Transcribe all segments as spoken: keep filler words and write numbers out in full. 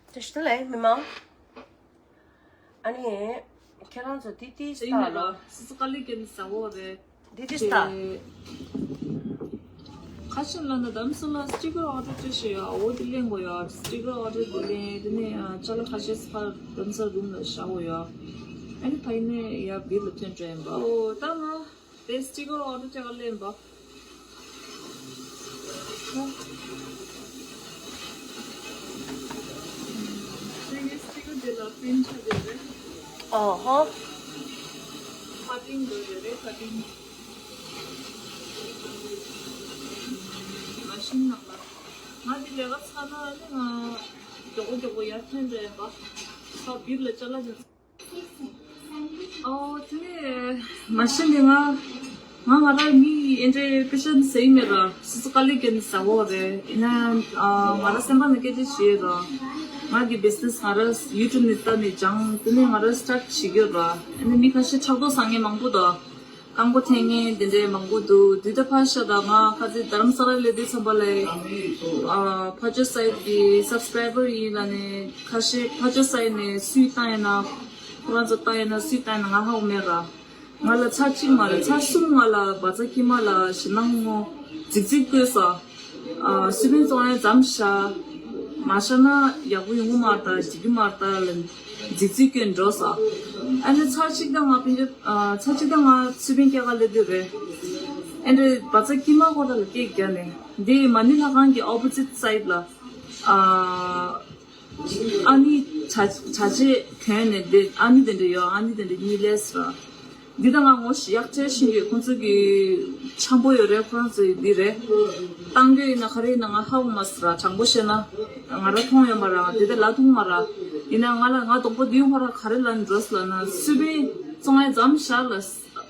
བཀྲ་ཤིས་བདེ་ལེགས་མི་མང་། ཨ་ནི་ཁྱེད་རང་ཚོ་དེ་དེ་ཡིན་ལྟ་ལ། སི་སི་དཀའ་ལས་ཀྱི་ཟ་འོ་རེད། དེ་དེ་ལྟ། ཁ་ཤས་ལ་ན་དམ་སུ་ལ་སི་ཊི་ཀར་ཨོ་ཌར་བྱེད་ཤེས་ཡ། འོ་དེ་ལེན་དགོས་ཡ། སི་ཊི་ཀར་ཨོ་ཌར་དེ་ལེན་དེ་ནས་ཅ་ལག་ཁ་ཤས་ཕར་དམ་ས་རུམ་ལ་བཞག་དགོས་ཡ། ཨ་ནི་ཕ་ཡིན་ནས་ཡ་བིར་ལ་ཐོན་འགྲོ་ཡིན་པ། འོ་ད་ང་དེ་སི་ཊི་ཀར་ཨོ་ཌར་བྱེད་ག་ལེན་པ། ཨོ་ཧོ། ཁ་ཏིང་འདོད་རེད་རེད། ཁ་ཏིང་མ་ཤིན་ནང་ལ། ང་འདི་ལས་ཀ་ཚར་ན་ནི་ང་མགྱོགས་པོ་མགྱོགས་པོ་ཡར་ཐོན་རེད་པ། ཁ་བིར་ལ་ཅ་ལག་ཅིག་ཨོ་དེ་ནས་མ་གཞི་ནས་ང་ང་ང་རང་མི་ཨེ་འདྲའི་པེ་ཤན་ཟེར་མེད་ར། སོ་སོ་དཀའ་ལས་བརྒྱབ་ནས་ཟ་འོ་རེད། ཡིན་ན་ང་རང་སེམས་པ་ནང་སྐད་ཆ་བཤད་ར། ང་གི་བི་ཛི་ནེ་སི་ང་རང་ཡུ་ཊུབ་ནས་ལྟ་ནས་སྦྱངས། དེ་ནས་ང་རང་སི་ཊར་བྱེད་ཀྱི་ཡོད་ར། ཨ་ནི་མི་ཁ་ཤས་ཕྲག་དོག་ཟ་མཁན་མང་པོ་དང་། རྐང་པ་འཐེན་མཁན་དེ་འདྲའི་མང་པོ་འདུག་དུས་ད་ཕར་ཤ་དང་ང་ཁ་ཚིག་རྡ་རམ་ས་ལ་ལས་དུས་ཙམ་པ་ལས་ཕར་ཕྱོགས་སའིཌ་གི་སབ་སི་ཀ་རའི་བར་ཡིན་ལ་ནས་ཁ་ཤས་ཕར་ཕྱོགས་སའིཌ་ནས་སུས་བཏང་ཡིན་ན། ཁོ་རང་ཚོ་ལྟ་ཡིན་ན་སུས་ལྟ་ཡིན་ན་ང་ཧ་གོ་མེད་ར། ང་ལ་ཚར་གཅིག་མ་རེད། ཚར་གསུམ་ང་ལ་བ་ཚ་ཀྱི་མ་ལ་ཞེད་སྣང་ངོ་རྫིག་རྫིག་བཀོད་ས། ཨ་སུས་བིན་བཙོང་ཡ་མཚམས་བཞག་མ་བཞག་ན་ཡག་པོ་ཡོང་གི་མ་རེད་ད། འགྲིག་གི་མ་རེད་ད་ལ་རྫིག་རྫིག་བཀོད་འགྲོ་ས། ཨ་ནི་ཚར་གཅིག་ད་ང་ཕན་ཆད་ཨ་ཚར་གཅིག་ད་ང་སུས་བིན་སྐྱེལ་ག་སླེབས་དུས་རེད། ཨེ་འདྲ་བ་ཚ་ཀྱི་མ་ཁོ་རང་ལ་སྐད་རྒྱག་ནས་འདི་མ་ཎི་ལྷ་ཁང་གི་ཨོ་པོ་ཛིཊ་སའིཌ་ལ་ཨ། ཨ་ནི་གྲྭ་གྲྭ་ཆས་གྱོན་ནས་བསྡད། ཨ་ནི་དེ་འདྲ་ཡོད། ཨ་ནི་དེ་འདྲ་གཉིས་ལས་ར། འདི་ད་ང་ངོ་ཡག་བྱས་ཤེས་ཡོད། ཁོང་ཚོ་གི་འཆམ་པོ་ཡོད་རེད། ཁོ་རང་ཚོ་ཡི་འདི་རེད། བཏང་རྒྱུ་ཡིན་ན་ག་རེ་ཡིན་ན་ང་ཧ་གོ་མ་སོང་ར། དྲང་པོ་བཤད་ན་ང་རང་མཐོང་ཡོད་མ་ར། འདི་ད་ལབ་ཐུབ་མ་ར། ཡིན་ན་ང་ལ་ང་གདོང་པ་བདུན་ཁོ་ར་ག་རེ་ལབ་འགྲོ་སོང་ལབ་ན་སུས་བིན་བཙོང་ཡ་མཚམས་བཞག་ལ།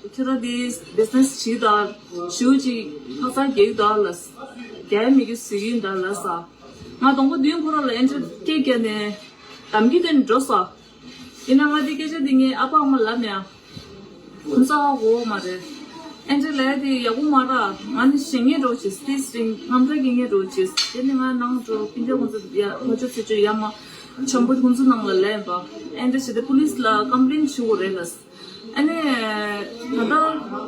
ཁྱོད་རང་འདི་བི་ཛི་ནེ་སི་བྱེད་ད་ཞུ་ཅིག་ཕག་ཚ་རྒྱག་ད་ལ། རྒྱག་མི་རྒྱུ་ཟེར་གྱི་ཡིན་ད་ལ་ས། ང་གདོང་པ་བདུན་ཁོ་རང་ལ་ཨེ་འདྲ་སྐད་རྒྱག་ནས་གཏམ་རྒྱུད་དེ་འགྲོ་ས། ཡིན་ན་ང་དེ་སྐད་ཆ་དེ་ངའི་ཨ་ཕ་ཨ་མ་ལབ་ཡ། ཁོང་ཚོ་ཧ་གོ་མ་རེད། ཨེ་འདྲ་ལབ་ཡ་དེ་ཡག་པོ་མ་རེད། ང་ནི་ཞེད་སྣང་འདྲ་བོ་བྱས། དེ་རིང་དངངས་སྐྲག་སྐྱེ་མཁན་འདྲ་བོ་བྱས། དེ་ནི་ང་ནང་འགྲོ་སྤུན་ཀྱག་ཁོང་ཚོ་ཡ་ཁོ་ཚོ་ཚེ་ཆོས་ཡ་མ་འཆམ་པོ་ཁོང་ཚོ་ནང་ལ་ལབ་ཡིན་པ། ཨེ་འདྲ་བྱས་ཏེ་པུ་ལིས་ལ་ཀམ་པི་ལེན་ཞུ་དགོས་རེད་ལ། ཨ་ནི་ད་ལྟ་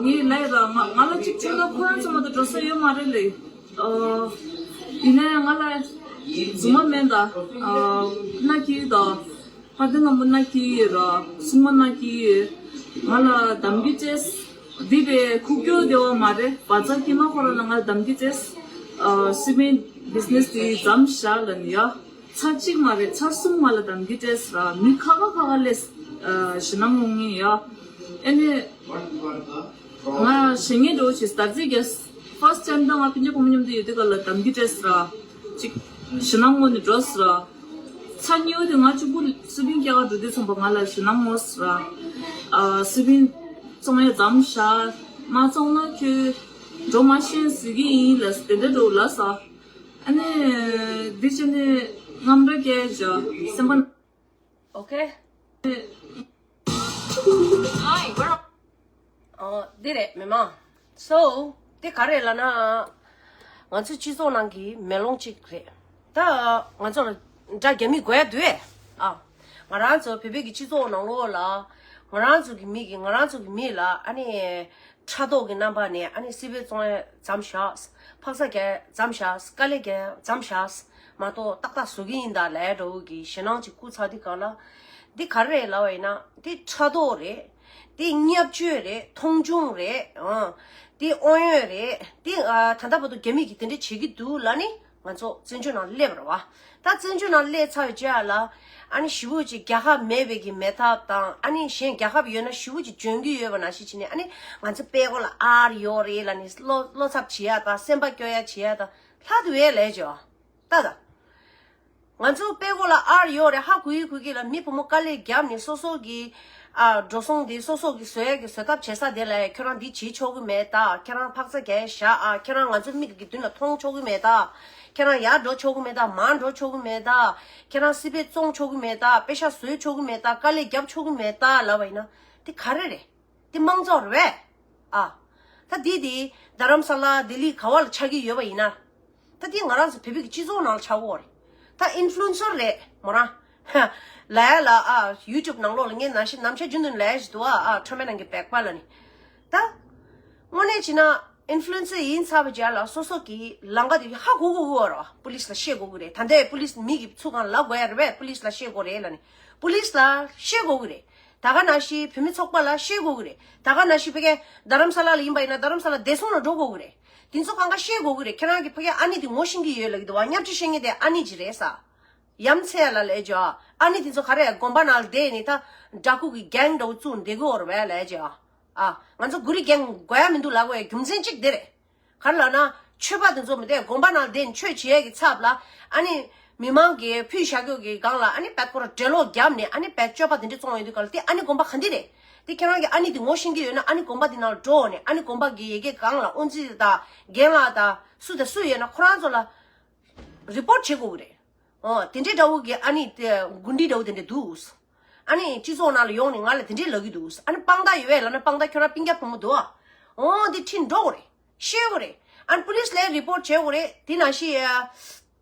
ངས་ལབ་ཡོད་ར། ང་ང་ལ་གཅིག་བྱུང་ན་ཁོ་རང་ཚོ་མ་གཏོགས་འགྲོ་ས་ཡོད་མ་རེད་ལེ། ཨ་ཡིན་ན་ཡང་ང་ལ་རྫུན་མ་མེད་ད། ཨ་མནའ་སྐྱེལ་ད། ཕ་དེ་ན་མོ་མནའ་སྐྱེལ་ཡོད་ར། སྲུང་མ་མནའ་སྐྱེལ་ཡོད། ང་ལ་གཏམ་རྒྱུད་བྱས། འདི་བས་ཁུག་ཀྱོག་བདེ་བ་མ་རེད། བ་ཚ་ཀྱི་མ་ཁོ་རང་ལ་ང་གཏམ་རྒྱུད་བྱས། ཨ་སུས་བིན་བི་ཛི་ནེ་སི་དེ་མཚམས་བཞག་ལབ་ནི་ཡ། ཚར་གཅིག་མ་རེད། ཚར་གསུམ་ང་ལ་གཏམ་རྒྱུད་བྱས་ར། མི་ཁ་ཁ་ཁ་ཁ་ལས་ཨ་ཞེད་སྣང་ངོ་ངེས་ཡ། ཨ་ནི་ང་ཞེད་སྣང་འདྲ་བོ་བྱས། དར་རྩེ་རྒྱས། ཕར་སི་ཊའིམ་ད་ང་སྤུན་ཀྱག་ཁོང་མཉམ་དུ་ཡོད་དུས་ག་ལ་གཏམ་རྒྱུད་བྱས་ར། གཅིག་ཞེད་སྣང་ངོ་ནས་འགྲོ་སོང་ར། ཚར་གཉིས་པ་དེ་ང་གཅིག་པུ་སུས་བིན་སྐྱེལ་ག་འགྲོ་དུས་ཙམ་པ་ང་ལ་ཞེད་སྣང་ངོ་སོང་ར། ཨ་སུས་བིན་བཙོང་ཡ་མཚམས་བཞག་མ་བཙོང་ན་ཁྱོད་འགྲོ་མ་ཤེས་ཟེར་གྱི་ཡིན་ལབ། དེ་འདྲ་འདྲ་བོ་ལབ་སོང་། ཨ་ནི་འདི་བྱས་ནས་དངངས་སྐྲག་སྐྱེས་བྱས་སེམས་པ། ཨོ་ཁེ། ཨ་འདི་རེད་མི་མང་། So དེ་ག་རེ་ལབ་ན། ང་ཚོའི་སྤྱི་ཚོགས་ནང་གི་མེ་ལོང་གཅིག་རེད། ད་ང་ཚོ་ལ་འདྲ་རྒྱ་མི་དགོས་ཡ་འདུག་ཨེ། ཨ་ང་རང་ཚོ་བོད་པའི་གི་སྤྱི་ཚོགས་ནང་ལོགས་ལ་ང་རང་ཚོ་གི་མི་གི་ང་རང་ཚོ་གི་མི་ལ་ཨ་ནི་ཕྲག་དོག་གི་རྣམ་པ་ནས་ཨ་ནི་སི་པན་བཙོང་ཡ་མཚམས་བཞག་ཕག་ཚ་རྒྱག་མཚམས་བཞག་དཀའ་ལས་རྒྱག་མཚམས་བཞག་མ་གཏོགས་ཏག་ཏག་བཟོ་གི་ཡིན་ད་ལབ་འདྲ་བོ་གི་ཞེད་སྣང་ཅིག་བསྐུལ་ཚར་དུས་ག་ལ། འདི་ག་རེ་རེད་ལབ་པ་ཡིན་ན། འདི་ཕྲག་དོག་རེད། འདི་བརྙས་བཅོས་རེད། མཐོང་ཆུང་རེད། ཨང་། འདི་དབང་ཡོད་རེད། འདི་ཨ་ད་ལྟ་བར་དུ་རྒྱ་མི་གིས་དེ་འདྲ་བྱེད་ཀྱི་འདུག་ལབ་ནི་ང་ཚོ་བཙན་བྱོལ་ནང་སླེབས་རེད་བ། ད་བཙན་བྱོལ་ནང་སླེབས་ཚར་བའི་རྗེས་ལ་ཨ་ནི་ཞེ་པོ་ཅིག་རྒྱལ་ཁབ་མེད་པའི་གི་མེད་ཐབས་དང་། ཨ་ནི་གཞན་རྒྱལ་ཁབ་ཡོད་ན་ཞེ་པོ་ཅིག་འཇོན་གྱི་ཡོད་པ་ནང་བཞིན་བྱས་ནས། ཨ་ནི་ང་ཚོ་དཔྲལ་མགོ་ལ་ཨར་ཡོད་རེད་ལབ་ནི་བློ་བློ་འཚབ་བྱེད་ཡ་དང་སེམས་པ་སྐྱོ་ཡ་བྱེད་ཡ་དང་ལྷག་ཏུ་ཡོད་ལས་བྱོས། ལྟ་དང་། ང་ཚོ་དཔྲལ་མགོ་ལ་ཨར་ཡོད་རེད། ཧ་གོ་ཡི་གོ་གི་ལ། མི་བུ་མོ་དཀའ་ལས་བརྒྱབ་ནས་སོ་སོ་གི་ཨ་འགྲོ་སོང་དེ་སོ་སོ་གི་བཟོ་ཡ་གི་བཟོ་ཐབས་བྱེད་ས་དེ་ལ་ཁྱོད་རང་འདི་བྱེད་ཆོག་གི་མེད་ད། ཁྱོད་རང་ཕག་ཚ་རྒྱག་བཞག་ཨ། ཁྱོད་རང་ང་ཚོ་མིག་གི་མདུན་ལ་མཐོང་ཆོག་གི་མེད་ད། ཁྱོད་རང་ཡར་འགྲོ་ཆོག་གི་མེད་ད། མར་འགྲོ་ཆོག་གི་མེད་ད། ཁྱོད་རང་སི་པན་བཙོང་ཆོག་གི་མེད་ད། པེ་ཤག་བཟོ་ཆོག་གི་མེད་ད། དཀའ་ལས་བརྒྱབ་ཆོག་གི་མེད་ད་ལབ་པ་ཡིན་ན་དེ་ག་རེ་རེད། དེ་མང་ཚོགས་རེད་པས། ཨ། ད་དེ་དེ་རྡ་རམ་ས་ལ་ལྡི་ལི་ག་བ་ལ་ཆགས་ཀྱི་ཡོད་པ་ཡིན་ན། ད་དེ་ང་རང་ཚོ་བོད་པའི་གི་སྤྱི་ཚོགས་ནང་ལ་ཆགས་ཀྱི་ཡོད་རེད། ད་ཨིན་ཕུ་ལུ་ཨེན་སར་རེད་མོ་རང་ ལ་ཡ་ལ་ཨ་ཡུ་ཊུབ་ནང་ལོགས་ལ་ངས་ནང་བཞིན་ནམ་ཞག་རྒྱུན་དུ་ལ་ཡ་ཞིག་འདུག་ཨ་ཨ་ཁྲོན་མེ་ནང་གི་བེག་པ་ལ་ནི། ད་དངོས་གནས་བྱས་ན་ཨིན་ཕུ་ལུ་ཨེན་སར་ཡིན་ཚར་བ་རྗེས་ལ་སོ་སོ་གི་ལམ་ཁ་དེ་ཧ་གོ་གོ་གོ་ར། པུ་ལིས་ལ་བཤད་དགོས་གི་རེད། ད་ལྟའི་པུ་ལིས་མི་གི་ཚུགས་ཁང་ལ་དགོས་ཡ་རེད་པས། པུ་ལིས་ལ་བཤད་དགོས་རེད་ལ་ནི། པུ་ལིས་ལ་བཤད་དགོས་གི་རེད། ད་ག་ནང་བཞིན་བུད་མེད་ཚོགས་པ་ལ་བཤད་དགོས་གི་རེད། ད་ག་ནང་བཞིན་ཕ་གི་རྡ་རམ་ས་ལ་ལ་ཡིན་པ་ཡིན་ན་རྡ་རམ་ས་ལ་བདེ་སྲུང་ལ་འགྲོ་དགོས་གི་རེད། དེ་ཚོ་གང་ག་བཤད་དགོས་གི་རེད། ཁྱེད་རང་གི་ཕ་གི་ཨ་ནེ་དེ་ངོ་ཤེས་ཀྱི་ཡོད་ལབ་ཀྱི་འདུག་བ། བརྙས་བཅོས་བཤད་མཁན་དེ་ཨ་ནེ་ཅིག་རེད་ས། ཡ་མཚན་ལ་ལས་ཅོ། ཨ་ནེ་དེ་ཚོ་ག་རེ་དགོན་པ་ནང་ལ་བསྡད་ནས་ད་འདྲ་སྐུ་གི་གེང་འདྲ་བོ་བཙུགས་བསྡད་གི་ཡོད་རེད་པས་ལས་ཅོ། ཨ། ང་ཚོ་གུ་རི་གེང་དགོས་ཡ་མི་འདུག་ལབ་དགོས་ཡ་རྒྱུ་མཚན་གཅིག་དེ་རེད། ག་རེ་ལབ་ན་ཆོས་པ་དེ་ཚོ་མི་དེ་དགོན་པ་ནང་བསྡད་ནས་ཆོས་བྱེད་ཡ་གི་ཚབ་ལ་ཨ་ནེ་མི་མང་གིས་ཕུལ་བཞག་རྒྱུ་གི་སྒང་ལ་ཨ་ནེ་བེད་ཁོ་ར་འགྲེ་ལོག་བརྒྱབ་ནས་ཨ་ནེ་བེད་སྤྱོད་པ་དེ་འདྲ་བཙོང་ཡོང་དུས་ག་ལ་དེ་ཨ་ནེ་དགོན་པ་ག་འདི་རེད། དེ་ཁྱེད་རང་གི་ཨ་ནེ་དེ་ངོ་ཤེས་ཀྱི་ཡོད་ན་ཨ་ནེ་དགོན་པ་དེ་ནང་ལ་འགྲོ་ནས་ཨ་ནེ་དགོན་པ་གི་ཡ་གི་སྒང་ལ་དབུ་འཛིན་དང་རྒན་ལགས་དང་སུ་དང་སུ་ཡོད་ན་ཁོ་རང་ཚོ་ལ་རི་པོར་ཊི་བྱེད་དགོས་གི་རེད། ཨོ། དེ་འདྲའི་འདྲ་བོ་གི་ཨ་ནི་དེ་འགོ་ཁྲིད་འདྲ་བོ་དེ་འདྲ་འདུག་ཨ་ནི་སྤྱི་ཚོགས་ནང་ལ་ཡོང་ནས་ང་ལ་དེ་འདྲའི་ལབ་ཀྱི་འདུག་ཨ་ནི་དཔང་རྟགས་ཡོད་པས་ལབ་ན་དཔང་རྟགས་ཁྱོད་རང་སྤུན་ཀྱག་བུ་མོ་འདུག་ཨ། ཨོ་འདི་ཁྲིད་འགྲོ་དགོས་རེད། ཤེས་དགོས་རེད། ཨ་ནི་པུ་ལིས་ལ་རི་པོར་ཊི་བྱེད་དགོས་རེད། དེ་ནང་བཞིན་ཨ།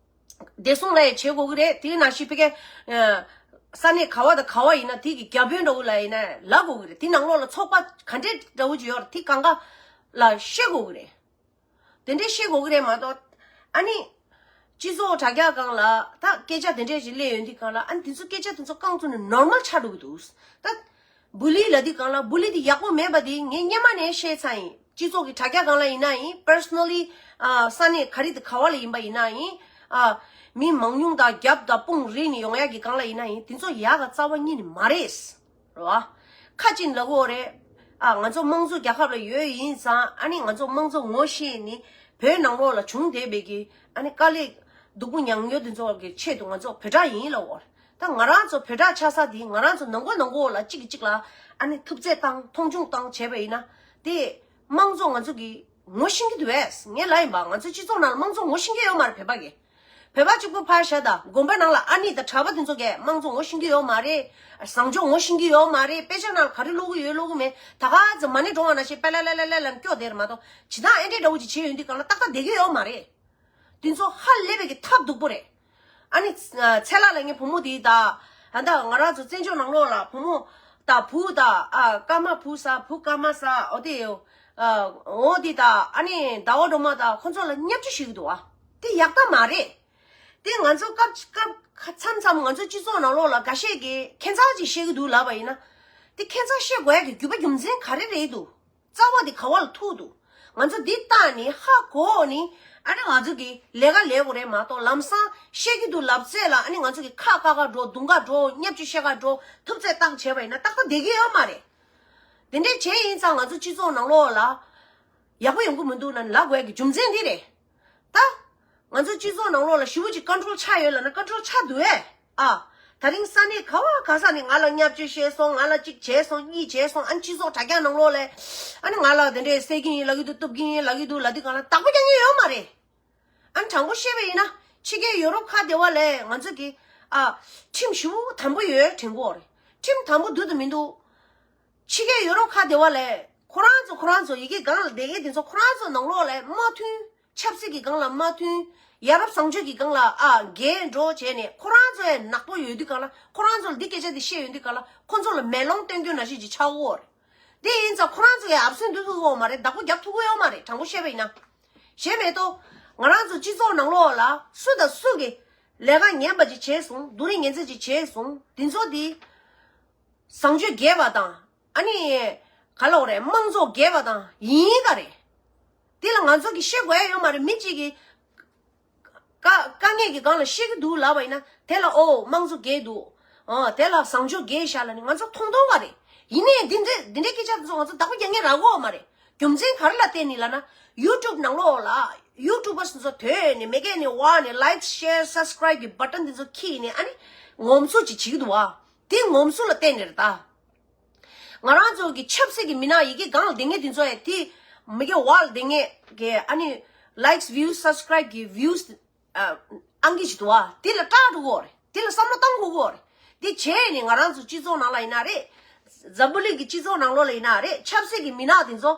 བདེ་སྲུང་ལ་ཡང་བྱེད་དགོས་ཀྱི་རེད། དེ་ནང་བཞིན་ཕ་གི་ཨ། ས་གནས་ག་བ་དང་ག་བ་ཡིན་ན་དེ་གི་བརྒྱ་དཔོན་འདྲ་བོ་ལ་ཡིན་ན་ལབ་དགོས་ཀྱི་རེད། དེ་ནང་ལོགས་ལ་ཚོགས་པ་ག་འདྲས་འདྲ་བོ་ཅིག་ཡོད་རེད། དེ་གང་ག་ལ་བཤད་དགོས་ཀྱི་རེད། དེ་འདྲས་བཤད་དགོས་ཀྱི་རེད་མ་གཏོགས། ཨ་ནི། སྤྱི་ཚོགས་དྲ་རྒྱ་སྒང་ལ་ད་སྐད་ཆ་དེ་འདྲས་ཞིག་སླེབས་ཡོང་དུས་སྒང་ལ་ཨ་ནི་དེ་ཚོ་སྐད་ཆ་དེ་ཚོ་རྐང་བཙུགས་ནས་ནོར་མལ་ཆགས་འགྲོ་གི་འདུག་ད། བུ་ལི་ལབ་དུས་སྒང་ལ་བུ་ལི་དེ་ཡག་པོ་མེད་པ་དེ་ངས་སྔོན་མ་ནས་བཤད་ཚར་ཡིན། སྤྱི་ཚོགས་ཀྱི་དྲ་རྒྱ་སྒང་ལ་ཡིན་ན་ཡིན། པར་སོ་ནལ་ལི་ས་གནས་ག་རེ་དང་ག་བ་ལ་ཡིན་པ་ཡིན་ན་ཡིན། ཨ། མི་མང་ཉུང་དང་རྒྱབ་དང་དཔུང་རིས་ནས་ཡོང་ཡག་གི་སྒང་ལ་ཡིན་ན་ཡིན། དེ་ཚོ་ཡག་ག་རྩ་བ་ཉིད་ནས་མ་རེད། རེད་བ། ཁ་ཅིག་ལབ་ཀྱི་ཡོད་རེད། ཨ། ང་ཚོ་དམངས་གཙོ་རྒྱལ་ཁབ་ལ་ཡོད་ཡིན་ཙང་ཨ་ནི་ང་ཚོ་དམངས་གཙོ་ངོ་ཤེས་ནི་བོད་ནང་ལོགས་ལ་བྱུང་བསྡད་པའི་གི་ཨ་ནི་དཀའ་ལས་སྡུག་པོ་མྱངས་ཡོད་དེ་ཚོ་གི་ཆེད་དུ་ང་ཚོ་བོད་དྲག་ཡིན་ལབ་ཀྱི་ཡོད་རེད། ད་ང་རང་ཚོ་བོད་དྲག་ཆགས་ས་དེ་ང་རང་ཚོ་ནང་ཁུལ་ནང་ཁུལ་ལ་གཅིག་གིས་གཅིག་ལ་ཨ་ནི་ཐུབ་ཚོད་བཏང་མཐོང་ཆུང་བཏང་བྱས་པ་ཡིན་ན་དེ་དམངས་གཙོ་ང་ཚོ་གི་ངོ་ཤེས་ཀྱི་འདུག་གས། ངས་ལབ་ཡིན་པ། ང་ཚོ་སྤྱི་ཚོགས་ནང་ལ་དམངས་གཙོ་ངོ་ཤེས་ཀྱི་ཡོད་མ་རེད་བོད་པ་གིས། བོད་པ་གཅིག་པུ་ཕར་བཞག་དང་དགོན་པའི་ནང་ལ་ཨ་ནེ་དང་གྲྭ་པ་དེ་ཚོ་གས་དམངས་གཙོ་ངོ་ཤེས་ཀྱི་ཡོད་མ་རེད། བཟང་སྤྱོད་ངོ་ཤེས་ཀྱི་ཡོད་མ་རེད། དཔེ་ཆ་ནང་ལ་ག་རེ་ཀློག་གི་ཡོད་ཀློག་གི་མེད་ད་ག་ཚོད་མ་ཎི་བགྲང་བ་ནང་བཞིན་པེ་ལ་ལ་ལ་ལ་ལ་སྐྱོ་བསྡད་རེད་མ་གཏོགས་ཇི་ལྟར་ཨེ་འདྲའི་འདྲ་བོ་ཅིག་བྱས་ཡོང་དུས་སྒང་ལ་ཏག་ཏག་བསྡད་ཀྱི་ཡོད་མ་རེད། དེ་ཚོ་ཧ་ལས་པའི་གི་ཐབས་སྡུག་པོ་རེད། ཨ་ནི་ཚེ་ལགས་ལ་ངའི་བུ་མོ་དེ་དང་ཨ་ད་ང་རང་ཚོ་བཙན་བྱོལ་ནང་ལོགས་ལ་བུ་མོ་དང་བུ་དང་ཨ་ཀརྨ་བུ་ས་བུ་ཀརྨ་ས་འོ་དེ་ཨ་འོ་དེ་དང་ཨ་ནི་ཟླ་བ་སྒྲོལ་མ་དང་ཁོ་ཚོ་ལ་བརྙས་བཅོས་བྱེད་ཀྱི་འདུག་ཨ། དེ་ཡག་ལྟ་མ་རེད། དེ་ང་ཚོ་སྐབས་སྐབས་མཚམས་མཚམས་ང་ཚོ་སྤྱི་ཚོགས་ནང་ལོགས་ལ་འགའ་ཤས་ཀྱིས་ཁྱད་མཚར་ཅིག་བཤད་ཀྱི་འདུག་ལབ་པ་ཡིན་ན། དེ་ཁྱད་མཚར་བཤད་དགོས་ཡ་གི་རྒྱུ་བ་རྒྱུ་མཚན་ག་རེ་རེད་འདུག་རྩ་བ་དེ་ག་བ་ལ་ཐུག་འདུག་ང་ཚོ་འདི་ལྟ་ནི་ཧ་གོ་ནི་ཨ་ནི་ང་ཚོ་གི་ལས་ཀ་ལས་དགོས་རེད་མ་གཏོགས་ལམ་སང་བཤད་ཀྱི་འདུག་ལབ་ཚད་ལ་ཨ་ནི་ང་ཚོ་གི་ཁ་བཀག་ག་འགྲོ་མདུང་ག་འགྲོ་བརྙས་བཅོས་བཤད་ག་འགྲོ་ཐུབ་ཚད་བཏང་བྱས་པ་ཡིན་ན་ཏག་ཏག་བསྡད་ཀྱི་ཡོད་མ་རེད། དེ་འདྲས་བྱས་ཡིན་ཙང་ང་ཚོ་སྤྱི་ཚོགས་ནང་ལོགས་ལ་ཡག་པོ་ཡོང་གི་མི་འདུག་ན་ལབ་དགོས་ཀྱི་རྒྱུ་མཚན་འདི་རེད། ད། ང་ཚོ་སྤྱི་ཚོགས་ནང་ལོགས་ལ་ཞེ་པོ་ཅིག་ཀོན་ཊོལ་ཆགས་ཡོད་ལབ་ན་ཀོན་ཊོལ་ཆགས་འདུག་ཨེ། ཨ། ད་རིང་ས་གནས་ག་བ་ག་ས་ནས་ང་ལ་བརྙས་བཅོས་བཤད་སོང་། ང་ལ་གཅིག་བྱས་སོང་གཉིས་བྱས་སོང་། ཨ་ནི་སྤྱི་ཚོགས་དྲ་རྒྱ་ནང་ལོགས་ལ་ཨ་ནི་ང་ལ་དེ་འདྲས་བསད་ཀྱི་ཡིན་ལབ་ཀྱི་འདུག་གཏུབ་ཀྱི་ཡིན་ལབ་ཀྱི་འདུག་ལབ་དུས་སྒང་ལ་བདག་པོ་རྒྱག་མཁན་ཡོད་མ་རེད། ཨ་ནི་དྲང་པོ་བཤད་པ་ཡིན་ན་ཕྱི་རྒྱལ་ཡོ་རོབ་ཁག་དེ་བ་ལས་ང་ཚོ་གི་ཨ། ཁྲིམས་ཞེ་པོ་དམ་པོ་ཡོད་དྲན་གྱི་ཡོད་རེད། ཁྲིམས་དམ་པོ་འདུག་དང་མི་འདུག་ཕྱི་རྒྱལ་ཡོ་རོབ་ཁག་དེ་བ་ལས་ཁོ་རང་ཚོ་ཁོ་རང་ཚོ་ཡི་གེ་སྒང་ལ་བསྡད་མཁན་དེ་ཚོ་ཁོ་རང་ཚོ་ནང་ལོགས་ལ་མ་མཐུན། ཆབ་སྲིད་ཀྱི་སྒང་ལ་མ་མཐུན། ཡ་རབས་བཟང་སྤྱོད་ཀྱི་སྒང་ལ་ཨ་འགལ་འགྲོ་བྱས་ནས་ཁོ་རང་ཚོ་ཡང་ནག་པོ་ཡོད་དུས་སྒང་ལ་ཁོ་རང་ཚོ་ལ་འདི་སྐད་ཆ་འདི་བཤད་ཡོང་དུས་སྒང་ལ་ཁོ་ཚོ་ལ་མེ་ལོང་སྟོན་རྒྱུ་ནང་བཞིན་ཅིག་ཆགས་ཀྱི་ཡོད་རེད། དེ་ཡིན་ཙང་ཁོ་རང་ཚོ་ཡང་ཨབ་སེན་འདུག་ཐུབ་ཀྱི་ཡོད་མ་རེད། བདག་པོ་རྒྱབ་ཐུབ་ཀྱི་ཡོད་མ་རེད། དྲང་པོ་བཤད་པ་ཡིན་ན། གཞན་མེད་དོ། ང་རང་ཚོ་སྤྱི་ཚོགས་ནང་ལོགས་ལ་སུ་དང་སུ་གིས་ལས་ཀ་ངན་པ་ཅིག་བྱས་སོང་། སྡུག་རུས་ངན་ཚད་ཅིག་བྱས་སོང་། དེ་ཚོ་དེ། བཟང་སྤྱོད་རྒྱས་པ་དང་། ཨ་ནི། ག་ལབ་དགོས་རེད། དམངས་གཙོ་རྒྱས་པ་དང་ཡིན་ག་རེད། དེ་ལ་ང་ཚོ་གིས་བཤད་དགོས་ཡ་ཡོད་མ་རེད། མི་གཅིག་གིས། དཀའ་དཀའ་ངལ་གྱི་སྒང་ལ་བཤད་ཀྱི་འདུག་ལབ་པ་ཡིན་ན་དེ་ལ་ཨོ་དམངས་གཙོ་རྒྱས་འདུག་ཨ་དེ་ལ་བཟང་སྤྱོད་རྒྱས་ཤག་ལབ་ནས་ང་ཚོ་མཐོང་མཐོང་ག་རེད། ཡིན་ནའི་འདི་འདྲ་འདི་འདྲའི་སྐད་ཆ་དེ་ཚོ་ང་ཚོ་བདག་པོ་རྒྱག་མཁན་རག་གི་ཡོད་མ་རེད། རྒྱུ་མཚན་ག་རེ་ལ་བརྟེན་ནས་ལབ་ན་ཡུ་ཊུབ་ནང་ལོགས་ལ་ཡུ་ཊུབ་པར་སི་ཚོ་ཐོན་ནས་མི་སྒེར་ནས་བ་ནས་ལའིཀ་ཤེར་སབ་སི་ཀ་རའིབ་གི་བ་ཊན་དེ་ཚོ་ཁྱེར་ནས་ཨ་ནི་ངོམ་སོ་ཅིག་བྱེད་ཀྱི་འདུག་བ། དེ་ངོམ་སོ་ལ་བརྟེན་ནས་རེད་ད། ང་རང་ཚོ་གི་ཆབ་སྲིད་ཀྱི་མི་སྣ་ཡི་གེ་སྒང་ལ་བསྡད་མཁན་དེ་ཚོ་ཡང་དེ་མི་སྒེར་བ་ལ་བསྡད་མཁན་གི་ཨ་ནི་ལའིཀ་བིའུ་སབ་སི་ཀ་རའིབ་གི་བིའུ་ཨང་ཀི་ཅིག་འདུག་བ། དེ་ལ་སྐྲག་འགྲོ་གི་ཡོད་རེད། དེ་ལ་བསམ་བློ་བཏང་དགོས་ཀྱི་ཡོད་རེད། དེ་བྱས་ནས་ང་རང་ཚོ་སྤྱི་ཚོགས་ནང་ལ་ཡིན་ན་རེད། འཛམ་བུ་གླིང་གི་སྤྱི་ཚོགས་ནང་ལོགས་ལ་ཡིན་ན་རེད། ཆབ་སྲིད་ཀྱི་མི་སྣ་དེ་ཚོ་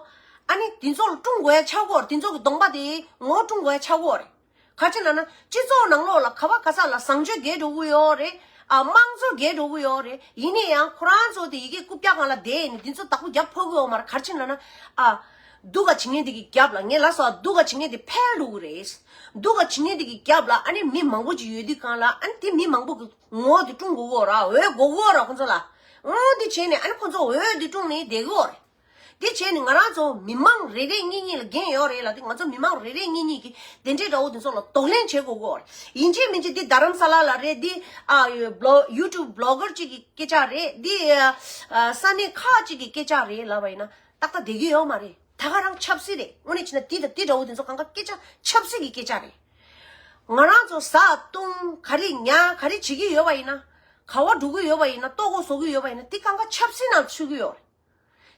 ཨ་ནི་དེ་ཚོ་ལ་སྲུང་དགོས་ཡ་ཆགས་ཀྱི་ཡོད་རེད། དེ་ཚོ་གི་གདོང་པ་དེ་ངོ་སྲུང་དགོས་ཡ་ཆགས་ཀྱི་ཡོད་རེད། ག་ཅི་ལབ་ན་སྤྱི་ཚོགས་ནང་ལོགས་ལ་ག་བ་ག་ས་ལ་བཟང་སྤྱོད་རྒྱས་འགྲོ་གི་ཡོད་རེད། ཨ་དམངས་གཙོ་རྒྱས་འགྲོ་གི་ཡོད་རེད། ཡིན་ན་ཡང་ཁོ་རང་ཚོ་དེ་ཡི་གེ་རྐུབ་བཀྱག་སྒང་ལ་བསྡད་ནས་དེ་ཚོ་བདག་པོ་རྒྱབ་ཕོད་གི་ཡོད་མ་རེད། ག་རེ་བྱས་ནས་ལབ་ན། ཨ་སྡུག་ག་བྱེད་མཁན་དེ་གི་རྒྱབ་ལ། ངས་ལབ་སོང་། སྡུག་ག་བྱེད་མཁན་དེ་འཕེལ་འགྲོ་གི་རེད། སྡུག་ག་བྱེད་མཁན་དེ་གི་རྒྱབ་ལ་ཨ་ནི་མི་མང་པོ་ཅིག་ཡོད་དུས་སྒང་ལ། ཨ་ནི་དེ་མི་མང་པོ་གི་ངོ་དེ་སྲུང་དགོས་གི་ཡོད་རེད། འོས་དགོས་གི་ཡོད་རེད་ཁོ་ཚོ་ལ། འོ་དེ་བྱས་ནས་ཨ་ནི་ཁོ་ཚོ་འོས་དེ་སྲུང་ནས་བསྡད་ཀྱི་ཡོད་རེད། དེ་བྱས་ནས་ང་རང་ཚོ་མི་མང་རེ་རེ་གཉིས་གཉིས་ལ་འགན་ཡོད་རེད་ལབ་དུས། ང་ཚོ་མི་མང་རེ་རེ་གཉིས་གཉིས་ཀྱིས་དེ་འདྲའི་འདྲ་བོ་དེ་ཚོ་ལ་གདོང་ལེན་བྱེད་དགོས་ཀྱི་ཡོད་རེད། ཡིན་གཅིག་མིན་གཅིག་འདི་རྡ་རམ་ས་ལ་ལ་རེད། འདི་ཨ་ཡོ་བི་ལོ་ཡུ་ཊུབ་བི་ལོ་གར་གཅིག་གི་སྐད་ཆ་རེད། འདི་ཨ་ས་གནས་ཁག་གཅིག་གི་སྐད་ཆ་རེད་ལབ་པ་ཡིན་ན་ཏག་ཏག་བསྡད་ཀྱི་ཡོད་མ་རེད། ད་ག་རང་ཆབ་སྲིད་རེད། དངོས་གནས་བྱས་ན་འདི་དང་འདི་འདྲ་བོ་དེ་ཚོ་གང་ག་སྐད་ཆ་ཆབ་སྲིད་ཀྱི་སྐད་ཆ་རེད། ང་རང་ཚོ་ཟ་བཏུང་ག་རེ་ཉལ་ག་རེ་བྱེད་ཀྱི་ཡོད་པ་ཡིན་ན། ག་བ་འགྲོ་གི་ཡོད་པ་ཡིན་ན། ལྟོ་གོས་བཟོ་གི་ཡོད་པ་ཡིན་ན། འདི་གང་ག་ཆབ་སྲིད་ནང་ཚུད་ཀྱི་ཡོད་རེད།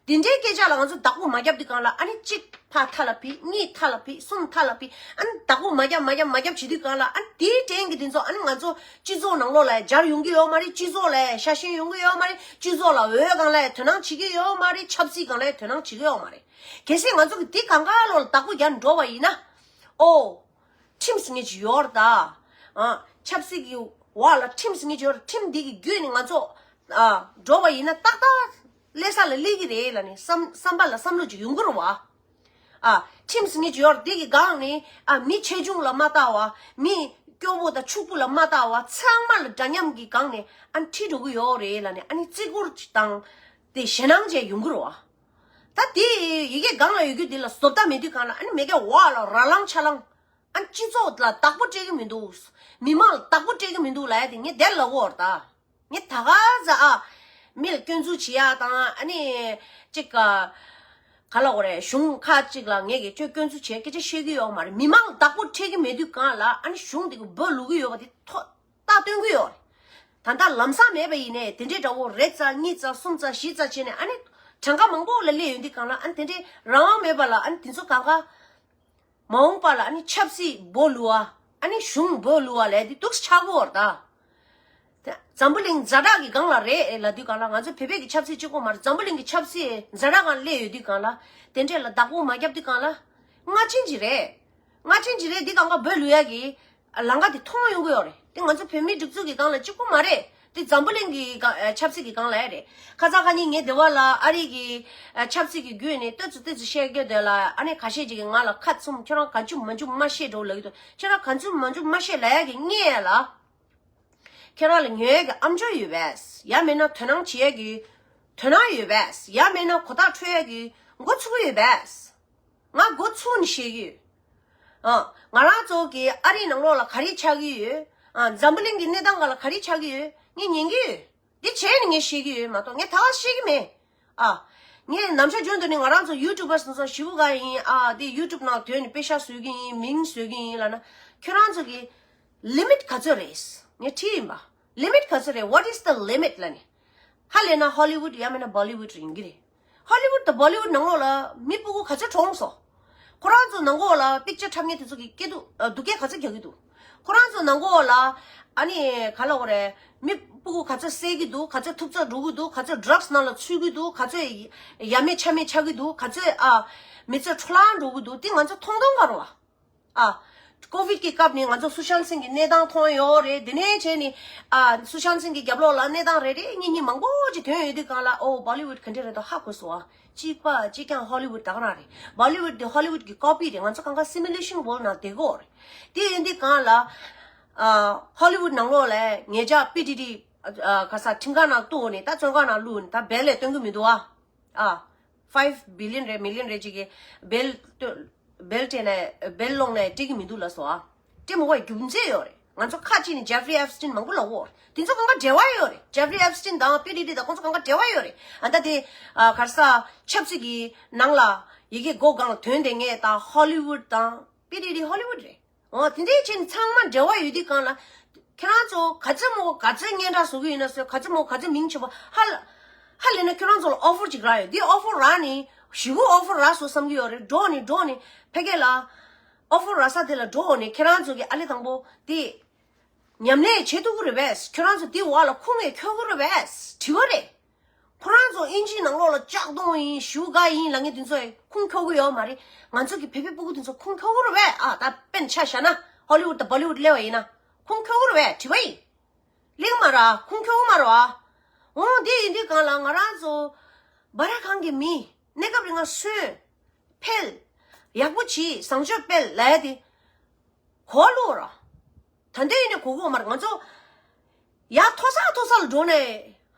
དེ་འདྲའི་སྐད་ཆ་ལ་ང་ཚོ་བདག་པོ་མ་རྒྱབ་དུས་སྒང་ལ། ཨ་ནི་གཅིག་ཕར་མཐའ་ལ་ཕུད། གཉིས་མཐའ་ལ་ཕུད། གསུམ་མཐའ་ལ་ཕུད། ཨ་ནི་བདག་པོ་མ་རྒྱབ་མ་རྒྱབ་མ་རྒྱབ་བྱེད་དུས་སྒང་ལ། ཨ་ནི་དེའི་དྲན་གྱི་དེ་ཚོ་ཨ་ནི་ང་ཚོ་སྤྱི་ཚོགས་ནང་ལོགས་ལ་འཇར་ཡོང་གི་ཡོད་མ་རེད། སྤྱི་ཚོགས་ལ་ཤ་ཞེན་ཡོང་གི་ཡོད་མ་རེད། སྤྱི་ཚོགས་ལ་འོས་སྒང་ལ་དོ་སྣང་བྱེད་ཀྱི་ཡོད་མ་རེད། ཆབ་སྲིད་སྒང་ལ་དོ་སྣང་བྱེད་ཀྱི་ཡོད་མ་རེད། གལ་སྲིད་ང་ཚོ་གིས་དེ་གང་ག་ལོག་ལ་བདག་པོ་རྒྱག་འགྲོ་བ་ཡིན་ན། ཨོ། ཁྲིམས་ཟེར་མཁན་ཅིག་ཡོད་རེད་ད། ཨ་ཆབ་སྲིད་ཀྱི་འོག་ལ་ཁྲིམས་ཟེར་མཁན་ཅིག་ཡོད་རེད། ཁྲིམས་འདི་གི་བརྒྱུད་ནས་ང་ཚོ་ཨ་འགྲོ་བ་ཡིན་ན་ཏག་ཏག་སླེབས་ས་ལ་སླེབས་ཀྱི་རེད་ལབ་ནས་བསམ་བསམ་པ་ལ་བསམ་བློ་ཅིག་ཡོང་གི་རེད་བ། ཨ་ཁྲིམས་ཟེར་མཁན་ཅིག་ཡོད་རེད། འདི་གི་སྒང་ནས་ཨ་མི་ཆེ་ཆུང་ལ་མ་ལྟ་བ། མི་སྐྱོ་པོ་དང་ཕྱུག་པོ་ལ་མ་ལྟ་བ། ཚང་མ་ལ་འདྲ་མཉམ་གྱི་སྒང་ནས་ཨ་ཁྲིད་འགྲོ་གི་ཡོད་རེད་ལབ་ནས་ཨ་ནི་བརྩི་བཀུར་དང་དེ་ཞེད་སྣང་བཅས་ཡོང་གི་རེད་བ། ད་དེ་ཡི་གེ་སྒང་ལ་ཡོད་རྒྱུ་དེ་ལ་བཟོ་ལྟ་མེད་དུས་སྒང་ལ། ཨ་ནི་མི་གི་འོག་ལ་ར་ལངས་ཆ་ལངས། ཨ་སྤྱི་ཚོགས་ལ་བདག་པོ་སྤྲད་ཀྱི་མི་འདུག། མི་མང་ལ་བདག་པོ་སྤྲད་ཀྱི་མི་འདུག་ལབ་ཡ་དེ་ངས་དེར་ལབ་ཀྱི་ཡོད་རེད་ད། ངས་ད་ག་ཟེ་ཨ་མི་ལ་སྐྱོན་འཛུགས་བྱེད་ཡ་དང་། ཨ་ནི་ཅིག་ག་ག་ལབ་དགོས་རེད། གཞུང་ཁག་ཅིག་ལ་ངས་ཀྱི་ཅོ་སྐྱོན་འཛུགས་བྱེད་སྐད་ཆ་བཤད་ཀྱི་ཡོད་མ་རེད། མི་མང་ལ་བདག་པོ་སྤྲད་ཀྱི་མེད་དུས་སྒང་ལ་ཨ་ནི་གཞུང་དེ་གི་འབོད་ལུག་གི་ཡོད་པ་དེ་ཐོག་རྟགས་སྟོན་གྱི་ཡོད་རེད། ད་ལྟ་ལམ་སང་མེད་པ་ཡིན་ནའི་དེ་འདྲའི་འདྲ་བོ་རེ་ཙམ་གཉིས་ཙམ་གསུམ་ཙམ་བཞི་ཙམ་བྱས་ནས། ཨ་ནི་གྲངས་ཀ་མང་པོ་ལ་སླེབས་ཡོང་དུས་སྒང་ལ། ཨ་ནི་དེ་འདྲའི་རང་དབང་མེད་པ་ལ། ཨ་ནི་དེ་ཚོ་གང་ག་མ་འོངས་པ་ལ་ཨ་ནི་ཆབ་སྲིད་འབོད་ལུག་པ། ཨ་ནི་གཞུང་འབོད་ལུག་པ་ལབ་དེ་འདུག་སེ་ཆགས་ཀྱི་ཡོད་རེད་ད། འཛམ་བུ་གླིང་ཛ་དྲག་གི་སྒང་ལ་རེད་ལབ་དུས་སྒང་ལ། ང་ཚོ་བོད་པའི་གི་ཆབ་སྲིད་གཅིག་པོ་མ་རེད། འཛམ་བུ་གླིང་གི་ཆབ་སྲིད་ཛ་དྲག་སྒང་སླེབས་ཡོད་དུས་སྒང་ལ། དེ་འདྲས་ལ་བདག་པོ་མ་རྒྱབ་དུས་སྒང་ལ། སྔ་ཕྱི་ཅིག་རེད། སྔ་ཕྱི་ཅིག་རེད། འདི་གང་ག་འབོད་ལུག་ཡ་གི་ལམ་ཁ་དེ་མཐོང་ཡོང་གི་ཡོད་རེད། དེ་ང་ཚོ་བོད་མིའི་སྒྲིག་འཛུགས་ཀྱི་སྒང་ལ་གཅིག་པོ་མ་རེད། དེ་འཛམ་བུ་གླིང་གི་སྒང་ཨ་ཆབ་སྲིད་ཀྱི་སྒང་ལ་ཡ་རེད། ཁ་སང་ཁ་ཉིན་ངའི་སྡེ་བ་ལ་ཨ་རི་གི་ཨ་ཆབ་སྲིད་ཀྱི་བརྒྱུད་ནས་ཏོག་ཙམ་ཏོག་ཙམ་བཤད་རྒྱུ་དེ་ལ། ཨ་ནི་ཁ་ཤས་ཅིག་གིས་ང་ལ་ཁ་བཙུམ། ཁྱོད་རང་གང་བྱུང་མང་བྱུང་མ་བཤད་འགྲོ་ལབ་ཀྱི་འདུག། ཁྱོད་རང་གང་བྱུང་མང་བྱུང་མ་བཤད་ལབ་ཡ་གི་སྔོན་ལ། ཁྱེད་རང་ལ་ཉོ་ཡ་གི་ཨམ་ཅོག་ཡོད་པས། ཡང་མིན་ན་དོ་སྣང་བྱེད་ཡ་གི་དོ་སྣང་ཡོད་པས། ཡང་མིན་ན་གོ་ཐག་འཕྲོད་ཡ་གི་འགོ་ཚུགས་ཡོད་པས། ང་འགོ་ཚུགས་ནས་བཤད་ཀྱི་ཡོད། ཨ་ང་རང་ཚོ་གི་ཨ་རིའི་ནང་ལོགས་ལ་ག་རེ་ཆགས་ཀྱི་ཡོད། ཨ་འཛམ་བུ་གླིང་གི་གནས་སྟངས་སྒང་ལ་ག་རེ་ཆགས་ཀྱི་ཡོད། ངས་ཉན་གྱི་ཡོད། འདི་བྱས་ནས་ངས་བཤད་ཀྱི་ཡོད་མ་གཏོགས། ངས་ད་ག་བཤད་ཀྱི་མེད། ཨ། ངས་ནམ་ཞར་རྒྱུན་དུ་ནི་ང་རང་ཚོ་ཡུ་ཊུབ་པར་སོ་སོ་ཞེ་པོ་ག་ཡིན། ཨ་དེ་ཡུ་ཊུབ་ནང་དོན་ནི་པེ་ཤག་བཟོ་གི་ཡིན། མིང་བཟོ་གི་ཡིན་ལབ་ན། ཁྱོད་རང་ཚོ་གི་ལི་མིཊ་ག་ཚོད་རེད། ངས་དྲིས་ཡིན་པ། ལི་མིཊ་ག་ཚོད་རེད། What is the limit ལབ་ནི། ཧ་ལས་ན་ཧོ་ལི་ཝུཌ་ཡང་མིན་ན་བོ་ལི་ཝུཌ་ཡིན་གྱི་རེད། ཧོ་ལི་ཝུཌ་དང་བོ་ལི་ཝུཌ་ནང་ལོགས་ལ་མི་སྤུ་གུ་ག་ཚོད་གྲོངས་སོང་། ཁོ་རང་ཚོ་ནང་ལོགས་ལ་པིག་ཅར་འཁྲབ་མཁན་དེ་ཚོ་གི་སྐད་སྡུག་ཨ་སྡུག་སྐད་ག་ཚོད་རྒྱག་གི་འདུག། ཁོ་རང་ཚོ་ནང་ལོགས་ལ་ཨ་ནི་ག་ལབ་དགོས་རེད། མི་སྤུ་གུ་ག་ཚོད་བསད་ཀྱི་འདུག། ག་ཚོད་ཐུབ་ཚོད་འགྲོ་གི་འདུག། ག་ཚོད་ཌྲག་སི་ནང་ལ་ཚུད་ཀྱི་འདུག། ག་ཚོད་ཡ་མེད་ཆ་མེད་ཆགས་ཀྱི་འདུག། ག་ཚོད་ཨ་མི་ཚེ་འཕྲོ་བརླག་འགྲོ་གི་འདུག། དེ་ང་ཚོ་མཐོང་མཐོང་ག་རེད་བ། ཨ། ཀོ་ཝིཌ་ཀྱི་སྐབས་ནས་ང་ཚོ་སུ་ཤཱན་སིང་གི་གནས་སྟངས་མཐོང་ཡོད་རེད། དེ་ནས་བྱས་ནས་ཨ་སུ་ཤཱན་སིང་གི་རྒྱབ་ལོགས་ལ་གནས་སྟངས་རེ་རེ་གཉིས་གཉིས་མང་པོ་ཅིག་ཐོན་ཡོད་དུས་སྒང་ལ། ཨོ་བོ་ལི་ཝུཌ་ག་འདྲ་རེད་འདུག་ཧ་གོ་སོང་ཨ། གཅིག་པ་གཅིག་རྐྱང་ཧོ་ལི་ཝུཌ་ད་ག་རང་རེད། བོ་ལི་ཝུཌ་དེ་ཧོ་ལི་ཝུཌ་ཀྱི་ཀོ་པི་རེད། ང་ཚོ་གང་ག་སི་མི་ལེ་ཤན་ཝོལཌ་ནང་བསྡད་ཀྱི་ཡོད་རེད། དེ་ཡིན་དུས་སྒང་ལ་ཨ་ཧོ་ལི་ཝུཌ་ནང་ལོགས་ལ་ཉེ་ཆར་པི་ཌི་ཌི་ཨ་ག་ས་ཁྲིམས་ཁང་ནང་བཏུགས་ནས། ད་བཙོན་ཁང་ནང་བླུགས་ནས་ད་བེལ་ལས་སྟོན་གྱི་མི་འདུག་ཨ། ཨ། ཕའིབ་བི་ལི་ཡན་རེད་མི་ལི་ཡན་རེད་ཅིག་གིས་བེལ་བེལ་སྤྲད་ནས་བེལ་སློང་ནས་སྤྲད་ཀྱི་མི་འདུག་ལབ་སོང་ཨ། སྤྲད་མི་དགོས་རྒྱུ་མཚན་ཡོད་རེད། ང་ཚོ་ཁག་ཅིག་ནས་ཇེ་ཕི་རི་ཨེབ་སི་ཊིན་མང་པོ་ལབ་ཡོད་རེད། དེ་ཚོ་གང་ག་འབྲེལ་བ་ཡོད་རེད། ཇེ་ཕི་རི་ཨེབ་སི་ཊིན་དང་པི་ཌི་ཌི་དང་ཁོང་ཚོ་གང་ག་འབྲེལ་བ་ཡོད་རེད། ཨ་ད་དེ་ཨ་ག་རེ་ཟ་ཆབ་སྲིད་ཀྱི་ནང་ལ་ཡི་གེ་མགོ་སྒང་ལ་ཐོན་བསྡད་མཁན་དང་ཧོ་ལི་ཝུཌ་དང་པི་ཌི་ཌི་ཧོ་ལི་ཝུཌ་རེད། འོ་དེ་འདྲའི་ཆེད་ནས་ཚང་མ་འབྲེལ་བ་ཡོད་དུས་སྒང་ལ། ཁྱེད་རང་ཚོ་ག་ཚོད་མོ་ག་ཚོད་སྙན་གྲགས་བཟོ་གི་ཡོད་ན་བཟོས། ག་ཚོད་མོ་ག་ཚོད་མིང་ཆེ་བ་ཧ་ལ་ཧ་ལས་ན་ཁྱེད་རང་ཚོ་ལ་ཨོ་ཕར་ཅིག་རག་ཡོད། འདི་ཨོ་ཕར་རག་ནི་ཞེ་པོ་ཨོ་ཕར་རག་སོང་བསམ་གྱི་ཡོད་རེད། འགྲོ་ནི་འགྲོ་ནི་ཕ་གི་ལ་ཨོ་ཕར་རག་ས་དེ་ལ་འགྲོ་ནི་ཁྱེད་རང་ཚོ་གི་ཨ་ལེ་དང་པོ་དེ་ཉམས་ལེན་བྱེད་ཐུབ་ཀྱི་རེད་པས། ཁྱེད་རང་ཚོ་དེ་འོག་ལ་ཁུངས་ཡས་འཁྱོལ་གྱི་རེད་པས། དྲི་བ་རེད། ཁོ་རང་ཚོ་ཨིན་ཇིའི་ནང་ལོགས་ལ་ལྕགས་གདོང་ཡིན་ཞུ་ག་ཡིན་ལབ་མཁན་དེ་ཚོ་ཡང་ཁུངས་འཁྱོལ་གི་ཡོད་མ་རེད། ང་ཚོ་གི་བོད་པའི་སྤུ་གུ་དེ་ཚོ་ཁུངས་འཁྱོལ་གི་རེད་པས། ཨ་ད་དཔེར་ན་ཆ་བཞག་ན་ཧོ་ལི་ཝུཌ་དང་བོ་ལི་ཝུཌ་སླེབས་པ་ཡིན་ན་ཁུངས་འཁྱོལ་གི་རེད་པས། དྲི་བ་ཡིན། གླེང་མ་ར་ཁུངས་འཁྱོལ་མ་ར། འོ་འདི་ཡིན་དུས་གང་ལ་ང་རང་ཚོ་སྦ་ར་ཁང་གི་མི་གནས་སྐབས་རིང་ང་སོན་འཕེལ། ཡག་པོ་བྱེད། བཟང་སྤྱོད་སྤེལ་ལབ་ཡ་དེ་གོ་བླུག་ར། ད་འདོད་ཡིན་ནས་གོ་གོ་མ་རེད། ང་ཚོ་ཡར་མཐོ་ས་མཐོ་ས་ལ་འགྲོ་ནས་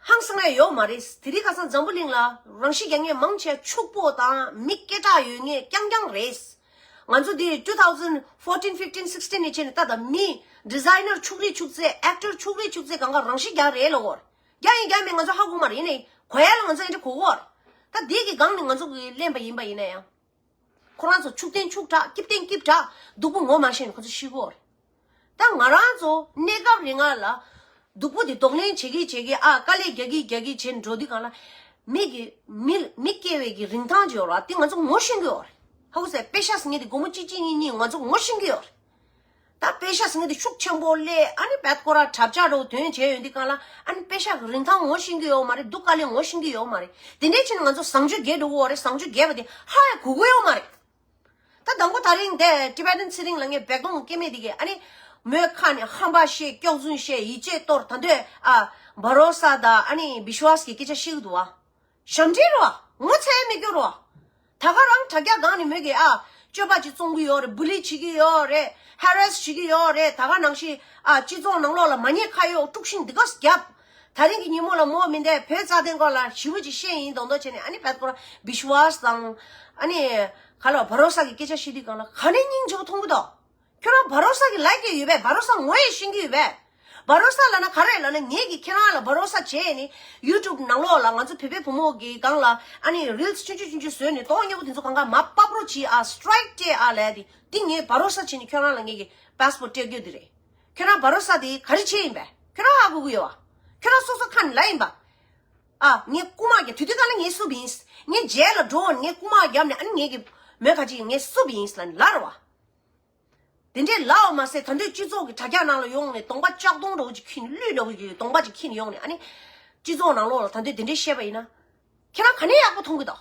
ཧང་སང་ཡ་ཡོད་མ་རེད། དེ་རིང་ཁ་སང་འཛམ་བུ་གླིང་ལ་རང་ཤི་རྒྱག་མཁན་མང་ཆེ་ཕྱུག་པོ་དང་མི་སྐད་གྲགས་ཡོད་མཁན་རྐྱང་རྐྱང་རེད། ང་ཚོ་འདི་two thousand fourteen fifteen sixteen ནས་བྱས་ནས་ད་ལྟ་མི་ཌི་ཛའི་ནར་ཕྱུག་རིགས་ཕྱུག་ཚད། ཨེག་ཊར་ཕྱུག་རིགས་ཕྱུག་ཚད་གང་ག་རང་ཤི་རྒྱག་རེད་ལབ་ཀྱི་ཡོད་རེད། རྒྱག་ཡིན་རྒྱག་མིན་ང་ཚོ་ཧ་གོ་མ་རེད། ཡིན་ནའི་གོ་ཡ་ལ་ང་ཚོ་ཨེ་འདྲ་གོ་གི་ཡོད་རེད། ད་འདི་གི་སྒང་ནས་ང་ཚོ་གི་གླེན་པ་ཡིན་པ་ཡིན་ན་ཡང་། ཁོ་རང་ཚོ་ཕྱུག་ཐེངས་ཕྱུག་དྲགས། སྐྱིད་ཐེངས་སྐྱིད་དྲགས། སྡུག་པོ་ངོ་མ་ཤེས་ནས་ཁོ་ཚོ་ཤི་གི་ཡོད་རེད། ད་ང་རང་ཚོ་གནས་སྐབས་རིང་ང་ལ་སྡུག་པོ་དེ་གདོང་ལེན་བྱེད་ཀྱི་བྱེད་ཀྱི། ཨ། དཀའ་ལས་རྒྱག་གི་རྒྱག་གི་བྱས་འགྲོ་དུས་གང་ལ་མི་གི་མི་མི་སྐྱེ་བའི་གི་རིན་ཐང་ཅིག་ཡོད་ར། དེ་ང་ཚོ་ངོ་ཤེས་ཀྱི་ཡོད་རེད། ཧ་གོ་སོང་། པེ་ཤ་ཟེར་མཁན་དེ་སྒོར་མོ་གཅིག་གཅིག་གཉིས་གཉིས་ང་ཚོ་ངོ་ཤེས་ཀྱི་ཡོད་རེད། ད་པེ་ཤ་ཟེར་མཁན་དེ་ཤུགས་ཆེན་པོ་སླེབས། ཨ་ནི་བད་ཁོ་ར་གྲབས་ཆག་འདྲ་བོ་ཐོན་བྱས་ཡོང་དུས་གང་ལ་ཨ་ནི་པེ་ཤ་གི་རིན་ཐང་ངོ་ཤེས་ཀྱི་ཡོད་མ་རེད། སྡུག་དཀའ་ལས་ངོ་ཤེས་ཀྱི་ཡོད་མ་རེད། དེ་འདྲའི་ཕྱིར་ང་ཚོ་བཟང་སྤྱོད་རྒྱས་འགྲོ་གི་ཡོད་རེད། བཟང་སྤྱོད་རྒྱས་པ་དེ་ཧ་ཡང་གོ་གི་ཡོད་མ་རེད། ད་དང་པོ་ད་རིང་དེ་ཊི་བེ་ཊན་ཚེ་རིང་ལ་ངས་བེག་དོང་སྐྱེ་མེད་དེ་གས་ཨ་ནི་མོའི་ཁ་ནས་ཧམ་པ་བཤད། སྐྱག་རྫུན་བཤད། ཡིད་ཆེས་གཏོར། ད་འདོད་ཨ་བ་རོ་ས་དང་ཨ་ནི་བི་ཤ་ཝ་སི་གི་སྐད་ཆ་བཤད་ཀྱི་འདུག་བ། ཞབས་འདྲེན་རོ། ངོ་ཚ་ཡ་མེད་རྒྱུ་རོ། ད་ག་རང་དྲ་རྒྱ་སྒང་ནས་མོས་ཀྱི་ཨ་སྤྱོད་པ་ཅིག་བཙོང་གི་ཡོད་རེད། བུ་ལི་བྱེད་ཀྱི་ཡོད་རེད། ཧ་རེ་སི་བྱེད་ཀྱི་ཡོད་རེད། ད་ག་ནང་བཞིན་ཨ་སྤྱི་ཚོགས་ནང་ལོགས་ལ་མ་ཉེས་ཁ་གཡོགས་དཀྲུག་ཤིང་འདི་ག་རྒྱབ། ད་རིང་གི་ཉིན་མོ་ལ་མོ་མི་འདས་བོད་རྩ་དོན་སྐོར་ལ་ཞེ་པོ་ཅིག་བཤད་ཡིན་མདོག་མདོག་བྱས་ནས་ཨ་ནི་བད་ཁོ་ར་བི་ཤ་ཝ་སི་དང་ཨ་ནི་ག་ལ་བ་རོ་ས་གི་སྐད་ཆ་བཤད་དུས་གང་ལ་ག་ནས་སྙིང་རྗེ་པོ་མཐོང་གི་འདུག་ཁྱོད་རང་བ་རོ་ས་གི་ལའིཀ་ཡོད་པས། བ་རོ་ས་ངོ་ཡི་ཤེས་ཀྱི་ཡོད་པས། བ་རོ་ས་ལབ་ན་ག་རེ་ལབ་ན་ངས་ཀྱི་ཁྱེད་རང་ལ་བ་རོ་ས་བྱས་ནས་ཡུ་ཊུབ་ནང་ལོགས་ལ་ང་ཚོ་བོད་པའི་བུ་མོ་གི་སྒང་ལ་ཨ་ནི་རིལ་སི་ཆུང་ཆུང་ཆུང་ཆུང་བཟོས་ནས་གདོང་གཉེར་པོ་དེ་ཚོ་གང་ག་མ་པ་པ་རོ་བྱེད་ཨ། སི་ཊི་རའིཀ་སྤྲད་ཨ་ལབ་དེ་དེ་ངས་བ་རོ་ས་བྱས་ནས་ཁྱོད་རང་ལ་ངས་ཀྱི་པ་སི་པོར་སྤྲད་རྒྱུ་དེ་རེད། ཁྱོད་རང་བ་རོ་ས་དེ་ག་རེ་བྱས་ཡིན་པས། ཁྱོད་རང་ཧ་གོ་གི་ཡོད་བ། ཁྱོད་རང་སོ་སོ་ཁ་ནས་ལབ་ཡིན་པ། ཨ། ངས་རྐུ་མ་རྒྱབ། དུས་དུས་ག་ལ་ངས་སུ་བིན། ངས་རྗེས་ལ་འགྲོ་ངས་རྐུ་མ་རྒྱབ་ནས་ཨ་ནི་ངས་ཀྱི་མོས་ཁ་ཅིག་ངས་སུ་བིན་ལབ་ནས་ལབ་ར་བ། དེ་འདྲས་ལབ་པ་མ་ཟད་ད་འདོད་སྤྱི་ཚོགས་ཀྱི་དྲ་རྒྱ་ནང་ལ་ཡོང་ནས་གདོང་པ་ལྕགས་གདོང་འདྲ་བོ་ཅིག་ཁྱེར་ནས་གླུད་འདྲ་བོ་ཅིག་གདོང་པ་ཅིག་ཁྱེར་ནས་ཡོང་ནས་ཨ་ནི་སྤྱི་ཚོགས་ནང་ལོགས་ལ་ད་འདོད་དེ་འདྲས་བཤད་པ་ཡིན་ན་ཁྱེད་རང་ག་ནས་ཡག་པོ་མཐོང་གི་འདུག་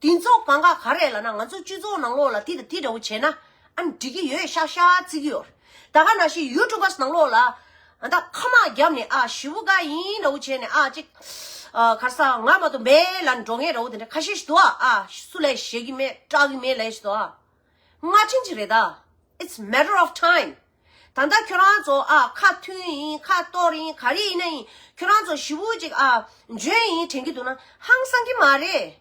དེ་ཚོ་གང་ག་ག་རེ་ལབ་ན་ང་ཚོ་སྤྱི་ཚོགས་ནང་ལོགས་ལ་དེ་དང་དེ་འདྲ་བོ་བྱས་ན་ཨ་ནི་འགྲིག་གི་ཡོད་ཤག་ཤག་བརྩི་གི་ཡོད། ད་ག་ནང་བཞིན་ཡུ་ཊུབ་པར་སི་ནང་ལོགས་ལ་ཨ་ད་ཁ་མ་རྒྱབ་ནས་ཨ་ཞེ་པོ་དགའ་ཡིན་འདྲ་བོ་བྱས་ནས་ཨ་ཅིག་ཨ་ག་རེ་ཟ་ང་མ་གཏོགས་མེད་ལབ་ནས་འགྲོ་མཁན་འདྲ་བོ་དེ་འདྲ་ཁ་ཤས་ཤིག་འདུག་ཨ། ཨ་སུ་ལས་བཤད་ཀྱི་མེད་སྐྲག་གི་མེད་ལབ་ཞིག་འདུག་ཨ། ང་ཕྱིན་ཅི་རེད་ད། It's matter of time. ད་ལྟ་ཁྱོད་རང་ཚོ་ཨ་ཁ་མཐུན་ཡིན་ཁ་གཏོར་ཡིན་ག་རེ་ཡིན་ན་ཡིན་ཁྱོད་རང་ཚོ་ཞེ་པོ་ཅིག་ཨ་འཇོན་ཡིན་དྲན་གྱི་འདུག་ན་ཧང་སང་གི་མ་རེད།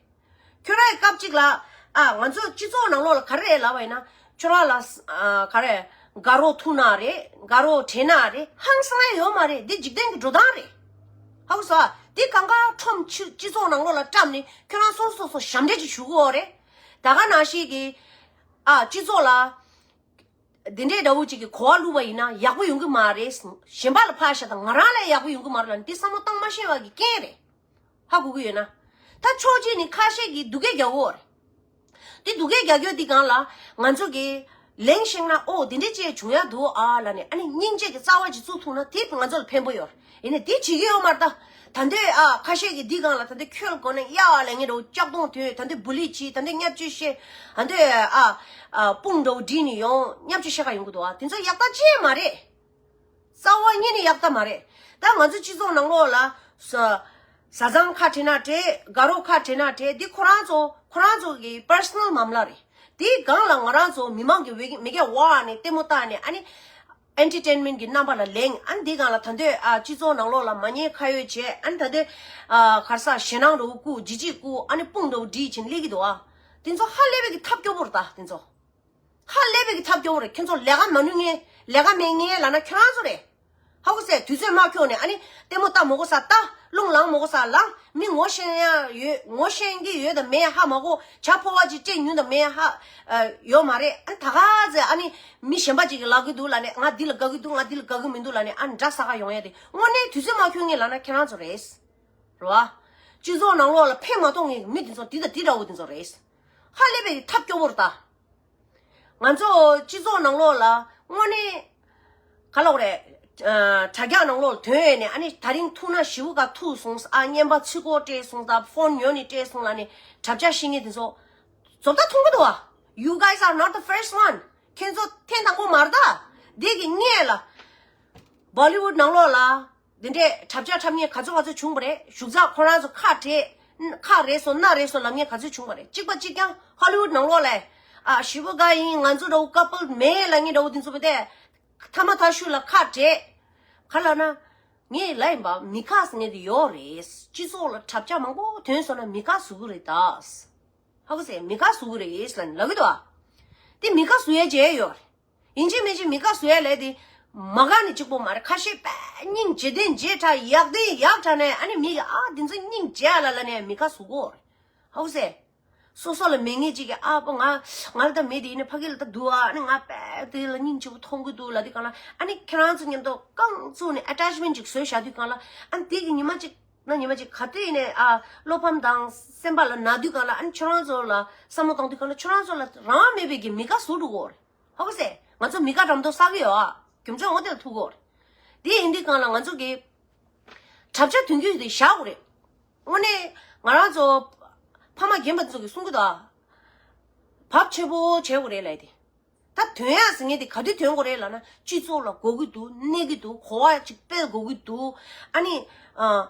ཁྱོད་རང་ཡི་སྐབས་གཅིག་ལ་ཨ་ང་ཚོ་སྤྱི་ཚོགས་ནང་ལོགས་ལ་ག་རེ་རེད་ལབ་པ་ཡིན་ན་ཁྱོད་རང་ལ་ཨ་ག་རེ་དགའ་རོགས་ཐུག་ན་རེད་དགའ་རོགས་དྲན་ན་རེད་ཧང་སང་ཡ་ཡོད་མ་རེད། འདི་འཇིག་རྟེན་གྱི་འགྲོ་སྟངས་རེད། ཧ་གོ་སོང་ཨ། འདི་གང་ག་ཁྲོམ་ཆུ་སྤྱི་ཚོགས་ནང་ལོགས་ལ་བཀྲམ་ནས་ཁྱོད་རང་སོ་སོ་སོ་ཞབས་འདྲེན་ཅིག་ཞུ་གི་ཡོད་རེད། ད་ག་ནང་བཞིན་གྱི་ཨ་སྤྱི་ཚོགས་ལ། འདི་འདྲའི་འདྲ་བོ་ཅིག་གི་གོ་བ་བླུགས་པ་ཡིན་ན་ཡག་པོ་ཡོང་གི་མ་རེད། གཞན་པ་ལ་ཕར་བཞག་དང་ང་རང་ལ་ཡག་པོ་ཡོང་གི་མ་རེད་ལབ་ནས་འདི་བསམ་བློ་བཏང་མ་ཤེས་པ་གི་རྐྱེན་རེད། ཧ་གོ་གི་ཡོད་ན། ད་ཕྱོགས་གཅིག་ནས་ཁ་ཤས་ཀྱིས་སྡུག་སྐད་རྒྱག་གི་ཡོད་རེད། འདི་སྡུག་སྐད་རྒྱག་རྒྱུ་འདི་སྒང་ལ་ང་ཚོ་གིས་ལན་བཤད་ན་ཨོ་འདི་འདྲ་ཅིག་བྱུང་ཡག་འདུག་ཨ་ལབ་ནས་ཨ་ནི་སྙིང་རྗེ་གི་རྩ་བ་ཅིག་བཙུགས་ཐུབ་ན་དེ་ང་ཚོ་ལ་ཕན་པོ་ཡོད་རེད། ཡིན་ནའི་དེ་བྱེད་ཀྱི་ཡོད་མ་རེད་ད། ད་འདོད་ཨ་ཁ་ཤས་ཀྱིས་འདི་སྒང་ལ་ད་འདོད་ཁྱོད་ལ་གོ་ནས་གཡག་ལ་ངས་འགྲོ་ལྕགས་གདོང་དོད་ད་འདོད་བུ་ལི་བྱེད་ད་འདོད་བརྙས་བཅོས་བཤད་ཨ་འདོད་ཨ་ཨ་དཔུང་འགྲོ་བསྒྲིགས་ནས་ཡོང་བརྙས་བཅོས་བཤད་ག་ཡོང་གི་འདུག་ཨ། དེ་ཚོ་ཡག་ཐག་ཆད་མ་རེད། རྩ་བ་ཉིད་ནས་ཡག་ཐག་མ་རེད། ད་ང་ཚོ་སྤྱི་ཚོགས་ནང་ལོགས་ལ་ས་བཟའ་ཚང་ཁ་བྲལ་ན་བྲལ་དགའ་རོགས་ཁ་བྲལ་ན་བྲལ་འདི་ཁོ་རང་ཚོ་ཁོ་རང་ཚོ་གི་པར་སོ་ནལ་མ་མ་ལ་རེད། དེའི་སྒང་ལ་ང་རང་ཚོ་མི་མང་གི་མི་སྐད་བ་ནས་ལྟད་མོ་བལྟས་ནས་ཨ་ནི། ཨེན་ཊར་ཊེན་མེན་ཊི་གི་རྣམ་པ་ལ་ལེན། ཨ་ནི་འདི་སྒང་ལ་ད་འདོད་ཨ་སྤྱི་ཚོགས་ནང་ལོགས་ལ་མ་ཉེས་ཁ་གཡོགས་བྱས་ཨ་ནི་ད་འདོད་ཨ་ག་རེ་ཟ་ཞེད་སྣང་འདྲ་བོ་བསྐུར་ལྗིད་ལྗིད་བསྐུར་ཨ་ནི་དཔུང་འདྲ་བོ་སྒྲིག་བྱས་ནས་སླེབས་ཀྱི་འདུག་ཨ། དེ་ཚོ་ཧ་ལས་པའི་གི་ཐབས་སྐྱོ་པོ་རེད་ད་དེ་ཚོ། ཧ་ལས་པའི་གི་ཐབས་སྐྱོ་པོ་རེད། ཁྱོད་ཚོ་ལས་ཀ་མ་ནུས་མཁན་ལས་ཀ་མེད་མཁན་ལབ་ན་ཁྱོད་རང་ཚོ་རེད། ཧ་གོ་སོང་། དུས་ཚོད་མ་འཁྱོལ་ནས་ཨ་ནི་ལྟད་མོ་ལྟ་མ་དགོས་ས་ལྟ། རླུང་ལངས་མ་དགོས་ས་ལངས། མི་ངོ་ཤེས་ཡ་ཡོད་ངོ་ཤེས་ཀྱི་ཡོད་དམ་མེད་ཧ་མ་གོ། ཇ་ཕོར་པ་ཅིག་སྤྲད་མྱོང་དམ་མེད་ཧ་ཨ་ཡོད་མ་རེད། ཨ་ནི་ད་ག་ཚོད་ཨ་ནི་མི་གཞན་པ་ཅིག་གིས་ལབ་ཀྱི་འདུག་ལབ་ནས་ང་འདི་ལ་དགའ་གི་འདུག་ང་འདི་ལ་དགའ་གི་མི་འདུག་ལབ་ནས་ཨ་ནི་འདྲ་ཟ་ག་ཡོང་ཡ་དེ་དངོས་གནས་དུས་ཚོད་མ་འཁྱོལ་མཁན་ལབ་ན་ཁྱེད་རང་ཚོ་རེད། རེད་བ། སྤྱི་ཚོགས་ནང་ལོགས་ལ་ཕན་མ་ཐོགས་མཁན་གྱི་མི་དེ་ཚོ་འདི་དང་འདི་འདྲ་བོ་དེ་ཚོ་རེད། ཧ་ལས་པའི་ཐབས་སྐྱོ་པོ་རེད་ད། ང་ཚོ་སྤྱི་ཚོགས་ནང་ལོགས་ལ་དངོས་གནས་ག་ལབ་དགོས་རེད། ཨ་དྲ་རྒྱ་ནང་ལོགས་ལ་ཐོན་ཡས་ནས་ཨ་ནི་ད་རིང་ཐུག་ན་ཞེ་པོ་ག་ཐུག་སོང་ཨ། རྔན་པ་ཚིག་གོ་སྤྲད་སོང་ད་ཕོན་ཉོ་ནས་སྤྲད་སོང་ལབ་ནས་གྲབས་ཆག་བཤད་མཁན་དེ་ཚོ་བཟོ་ལྟ་མཐོང་གི་འདུག་བ། You guys are not the first one. ཁྱེད་ཚོ་ཐེངས་དང་པོ་མ་རེད་ད། འདི་གི་སྔོན་ལ་བོ་ལི་ཝུཌ་ནང་ལོགས་ལ། འདི་འདྲས་འཁྲབ་ཆ་འཁྲབ་མཁན་ག་ཚོད་ག་ཚོད་བྱུང་བ་རེད། བཞུགས་ཚགས་ཁོ་རང་ཚོ་ཁ་བྲལ། ཁ་རེད་སོང་སྣ་རེད་སོང་ལབ་མཁན་ག་ཚོད་བྱུང་བ་རེད། གཅིག་པ་གཅིག་རྐྱང་ཧོ་ལི་ཝུད་ནང་ལོགས་ལ། ཨ་ཞེ་པོ་དགའ་ཡིན། ང་ཚོ་འདྲ་བོ་ཀ་པལ་མེད་ལབ་མཁན་འདྲ་བོ་འདི་ཚོ་བས་ཏེ། ཐ་མ་ཐ་ཤུ་ལ་ཁ་བྲལ། ག་ལབ་ན། ངས་ལབ་ཡིན་པ། མི་ཁ་ཟེར་མཁན་དེ་ཡོད་རེད། སྤྱི་ཚོགས་ལ་འཁྲབ་ཆ་མང་པོ་ཐོན་སོང་ན་མི་ཁ་ཟུག་གི་རེད་ད། ཧ་གོ་སོང་། མི་ཁ་ཟུག་གི་རེད་ལབ་ལབ་གི་འདུག་ཨ། དེ་མི་ཁ་ཟུག་ཡས་བྱས་ཡོད་རེད། ཡིན་གཅིག་མིན་གཅིག་མི་ཁ་ཟུག་ཡས་ལས་དེ་མ་དགའ་ནི་གཅིག་པོ་མ་རེད། ཁ་ཤས་དཔེ་སྙིང་རྗེ་དོན་རྗེ་དྲགས། ཡག་དོན་ཡག་དྲགས་ནས་ཨ་ནི་མི་གི་ཨ་འདི་ཚོ་སྙིང་རྗེ་ཨ་ལ་ལ་ནས་མི་ཁ་ཟུག་གོ་རེད། ཧ་གོ་སོང་། སོ་སོ་ལ་མེད་མཁན་གཅིག་གིས་ཨ་ཕོ་ང་ང་ལ་ད་མེད་དེ་ཡིན་ན་ཕ་གི་ལ་ད་འདུག་ཨ། ཨ་ནི་ང་དཔེ་དེ་ལ་སྙིང་རྗེ་པོ་མཐོང་གི་འདུག་ལབ་དུས་སྒང་ལ། ཨ་ནི་ཁྱེད་རང་ཚོ་མཉམ་དུ་རྐང་བཙུགས་ནས་ཨ་ཊེཆ་མེན་ཊི་ཅིག་བཟོས་བཞག་དུས་སྒང་ལ། ཨ་ནི་དེ་གི་ཉི་མ་གཅིག་ན་ཉི་མ་གཅིག་ག་དུས་ཡིན་ནའི་ཨ་བློ་ཕམ་དང་སེམས་པ་ལ་ན་དུས་སྒང་ལ། ཨ་ནི་ཁྱོད་རང་ཚོ་ལ་བསམ་བློ་བཏང་དུས་སྒང་ལ་ཁྱོད་རང་ཚོ་ལ་རང་དབང་མེད་པའི་གི་མི་དགའ་བཟོ་འགྲོ་གི་ཡོད་རེད། ཧ་གོ་སོང་། ང་ཚོ་མི་དགའ་འགྲམ་དུ་ཟག་གི་ཡོད་ཨ། རྒྱུ་མཚན་འོ་དེ་ལ་ཐུག་གི་ཡོད་རེད། དེ་ཡིན་དུས་སྒང་ལ་ང་ཚོ་གི་འཁྲབ་ཆ་ཐོན་རྒྱུ་དེ་བཞག་དགོས་རེད། དངོས་གནས་ང་རང་ཚོ་ཕ་མ་རྒན་པ་ཚོ་གིས་གསུང་གི་འདུག་ཨ། བབ་ཆེ་པོ་བྱེད་དགོས་རེད་ལབ་དེ། ད་ཐོན་ཡག་ཟེར་མཁན་དེ་ག་དུས་ཐོན་དགོས་རེད་ལབ་ན། སྤྱི་ཚོགས་ལ་དགོས་ཀྱི་འདུག་གནས་ཀྱི་འདུག་གོ་བ་ཅིག་སྤེལ་དགོས་ཀྱི་འདུག་ཨ་ནི། ཨ།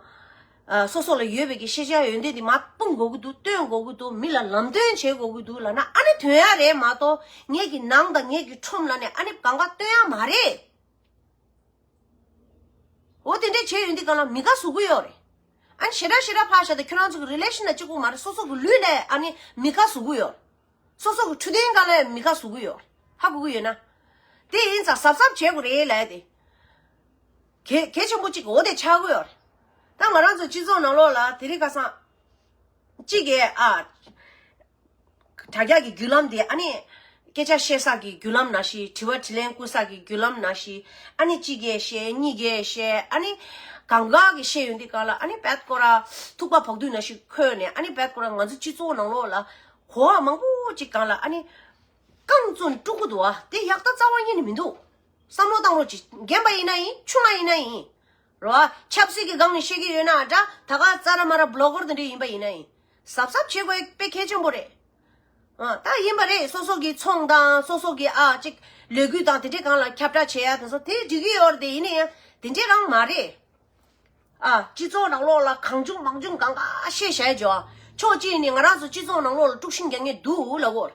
ཨ། སོ་སོ་ལ་ཡོད་པའི་གི་ཤེས་བྱ་ཡོན་ཏན་དེ་མར་སྤུངས་དགོས་ཀྱི་འདུག་སྟོན་དགོས་ཀྱི་འདུག་མི་ལ་ལམ་སྟོན་བྱེད་དགོས་ཀྱི་འདུག་ལབ་ན། ཨ་ནི་ཐོན་ཡག་རེད་མ་གཏོགས། ངེད་ཀྱི་ནང་དང་ངེད་ཀྱི་ཁྲོམ་ལ་ནས་ཨ་ནི་གང་ག་སྟོན་ཡག་མ་རེད། འོ་དེ་འདྲས་བྱས་ཡོང་དུས་སྒང་ལ་མི་དགའ་བཟོ་གི་ཡོད་རེད། ཨ་ནི་ཞེ་དྲག་ཞེ་དྲག་ཕར་བཞག་སྟེ་ཁྱོད་རང་ཚོ་གི་རི་ལེ་ཤན་ལ་གཅིག་པོ་མ་རེད། སོ་སོ་གི་ལུས་ལ་ཨ་ནི་མི་དགའ་བཟོ་གི་ཡོད་རེད། སོ་སོ་གི་འཕྲོད་བསྟེན་སྒང་ལ་མི་དགའ་བཟོ་གི་ཡོད་རེད། ཧ་གོ་གི་ཡོད་ན། དེ་ཡིན་ཙང་གཟབ་གཟབ་བྱེད་དགོས་རེད་ལབ་དེ། གལ་གལ་ཆེན་པོ་གཅིག་འོ་དེ་ཆགས་ཀྱི་ཡོད་རེད། ད་ང་རང་ཚོ་སྤྱི་ཚོགས་ནང་ལོགས་ལ་དེ་རིང་ཁ་སང་གཅིག་གིས་ཨ། དྲ་རྒྱ་གི་བརྒྱུད་ལམ་དེ། ཨ་ནི་སྐད་ཆ་བཤད་ས་གི་བརྒྱུད་ལམ་ནང་བཞིན། དྲི་བ་དྲིས་ལན་བསྐུར་ས་གི་བརྒྱུད་ལམ་ནང་བཞིན། ཨ་ནི་གཅིག་གིས་བཤད། གཉིས་ཀས་བཤད། ཨ་ནི་གང་ག་གིས་བཤད་ཡོང་དུས་སྒང་ལ། ཨ་ནི་བད་ཀོ་ར་ཐུག་པ་བག་དུད་ནང་བཞིན་འཁོལ་ནས། ཨ་ནི་བད་ཀོ་ར་ང་ཚོ་སྤྱི་ཚོགས་ནང་ལོགས་ལ་གོ་བ་མང་པོ་ཅིག་སྒང་ལ་ཨ་ནི་རྐང་བཙུགས་ནས་དཀྲུག་གི་འདུག་ཨ། དེ་ཡག་ཐག་རྩ་བ་ཉིད་ནས་མི་འདུག་བསམ་བློ་བཏང་རོགས་གྱིས། རྒན་པ་ཡིན་ན་ཡིན། ཆུང་མ་ཡིན་ན་ཡིན། རོ། ཆབ་སྲིད་ཀྱི་སྒང་ནས་བཤད་ཀྱི་ཡོད་ན་འདྲ། ད་ག་ཙ་ར་མ་ར་བློ་གོར་དེ་འདྲ་ཡིན་པ་ཡིན་ན་ཡིན། གཟབ་གཟབ་བྱེད་དགོས་དཔེ་གལ་ཆེན་པོ་རེད། ཨ། ད་ཡིན་པ་རེད། སོ་སོ་གི་ཚོང་དང་སོ་སོ་གི་ཨ་ཅིག་ལས་འགུལ་དང་དེ་འདྲའི་སྒང་ལ་ཁྱབ་བསྒྲགས་བྱེད་ཡ་དེ་ཚོ་དེ་འགྲིག་གི་ཡོད་རེད། དེ་ཡིན་ན་ཡང་དེ་འདྲའི་རང་མ་རེད། ཨ། སྤྱི་ཚོགས་ནང་ལོགས་ལ་གང་བྱུང་མང་བྱུང་གང་ག་བཤད་བཞག་ཡ་ཅོ། ཕྱོགས་གཅིག་ནས་ང་རང་ཚོ་སྤྱི་ཚོགས་ནང་ལོགས་ལ་དཀྲུག་ཤིང་རྒྱག་མཁན་འདུག་ལབ་གོ།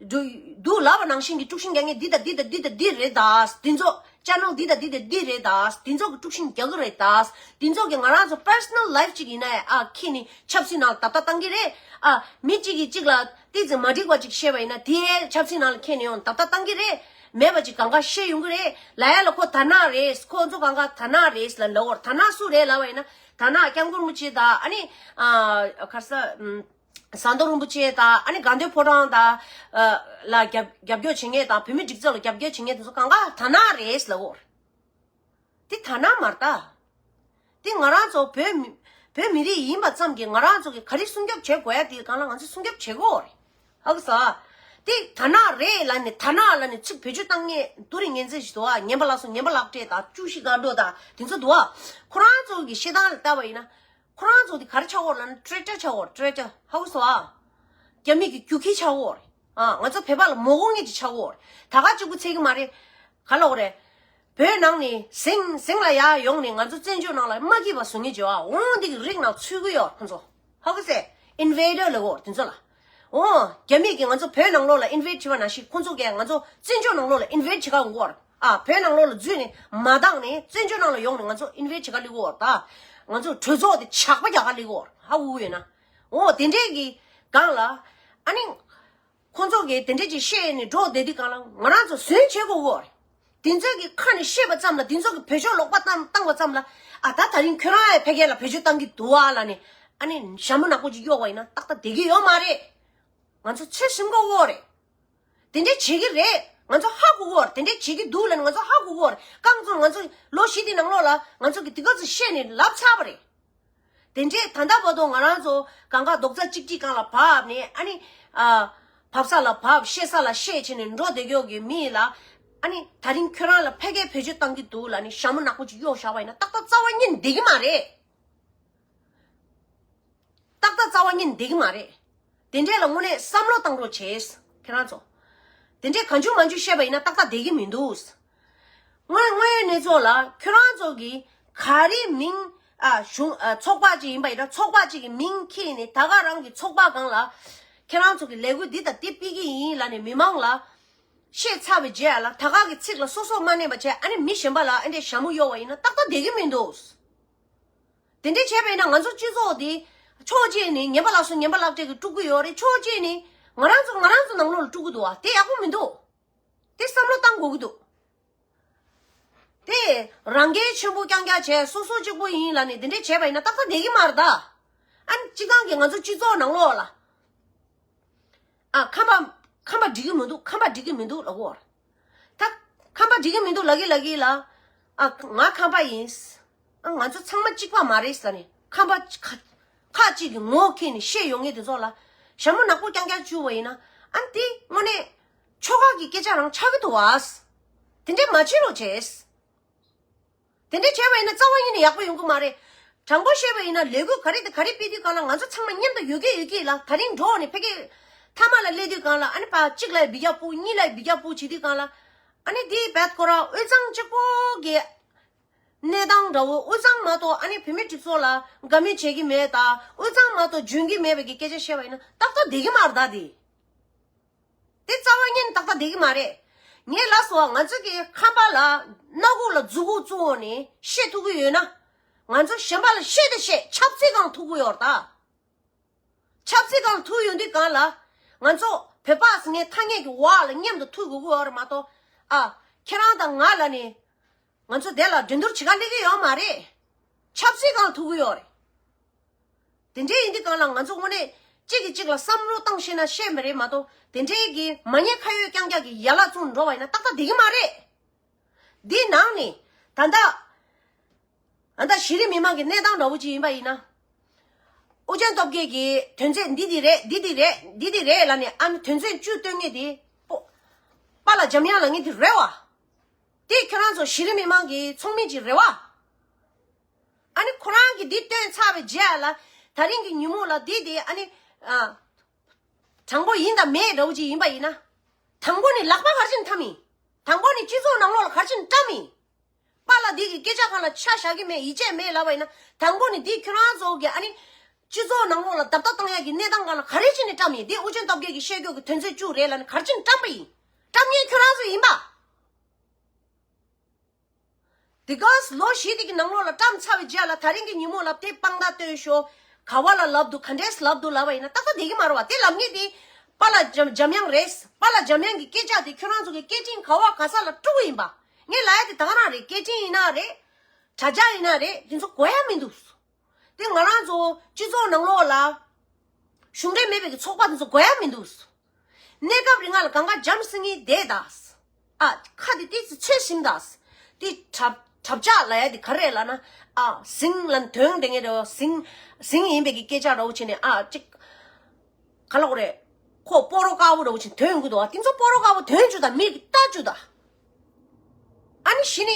འདུག་ལབ་པ་ནང་བཞིན་གྱི་དཀྲུག་ཤིང་རྒྱག་མཁན་འདི་དང་འདི་དང་འདི་དང་འདི་རེད་ད། འདི་ཚོ་ཅེ་ནལ་འདི་དང་འདི་དང་འདི་རེད་ད། འདི་ཚོ་གི་དཀྲུག་ཤིང་རྒྱག་གི་རེད་ད། འདི་ཚོ་གི་ང་རང་ཚོ་པར་སོ་ནལ་ལའིབ་ཅིག་ཡིན་ན་ཡང་ཨ་ཁྱེད་ནི་ཆབ་སྲིད་ནང་ལ་ཏག་ཏག་བཏང་གི་རེད། ཨ། མི་གཅིག་གིས་གཅིག་ལ་ཏོག་ཙམ་མ་འགྲིག་པ་ཅིག་བཤད་པ་ཡིན་ན་དེ་ཆབ་སྲིད་ནང་ལ་ཁྱེད་ནི་ཡང་ཏག་ཏག་བཏང་གི་རེད། མེད་པ་ཅིག་གང་ག་བཤད་ཡོང་གི་རེད། ལབ་ཡ་ལ་ཁོ་དར་ནག་རེད། ཁོ་ཚོ་གང་ག་དར་ནག་རེད་ལབ་ལབ་གོ། དར་ནག་སུ་རེད་ལབ་པ་ཡིན་ན། དར་ནག་སྐྱབས་མགོན་རིན་པོ་ཆེ་དང་། ཨ་ནི་ཨ་ག་རེ་ཟེར། ཨམ། ཟམ་གདོང་རིན་པོ་ཆེ་དང་། ཨ་ནི་དགའ་ལྡན་ཕོ་བྲང་དང་། ཨ། ལ་རྒྱབ་རྒྱབ་སྐྱོར་བྱེད་མཁན་དང་། བོད་མི་སྒྲིག་འཛུགས་ལ་རྒྱབ་སྐྱོར་བྱེད་མཁན་དེ་ཚོ་གང་ག་དར་ནག་རེད་ལབ་གོ། དེ་དར་ནག་མ་རེད་ད། དེ་ང་རང་ཚོ་བོད་མི་བོད་མི་རིགས་ཡིན་པ་ཙམ་གྱིས་ང་རང་ཚོ་གིས་ག་རེ་སྲུང་སྐྱོབ་བྱེད་དགོས་ཡ་དེ་སྒང་ལ་ང་ཚོ་སྲུང་སྐྱོབ་བྱེད་དགོས་རེད། ཧ་གོ་སོང་། དེ་དར་ནག་རེད་ལབ་ནས། དར་ནག་ལབ་ནས་ཚིག་བེད་སྤྱོད་བཏང་མཁན་དུ་རིང་ངན་ཚེ་ཞིག་འདུག་ཨ། ངན་པ་ལ་སོགས། ངན་པ་ལག་སྤྲད་དང་། བཅུ་བཞི་སྒང་དྲུག་དང་དེ་ཚོ་འདུག་ཨ། ཁོ་རང་ཚོ་གི་བཤད་སྟངས་ལ་བལྟས་པ་ཡིན་ན། ཁོ་རང་ཚོ་དེ་ག་རེ་ཆགས་ཡོད་རེད་ལབ་ན། ཊེ་རེ་ཊར་ཆགས་ཡོད་རེད། ཊེ་རེ་ཊར། ཧ་གོ་སོང་ཨ། རྒྱ་མི་གི་རྒྱུག་ཁྱི་ཆགས་ཡོད་རེད། ཨ། ང་ཚོ་བོད་པ་ལ་མོ་གོ་ངེས་ཀྱི་ཆགས་ཡོད་རེད། ད་ག་གཅིག་པུ་ཚད་ཀྱི་མ་རེད། ག་ལབ་དགོས་རེད། བོད་ནང་ནས་ཟིང་ཟིང་ལ་ཡར་ཡོང་ནས་ང་ཚོ་བཙན་བྱོལ་ནང་ལ་མ་སྐྱིད་པ་བཟོ་མཁན་ཅིག་ཡོད་ཨ། འོ་འདི་གི་རིགས་ནང་ཚུད་ཀྱི་ཡོད་ཁོ་ཚོ། ཧ་གོ་སོང་། ཨིན་ཝེ་ཌར་ལབ་ཀྱི་ཡོད་རེད་དེ་ཚོ་ལ། འོ། རྒྱ་མི་གིས་ང་ཚོ་བོད་ནང་ལོགས་ལ་ཨིན་ཝེ་ཌི་བྱེད་པ་ནང་བཞིན། ཁོ་ཚོ་གིས་ང་ཚོ་བཙན་བྱོལ་ནང་ལོགས་ལ་ཨིན་ཝེ་ཌི་བྱེད་ག་ཡོང་གི་ཡོད་རེད། ཨ། བོད་ནང་ལོགས་ལ་འཛུལ་ནས་མ་བཏང་ནས་བཙན་བྱོལ་ནང་ལ་ཡོང་ནས་ང་ཚོ་ཨིན་ཝེ་ཌི་བྱེད་ག་སླེབས་ཀྱི་ཡོད་རེད་ད། ང་ཚོ་གྲོས་ཚོགས་དེ་ཇག་པ་རྒྱག་ག་སླེབས་ཀྱི་ཡོད་རེད། ཧ་གོ་གི་ཡོད་ན། འོ། དེ་འདྲས་ཀྱི་སྒང་ལ། ཨ་ནི། ཁོ་ཚོ་གིས་དེ་འདྲས་ཅིག་བཤད་ནས་འགྲོ་བསྡད་དུས་སྒང་ལ། ང་རང་ཚོ་ཟོན་བྱེད་དགོས་ཀྱི་ཡོད་རེད། དེ་ཚོ་གིས་ཁ་ནས་བཤད་པ་ཙམ་ལ། དེ་ཚོ་གིས་བེད་སྤྱོད་ལོག་པ་བཏང་བཏང་བ་ཙམ་ལ། ཨ། ད་དེ་རིང་ཁྱོད་རང་ཡང་ཕ་གི་ལ་བེད་སྤྱོད་བཏང་གི་འདུག་ཨ་ལབ་ནས། ཨ་ནི་ཞྭ་མོ་ནག་པོ་ཅིག་གཡོགས་པ་ཡིན་ན་ཏག་ཏག་བསྡད་ཀྱི་ཡོད་མ་རེད། ང་ཚོ་ཚོད་ཟིན་དགོས་ཀྱི་ཡོད་རེད། དེ་འདྲས་བྱེད་ཀྱི་རེད། ང་ཚོ་ཧ་གོ་གི་ཡོད་རེད། དེ་འདྲས་བྱེད་ཀྱི་འདུག་ལབ་ནས་ང་ཚོ་ཧ་གོ་གི་ཡོད་རེད། རྐང་བཙུགས་ང་ཚོ་ལོ་བཞི་དེའི་ནང་ལོགས་ལ་ང་ཚོ་གིས་དེ་ག་ཚོད་བཤད་ནས་ལབ་ཚར་བ་རེད། དེ་འདྲས་ད་ལྟ་བར་དུ་ང་རང་ཚོ་གང་ག་རྡོག་རྩ་གཅིག་སྒྲིལ་སྒང་ལ་བབས་ནས། ཨ་ནི། ཨ། བབས་ས་ལ་བབས། བཤད་ས་ལ་བཤད་བྱས་ནས་འགྲོ་བསྡད་ཀྱི་ཡོད་ཀྱི་མི་ལ། ཨ་ནི་དེ་རིང་ཁྱོད་རང་ལ་ཕ་གིས་བེད་སྤྱོད་བཏང་གི་འདུག་ལབ་ནས་ཞྭ་མོ་ནག་པོ་ཅིག་གཡོགས་བཞག་པ་ཡིན་ན་ཏག་ཏག་རྩ་བ་ཉིད་ནས་བསྡད་ཀྱི་མ་རེད། ཏག་ཏག་རྩ་བ་ཉིད་ནས་བསྡད་ཀྱི་མ་རེད། དེ་འདྲས་ལ་དངོས་གནས་བསམ་བློ་བཏང་རོགས་བྱེད། ཁྱེད་རང་ཚོ། དེ་འདྲས་གང་བྱུང་མང་བྱུང་བཤད་པ་ཡིན་ན་ཏག་ཏག་བསྡད་ཀྱི་མི་འདུག་དངོས་དངོས་ཡོད་གནས་ཚུལ་ལ་ཁྱོད་རང་ཚོ་གིས་ ག་རེ་མིང་ཨ་གཞུང་ཨ་ཚོགས་པ་ཅིག་ཡིན་པ་ཡིན་ན་ཚོགས་པ་ཅིག་གི་མིང་ཁྱེར་ནས་ད་ག་རང་གི་ཚོགས་པ་སྒང་ལ་ཁྱེད་རང་ཚོ་གི་ལས་འགུལ་འདི་དང་འདི་སྤེལ་གི་ཡིན་ལབ་ནས་མི་མང་ལ་བཤད་ཚར་བའི་རྗེས་ལ་ད་ག་གི་ཚིག་ལ་སོ་སོ་མ་གནས་པ་བྱས། ཨ་ནི་མི་གཞན་པ་ལ་ཨ་འདྲས་ཞྭ་མོ་གཡོག་པ་ཡིན་ན་ཏག་ཏག་བསྡད་ཀྱི་མི་འདུག། དེ་འདྲས་བྱས་པ་ཡིན་ན་ང་ཚོ་སྤྱི་ཚོགས་འདི་ཕྱོགས་གཅིག་ནས་ངན་པ་ལགས་སུ་ངན་པ་ལགས་འདྲས་ཀྱིས་དཀྲུག་གི་ཡོད་རེད། ཕྱོགས་གཅིག་ནས་ང་རང་ཚོ་ང་རང་ཚོ་ནང་ལོགས་ལ་དཀྲུག་གི་འདུག་བ། དེ་ཡག་པོ་མི་འདུག། དེ་བསམ་བློ་བཏང་དགོས་ཀྱི་འདུག། དེ་རང་འགན་ཆེན་པོ་རྐྱང་རྐྱང་བྱས་སོ་སོ་གཅིག་པོ་ཡིན་ལབ་ནས་དེ་འདྲས་བྱས་པ་ཡིན་ན་ཏག་ཏག་བསྡད་ཀྱི་མ་རེད་ད། ཨ་ནི་སྤྱི་བཏང་གི་ང་ཚོ་སྤྱི་ཚོགས་ནང་ལོགས་ལ། ཨ་ཁམས་པ་ཁམས་པ་འགྲིག་གི་མི་འདུག། ཁམས་པ་འགྲིག་གི་མི་འདུག་ལབ་གོ། ད་ཁམས་པ་འགྲིག་གི་མི་འདུག་ལབ་ཀྱི་ལབ་ཀྱི་ལ། ཨ་ང་ཁམས་པ་ཡིན། ཨ་ང་ཚོ་ཚང་མ་གཅིག་པ་མ་རེད་ཟེར་ནས་ཁམས་པ་ཁ་ཁ་གཅིག་གི་ངོ་འཁྱེར་ནས་བཤད་ཡོང་མཁན་དེ་ཚོ་ལ་ཞྭ་མོ་ནག་པོ་རྐྱང་རྐྱང་བཅུག་པ་ཡིན་ན། ཨ་འདི་དངོས་གནས་ཆོལ་ཁ་གི་སྐད་ཆ་རང་ཆགས་ཀྱི་འདུག་བ། དེ་འདྲས་མ་བྱེད་རོགས་བྱས། དེ་འདྲས་བྱས་པ་ཡིན་ན་རྩ་བ་ཉིད་ནས་ཡག་པོ་ཡོང་གི་མ་རེད། དྲང་པོ་བཤད་པ་ཡིན་ན་ལས་འགུལ་ག་རེ་དང་ག་རེ་སྤེལ་དུས་སྒང་ལ་ང་ཚོ་ཚང་མ་མཉམ་དུ་ཡོད་ཀྱི་ཡོད་ཀྱི་ལ། ད་རིང་འགྲོ་བ་ནས་ཕ་གི་མཐའ་མ་ལ་སླེབས་དུས་སྒང་ལ་ཨ་ནི་ཕར་གཅིག་ལ་འབུད་རྒྱག་སྤོ། གཉིས་ལ་འབུད་རྒྱག་སྤོ་བྱེད་དུས་སྒང་ལ་ཨ་ནི་དེའི་བད་ཁོ་རང་དབུས་གཙང་གཅིག་པོ་གི་གནས་སྟངས་འདྲ་བོ། དབུས་གཙང་མ་གཏོགས་ཨ་ནི་བོད་མི་སྒྲིག་འཛུགས་ལ་དགའ་མོས་བྱེད་ཀྱི་མེད་ད། དབུས་གཙང་མ་གཏོགས་འཇོན་གྱི་མེད་པའི་གི་སྐད་ཆ་བཤད་པ་ཡིན་ན་ཏག་ཏག་བསྡད་ཀྱི་མ་རེད་ད་དེ། དེ་རྩ་བ་ཉིད་ནས་ཏག་ཏག་བསྡད་ཀྱི་མ་རེད། ངས་ལབ་སོང་བ། ང་ཚོ་གི་ཁམས་པ་ལ་སྣ་ཁུག་ལ་མཛུ་གུ་བཙུགས་འོང་ནས་བཤད་ཐུབ་ཀྱི་ཡོད་ན། ང་ཚོ་གཞན་པ་ལ་བཤད་དེ་བཤད། ཆབ་སྲིད་སྒང་ཐུག་གི་ཡོད་རེད་ད། ཆབ་སྲིད་སྒང་ཐུག་ཡོང་དུས་སྒང་ལ་ང་ཚོ་བོད་པ་ཟེར་མཁན་ཐ་སྙད་ཀྱི་འོག་ལ་མཉམ་དུ་ཐུག་དགོས་ཀྱི་ཡོད་རེད་མ་གཏོགས། ཨ་ཁྱེད་རང་དང་ང་ལབ་ནས་ང་ཚོ་དེ་ལ་འགྲན་བསྡུར་བྱེད་ག་སླེབས་ཀྱི་ཡོད་མ་རེད། ཆབ་སྲིད་སྒང་ཐུག་གི་ཡོད་རེད། དེ་འདྲའི་ཡིན་དུས་སྒང་ལ་ང་ཚོ་དངོས་གནས་གཅིག་གིས་གཅིག་ལ་བསམ་བློ་བཏང་ཤེས་ན་ཤེས་མ་རེད་མ་གཏོགས། དེ་འདྲའི་གི་མ་ཉེས་ཁ་གཡོགས་རྐྱང་རྐྱང་གི་ཡན་ལག་བཙུགས་འགྲོ་བ་ཡིན་ན་ཏག་ཏག་བསྡད་ཀྱི་མ་རེད། འདི་ནང་ནས་ད་ལྟ་ཨ་ད་གཞི་རིམ་མི་མང་གི་གནས་སྟངས་འདྲ་བོ་ཅིག་ཡིན་པ་ཡིན་ན། ཨོ་རྒྱན་སྟོབས་རྒྱལ་གྱིས་དོན་ཚན་འདི་འདི་རེད། འདི་འདི་རེད། འདི་འདི་རེད་ལབ་ནས་ཨ་ནི་དོན་ཚན་བཅུ་བཏོན་མཁན་དེ་པོ་པཱ་ལགས་འཇམ་དབྱངས་ལབ་མཁན་དེ་རེད་བ། དེ་ཁྱོད་རང་ཚོ་གཞི་རིམ་མི་མང་གི་ཚོགས་མི་ཅིག་རེད་བ། ཨ་ནི་ཁོ་རང་གིས་འདི་བཏོན་ཚར་བའི་རྗེས་ལ་ད་རིང་གི་ཉིན་མོ་ལ་འདི་དེ་ཨ་ནི་ཨ་དྲང་པོ་ཡིན་དང་མེད་འདྲ་བོ་ཅིག་ཡིན་པ་ཡིན་ན། དང་པོ་ནས་ལག་པ་ག་རེ་བྱས་ནས་འཐམ་ཡིན། དང་པོ་ནས་སྤྱི་ཚོགས་ནང་ལོགས་ལ་ག་རེ་བྱས་ནས་བཀྲམ་ཡིན། པཱ་ལགས་འདི་གི་སྐད་ཆ་སྒང་ལ་ཆ་བཞག་གི་མེད། ཡིད་ཆེས་མེད་ལབ་པ་ཡིན་ན། དང་པོ་ནས་འདི་ཁྱོད་རང་ཚོ་གི་ཨ་ནི་སྤྱི་ཚོགས་ནང་ལོགས་ལ་བརྡབ་ལྟ་བཏང་ཡག་གི་གནས་སྟངས་སྒང་ལ་ག་རེ་བྱས་ནས་བཀྲམ་ཡིན། འདི་ཨོ་རྒྱན་སྟོབས་རྒྱལ་གྱིས་བཤད་རྒྱུ་གི་དོན་ཚན་བཅུ་རེད་ལབ་ནས་ག་རེ་བྱས་ནས་བཀྲམ་པ་ཡིན། བཀྲམ་མཁན་ཁྱོད་རང་ཚོ་ཡིན་པ། དེ་ག་ལོ་བཞི་དེ་གི་ནང་ལོགས་ལ་བཀྲམ་ཚར་བའི་རྗེས་ལ་ད་རིང་གི་ཉིན་མོ་ལ་དེ་དཔང་རྟགས་སྟོན་ཤོག། ག་བ་ལ་ལབ་འདུག། ག་འདྲས་ལབ་འདུག་ལབ་པ་ཡིན་ན་ཏག་ཏག་བསྡད་ཀྱི་མ་རེད་བ། དེ་ལབ་མཁན་དེ་པཱ་ལགས་འཇམ་འཇམ་དབྱངས་རེད། པཱ་ལགས་འཇམ་དབྱངས་ཀྱི་སྐད་ཆ་དེ་ཁྱོད་རང་ཚོ་གི་སྐད་འཕྲིན་ག་བ་ག་ས་ལ་དཀྲུག་གི་ཡིན་པ། ངས་ལབ་ཡ་དེ་ད་ག་རང་རེད། སྐད་འཕྲིན་ཡིན་ན་རེད། དྲ་རྒྱ་ཡིན་ན་རེད། དེ་ཚོ་དགོས་ཡ་མི་འདུག། དེ་ང་རང་ཚོ་སྤྱི་ཚོགས་ནང་ལོགས་ལ་གཞུང་འབྲེལ་མེད་པའི་གི་ཚོགས་པ་དེ་ཚོ་དགོས་ཡ་མི་འདུག། གནས་སྐབས་རིང་ལ་གང་ག་འཇམ་སེང་གེ་བསྡད་ད། ཨ་ཁ་དེ་ཏིག་ཙི་ཚོད་ཟིན་ད། དེ་གྲབས་གྲབས་ཆག་ལབ་ཡ་དེ་ག་རེ་ལབ་ན། ཨ་ཟིང་ལབ་དོན་དེ་ངས་རེད་བ། ཟིང་ཟིང་ཡིན་པའི་གི་སྐད་ཆ་འདྲ་བོ་བྱས་ནས་ཨ་ཅིག་ག་ལབ་དགོས་རེད། ཁོ་སྤོ་རོ་དཀར་པོ་འདྲ་བོ་བྱས་ནས་དོན་ཡོང་གི་འདུག་བ། དེ་ཚོ་སྤོ་རོ་དཀར་པོ་དོན་བཅུག་ད། མིག་གིས་ལྟ་བཅུག་ད། ཨ་ནི་གཞི་ནས་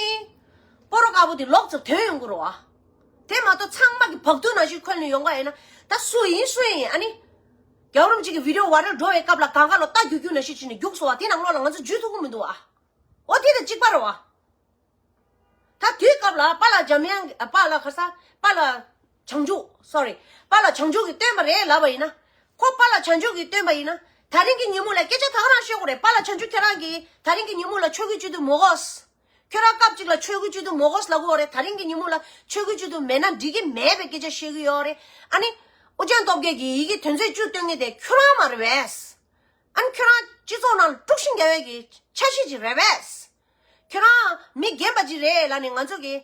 སྤོ་རོ་དཀར་པོ་དེ་ལོག་ཙམ་དོན་ཡོང་གི་རེད་བ། དེ་མ་གཏོགས་ཚང་མ་གི་བག་ཐུག་ནང་བཞིན་ཁོལ་ནས་ཡོང་ག་ཡིན་ན། ད་སུ་ཡིན་སུ་ཡིན། ཨ་ནི་རྒྱལ་བ་རིན་པོ་ཆེ་གི་བི་ཌི་ཡོ་ཝའི་རལ་འགྲོ་བའི་སྐབས་ལ་གང་ག་ལོ་རྟ་རྒྱུག་རྒྱུག་ནང་བཞིན་བྱས་ནས་རྒྱུགས་སོང་བ། དེ་ནང་ལོགས་ལ་ང་ཚོ་འཇུས་ཐུབ་ཀྱི་མི་འདུག་ཨ། འོ་དེ་དང་གཅིག་པ་རེད་བ། ད་དུས་སྐབས་ལ་པཱ་ལགས་འཇམ་དབྱངས། པཱ་ལགས་ག་ས། པཱ་ལགས་བྱང་ཆུབ། སོ་རི། པཱ་ལགས་བྱང་ཆུབ་ཀྱིས་བཏོན་པ་རེད་ལབ་པ་ཡིན་ན། ཁོ་པཱ་ལགས་བྱང་ཆུབ་ཀྱིས་བཏོན་པ་ཡིན་ན། ད་རིང་གི་ཉིན་མོ་ལ་སྐད་ཆ་ད་ག་རང་ཤོད་དགོས་རེད། པཱ་ལགས་བྱང་ཆུབ་ཁྱེད་རང་གིས་ད་རིང་གི་ཉིན་མོ་ལ་ཆོས་གོས་གྱོན་དུས་མོ་གོས། ཁྱོད་རང་སྐབས་གཅིག་ལ་ཆོས་གོས་གྱོན་དུས་མོ་གོས་ལབ་ཀྱི་ཡོད་རེད། ད་རིང་གི་ཉིན་མོ་ལ་ཆོས་གོས་གྱོན་དུས་མེད་ན་འགྲིག་གི་མེད་པའི་སྐད་ཆ་བཤད་ཀྱི་ཡོད་རེད། ཨ་ནི་ཨོ་རྒྱན་སྟོབས་རྒྱལ་གྱིས་ཡི་གེ་དོན་ཚན་བཅུ་བཏོན་མཁན་དེ་ཁྱོད་རང་མ་རེད་པས། ཨ་ནི་ཁྱོད་རང་སྤྱི་ཚོགས་ནང་ལ་དཀྲུག་ཤིང་རྒྱག་ཡས་ཀྱི་འཆར་གཞི་ཅིག་རེད་པས། ཁྱོད་རང་མི་རྒན་པ་ཅིག་རེད་ལབ་ནས་ང་ཚོ་གིས་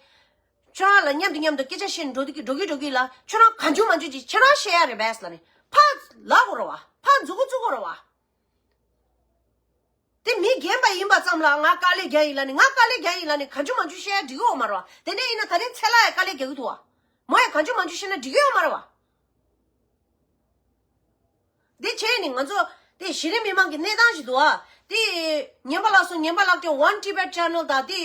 ཁྱོད་རང་ལ་མཉམ་དུ་མཉམ་དུ་སྐད་ཆ་བཤད་ནས་འགྲོ་དུས་ཀྱི་འགྲོ་གི་འགྲོ་གི་ལ་ཁྱོད་རང་གང་བྱུང་མང་བྱུང་ཅིག་ཁྱོད་རང་བཤད་ཡ་རེད་པས་ལབ་ནས་ཕར་ལབ་དགོས་རེད་བ། ཕར་མཛུབ་གུ་བཙུགས་དགོས་རེད་བ། དེ་མི་རྒན་པ་ཡིན་པ་ཙམ་ལ་ང་དཀའ་ལས་རྒྱག་ཡིན་ལབ་ནས། ང་དཀའ་ལས་རྒྱག་ཡིན་ལབ་ནས་གང་བྱུང་མང་བྱུང་བཤད་ཡ་འགྲིག་གི་ཡོད་མ་རེད་བ། དེ་འདྲ་ཡིན་ན་ད་རིང་ཚེ་ལྷ་ཡང་དཀའ་ལས་རྒྱག་གི་འདུག་བ། མོ་ཡང་གང་བྱུང་མང་བྱུང་བཤད་ན་འགྲིག་གི་ཡོད་མ་རེད་བ། དེ་བྱས་ནས་ང་ཚོ་དེ་གཞི་རིམ་མི་མང་གི་གནས་སྟངས་ཤིག་འདུག་ཨ། དེ་ངན་པ་ལགས་སུ་ངན་པ་ལགས་ཀྱི་One Tibet Channel དང་དེ་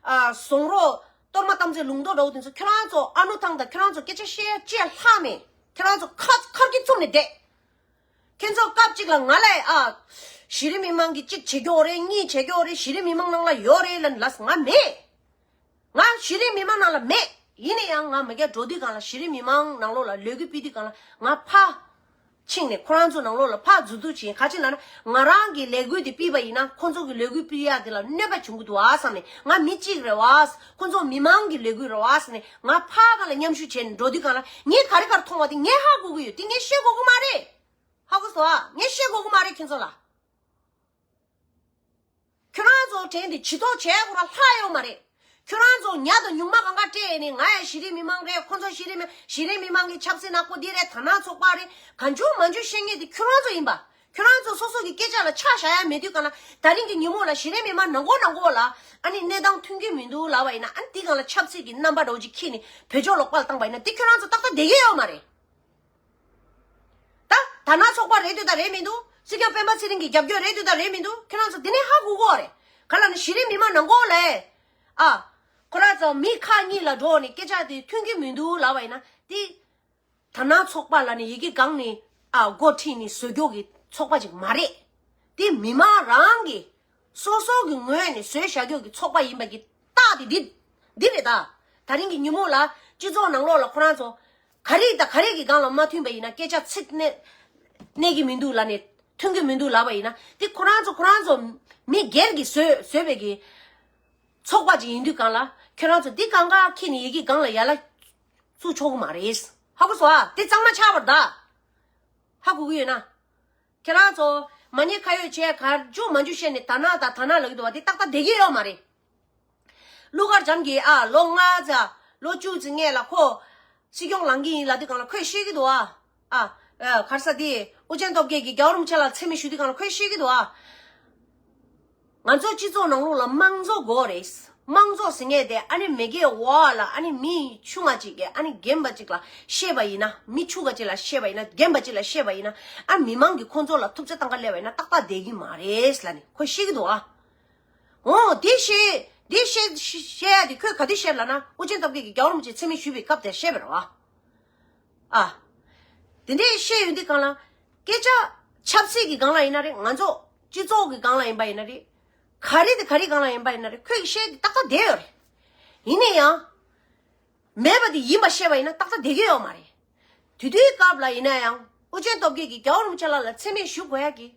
ཨ་ཟོང་རོ་གཏོར་མ་དམ་ཚིག་ལུང་རྟོགས་འདྲ་བོ་དེ་ཚོ་ཁྱོད་རང་ཚོ་ཨ་ནུ་ཐང་དང་ཁྱོད་རང་ཚོ་སྐད་ཆ་བཤད་ཅི་ལྷག་མེད། ཁྱོད་རང་ཚོ་ཁ་ཁར་གི་བཙུམ་ནས་བསྡད། ཁྱེད་ཚོ་སྐབས་གཅིག་ལ་ང་ལ་ཨ་གཞི་རིམ་མི་མང་གི་གཅིག་བྱེད་ཀྱི་ཡོད་རེད། གཉིས་བྱེད་ཀྱི་ཡོད་རེད། གཞི་རིམ་མི་མང་ནང་ལ་ཡོད་རེད་ལབ་ལབ་ང་མེད། ང་གཞི་རིམ་མི་མང་ནང་ལ་མེད། ཡིན་ན་ཡང་ང་མ་རྒྱ་འགྲོ་དུས་སྒང་ལ་གཞི་རིམ་མི་མང་ནང་ལོགས་ལ་ལས་འགུལ་སྤེལ་དུས་སྒང་ལ་ང་ཕར་ཕྱིན་ནས་ཁོ་རང་ཚོ་ནང་ལོགས་ལ་ཕར་འཛུལ་འཛུལ་བྱེད། ག་ཅི་ལབ་ན་ང་རང་གི་ལས་འགུལ་དེ་སྤེལ་བ་ཡིན་ན་ཁོ་ཚོ་གི་ལས་འགུལ་སྤེལ་ཡག་དེ་ལ་གནོད་པ་བྱུང་གི་འདུག་ཨ་བསམ་ནས། ང་མི་གཅིག་རེད་བ། ཁོ་ཚོ་མི་མང་གི་ལས་འགུལ་རེད་བ་བསམ་ནས་ང་ཕར་སྒང་ལ་མཉམ་ཞུགས་བྱས་ནས་འགྲོ་དུས་སྒང་ལ་ངས་ག་རེ་ག་རེ་མཐོང་བ་དེ་ངས་ཧ་གོ་གི་ཡོད། དེ་ངས་བཤད་དགོས་ཀྱི་མ་རེད། ཧ་གོ་སོང་ཨ། ངས་བཤད་དགོས་ཀྱི་མ་རེད་ཁྱེད་ཚོ་ལ། ཁྱོད་རང་ཚོ་དྲན་དེ་ཇུས་གཏོགས་བྱས་དགོས་ར་ལྷག་ཡོད་མ་རེད། ཁྱོད་རང་ཚོ་ཉག་དང་ཉུང་མ་གང་ག་སྤྲད་ནས་ང་ཡང་གཞི་རིམ་མི་མང་རེད། ཁོ་ཚོ་གཞི་རིམ་མི་གཞི་རིམ་མི་མང་གི་ཆབ་སྲིད་ནག་པོ་འདི་རེད། དར་ནག་ཚོགས་པ་རེད། གང་བྱུང་མང་བྱུང་བཤད་མཁན་དེ་ཁྱོད་རང་ཚོ་ཡིན་པ། ཁྱོད་རང་ཚོ་སོ་སོ་གི་སྐད་ཆ་ལ་ཆ་བཞག་ཡ་མེད་དུས་གང་ལ་ད་རིང་གི་ཉིན་མོ་ལ་གཞི་རིམ་མི་མང་ནང་ཁོག་ནང་ཁོག་ལ་ཨ་ནི་གནས་སྟངས་མཐུན་གྱི་མི་འདུག་ལབ་པ་ཡིན་ན། ཨ་ནི་དེ་གང་ལ་ཆབ་སྲིད་ཀྱི་རྣམ་པ་འདྲ་བོ་ཅིག་འཁྱེར་ནས་བོད་ཕྱོགས་ལ་དཔའ་བཏང་པ་ཡིན་ན་དེ་ཁྱོད་རང་ཚོ་ཏག་ཏག་བསྡད་ཀྱི་ཡོད་མ་རེད། ད་དར་ནག་ཚོགས་པ་རེད་འདུག་དང་རེད་མི་འདུག་སྲིད་སྐྱོང་སྤེན་པ་ཚེ་རིང་གི་རྒྱབ་སྐྱོར་རེད་འདུག་དང་རེད་མི་འདུག་ཁྱོད་རང་ཚོ་དེ་ནས་ཧ་གོ་གོ་རེད། ག་ལ་ནི་གཞི་རིམ་མི་མང་ནང་ཁོག་ལ་ཨ་ཁོ་རང་ཚོ་མི་ཁག་གཉིས་ལ་འགྲོ་ནས་སྐད་ཆ་དེ་མཐུན་གྱི་མི་འདུག་ལབ་པ་ཡིན་ན་དེ་དར་ནག་ཚོགས་པ་ལ་ནི་ཡི་གེ་སྒང་ནས་ཨ་འགོ་ཁྲིད་ནས་བཟོ་རྒྱུ་གི་ཚོགས་པ་ཅིག་མ་རེད། དེ་མི་མང་རང་གི་སོ་སོ་གི་ངོས་ནས་བཟོས་བཞག་རྒྱུ་གི་ཚོགས་པ་ཡིན་པ་གི་རྟགས་དེ་འདི་འདི་རེད་ད། ད་རིང་གི་ཉིན་མོ་ལ་སྤྱི་ཚོགས་ནང་ལོགས་ལ་ཁོ་རང་ཚོ་ག་རེ་དང་ག་རེ་གི་སྒང་ལ་མ་མཐུན་པ་ཡིན་ན་སྐད་ཆ་ཚིག་གནས་གནས་ཀྱི་མི་འདུག་ལབ་ནས་མཐུན་གྱི་མི་འདུག་ལབ་པ་ཡིན་ན་དེ་ཁོ་རང་ཚོ་ཁོ་རང་ཚོ་མི་སྒེར་གྱི་བཟོས་བཟོས་པའི་གི་ཚོགས་པ་ཅིག་ཡིན་དུས་སྒང་ལ་ཁྱོད་རང་ཚོ་འདི་གང་ག་ཁྱེར་ནས་ཡི་གེ་སྒང་ལ་ཡར་ལ་བཙུགས་ཆོག་གི་མ་རེད། ཧ་གོ་སོང་ཨ། དེ་གཙང་མ་ཆགས་པར་གདའ། ཧ་གོ་གི་ཡོད་ན། ཁྱེད་རང་ཚོ་མ་ཉེས་ཁ་གཡོགས་བྱས་གར་འཇུ་མ་འཇུ་བཤད་ནས་དར་ནག་དང་དར་ནག་ལབ་ཀྱི་འདུག་བ། དེ་ཏག་ཏག་བསྡད་ཀྱི་ཡོད་མ་རེད། ཀླུ་མཁར་བྱམས་ཀྱིས་ཨ་ལོ་ལྔ་ཙམ་ལོ་བཅུ་ཙམ་སྔས་ལ་ཁོ་སྲིད་སྐྱོང་ལངས་ཀྱི་ཡིན་ལབ་དུས་སྒང་ལ་ཁོས་བཤད་ཀྱི་འདུག་ཨ། ཨ་ཨ་ག་རེ་ཟེར་དེ་ཨུ་རྒྱན་སྟོབས་རྒྱལ་གྱིས་རྒྱལ་བ་རིན་པོ་ཆེ་ལ་མཚན་སྨད་ཞུ་དུས་སྒང་ལ་ཁོས་བཤད་ཀྱི་འདུག་ཨ། ང་ཚོ་སྤྱི་ཚོགས་ནང་ལོགས་ལ་དམངས་གཙོ་དགོས་རེད། དམངས་གཙོ་ཟེར་མཁན་དེ་ཨ་ནི་མི་སྒེར་འོག་ལ་ཨ་ནི་མི་ཆུང་བ་ཅིག་གིས་ཨ་ནི་རྒན་པ་ཅིག་ལ་བཤད་པ་ཡིན་ན། མི་ཆུང་བ་ཅིག་ལ་བཤད་པ་ཡིན་ན། རྒན་པ་ཅིག་ལ་བཤད་པ་ཡིན་ན་ཨ་མི་མང་གིས་ཁོང་ཚོ་ལ་ཐུབ་ཚོད་བཏང་ག་སླེབས་པ་ཡིན་ན་ཏག་ཏག་བསྡད་ཀྱི་མ་རེད་ལབ་ནས་ཁོས་བཤད་ཀྱི་འདུག་ཨ། འོ་དེ་བཤད་དེ་བཤད་བཤད་ཡ་དེ་ཁོས་ག་དུས་བཤད་ལབ་ན་ཨུ་རྒྱན་སྟོབས་རྒྱལ་གྱིས་རྒྱལ་བ་རིན་པོ་ཆེ་མཚན་སྨད་ཞུས་པའི་སྐབས་དེར་བཤད་པ་རེད་བ། ཨ། དེ་འདྲས་བཤད་ཡོང་དུས་སྒང་ལ། སྐད་ཆ་ཆབ་སྲིད་ཀྱི་སྒང་ལ་ཡིན་ན་རེད། ང་ཚོ་སྤྱི་ཚོགས་ཀྱི་སྒང་ལ་ཡིན་པ་ཡིན་ན་རེད། ག་རེ་དང་ག་རེ་སྒང་ལ་ཡིན་པ་ཡིན་ན་རེད། ཁོས་བཤད་ཀྱི་ཏག་ཏག་བསྡད་ཡོད་རེད། ཡིན་ན་ཡང་། མེད་པ་དེ་ཡིན་པ་བཤད་པ་ཡིན་ན་ཏག་ཏག་བསྡད་ཀྱི་ཡོད་མ་རེད། དེ་དུས་སྐབས་ལ་ཡིན་ན་ཡང་ཨུ་རྒྱན་སྟོབས་རྒྱལ་གྱིས་རྒྱལ་བ་རིན་པོ་ཆེ་ལགས་ལ་མཚན་སྨད་ཞུ་དགོས་ཡ་གི།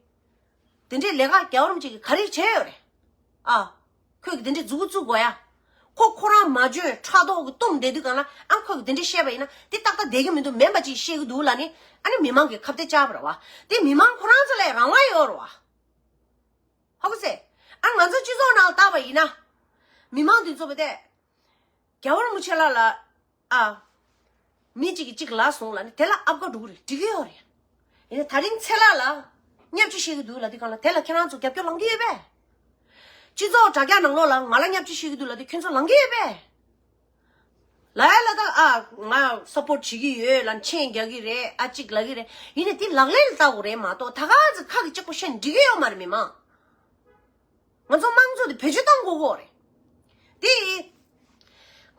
དེ་འདྲའི་ལས་ཀ་རྒྱལ་བ་རིན་པོ་ཆེ་གིས་ག་རེ་བྱས་ཡོད་རེད། ཨ། ཁོས་གི་དེ་འདྲའི་མཛུབ་གུ་བཙུགས་དགོས་ཡ། ཁོ་ཁོ་རང་མ་འཇོན་ཕྲག་དོག་གི་གཏུམ་བསྡད་དུས་སྒང་ལ་ཨ་ཁོས་གི་དེ་འདྲའི་བཤད་པ་ཡིན་ན་དེ་ཏག་ཏག་བསྡད་ཀྱི་མི་འདུག་མིན་པ་ཅིག་བཤད་ཀྱི་འདུག་ལབ་ནས་ཨ་ནི་མི་མང་གིས་ཁ་གཏད་བཅག་པ་རེད་བ། དེ་མི་མང་ཁོ་རང་ཚོ་ལ་རང་དབང་ཡོད་རེད་བ། ཧ་གོ་སོང་། ཨ་ང་ཚོ་སྤྱི་ཚོགས་ནང་ལ་བལྟས་པ་ཡིན་ན། མི་མང་དེ་ཚོ་བ་དེ། རྒྱལ་བ་རིན་པོ་ཆེ་ལགས་ལ། ཨ། མི་གཅིག་གིས་གཅིག་ལབ་སོང་ལབ་ནས་དེ་ལ་ཨབ་ག་འགྲོ་གི་རེད། འགྲིག་གི་ཡོད་རེད། ཡིན་ནའི་ད་རིང་ཚེ་ལྷ་ལ་བརྙས་བཅོས་བཤད་ཀྱི་འདུག་ལབ་དུས་སྒང་ལ་དེ་ལ་ཁྱེད་རང་ཚོ་རྒྱབ་སྐྱོར་ལངས་ཀྱི་ཡོད་པས། སྤྱི་ཚོགས་དྲ་རྒྱ་ནང་ལོགས་ལ་ང་ལ་བརྙས་བཅོས་བཤད་ཀྱི་འདུག་ལབ་དུས་ཁྱོད་ཚོ་ལངས་ཀྱི་ཡོད་པས། ལབ་ཡ་ལ་ད་ཨ་ང་སབ་པོར་བྱེད་ཀྱི་ཡོད་ལབ་མཆན་རྒྱག་གི་རེད། ཨ་གཅིག་ལབ་ཀྱི་རེད། ཡིན་ནའི་དེ་ལག་ལེན་ལ་བསྟར་དགོས་རེད་མ་གཏོགས་ད་ག་ཚོད་ཁ་གི་གཅིག་པོ་བཤད་ནས་འགྲིག་གི་ཡོད་མ་རེད་མི་མང་། ང་ཚོ་དམངས་གཙོ་དེ་བེད་སྤྱོད་གཏང་དགོས་ཀྱི་རེད།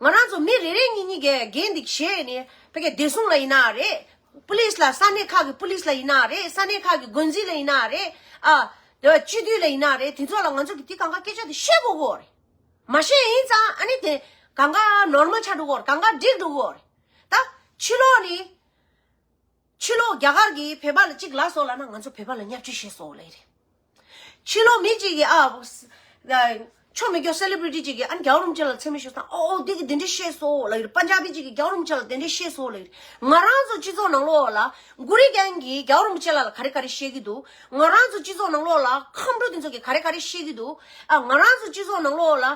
དེ། ང་རང་ཚོ་མི་རེ་རེ་གཉིས་གཉིས་ཀས་འགན་འདི་བཞེས་ནས་ཕ་གི་བདེ་སྲུང་ལ་ཡིན་ན་རེད། པུ་ལིས་ལ་ས་གནས་ཁག་གི་པུ་ལིས་ལ་ཡིན་ན་རེད། ས་གནས་ཁག་གི་འགོ་འཛིན་ལ་ཡིན་ན་རེད། ཨ། དེ་བ་སྤྱི་འཐུས་ལ་ཡིན་ན་རེད། དེ་ཚོ་ལ་ང་ཚོ་གི་དེ་གང་ག་སྐད་ཆ་དེ་བཤད་དགོས་ཀྱི་རེད། མ་བཤད་ཡིན་ཙང་ཨ་ནི་དེ་གང་ག་ནོར་མལ་ཆགས་འགྲོ་གི་རེད། གང་ག་འགྲིག་འགྲོ་གི་རེད། ད་ཕྱི་ལོགས་ནི། ཕྱི་ལོགས་རྒྱ་གར་གྱིས་བོད་པ་ལ་གཅིག་ལབ་སོང་ལབ་ན་ང་ཚོ་བོད་པ་ལ་བརྙས་བཅོས་བྱས་སོང་ལབ་ཀྱི་རེད། ཕྱི་ལོགས་མི་གཅིག་གིས་ཨ། ཆོ་མེད་སྐྱོ་སེ་ལི་བྷི་རི་ཊི་གཅིག་གིས་ཨ་ནི་རྒྱལ་བ་རིན་པོ་ཆེ་ལ་མཚན་སྨད་ཞུས་སོང་། ཨོ་ཨོ་འདི་གིས་འདི་འདྲ་བཤད་སོང་ལབ་ཀྱི་རེད། པན་ཇ་བི་གཅིག་གིས་རྒྱལ་བ་རིན་པོ་ཆེ་ལ་དེ་འདྲ་བཤད་སོང་ལབ་ཀྱི་རེད། ང་རང་ཚོ་སྤྱི་ཚོགས་ནང་ལོགས་ལ་གུ་རི་རྒྱན་གྱིས་རྒྱལ་བ་རིན་པོ་ཆེ་ལ་ལ་ག་རེ་ག་རེ་བཤད་ཀྱི་འདུག་ང་རང་ཚོ་སྤྱི་ཚོགས་ནང་ལོགས་ལ་ཁམས་ཕྲུག་དེ་ཚོ་གིས་ག་རེ་ག་རེ་བཤད་ཀྱི་འདུག་ཨ་ང་རང་ཚོ་སྤྱི་ཚོགས་ནང་ལོགས་ལ།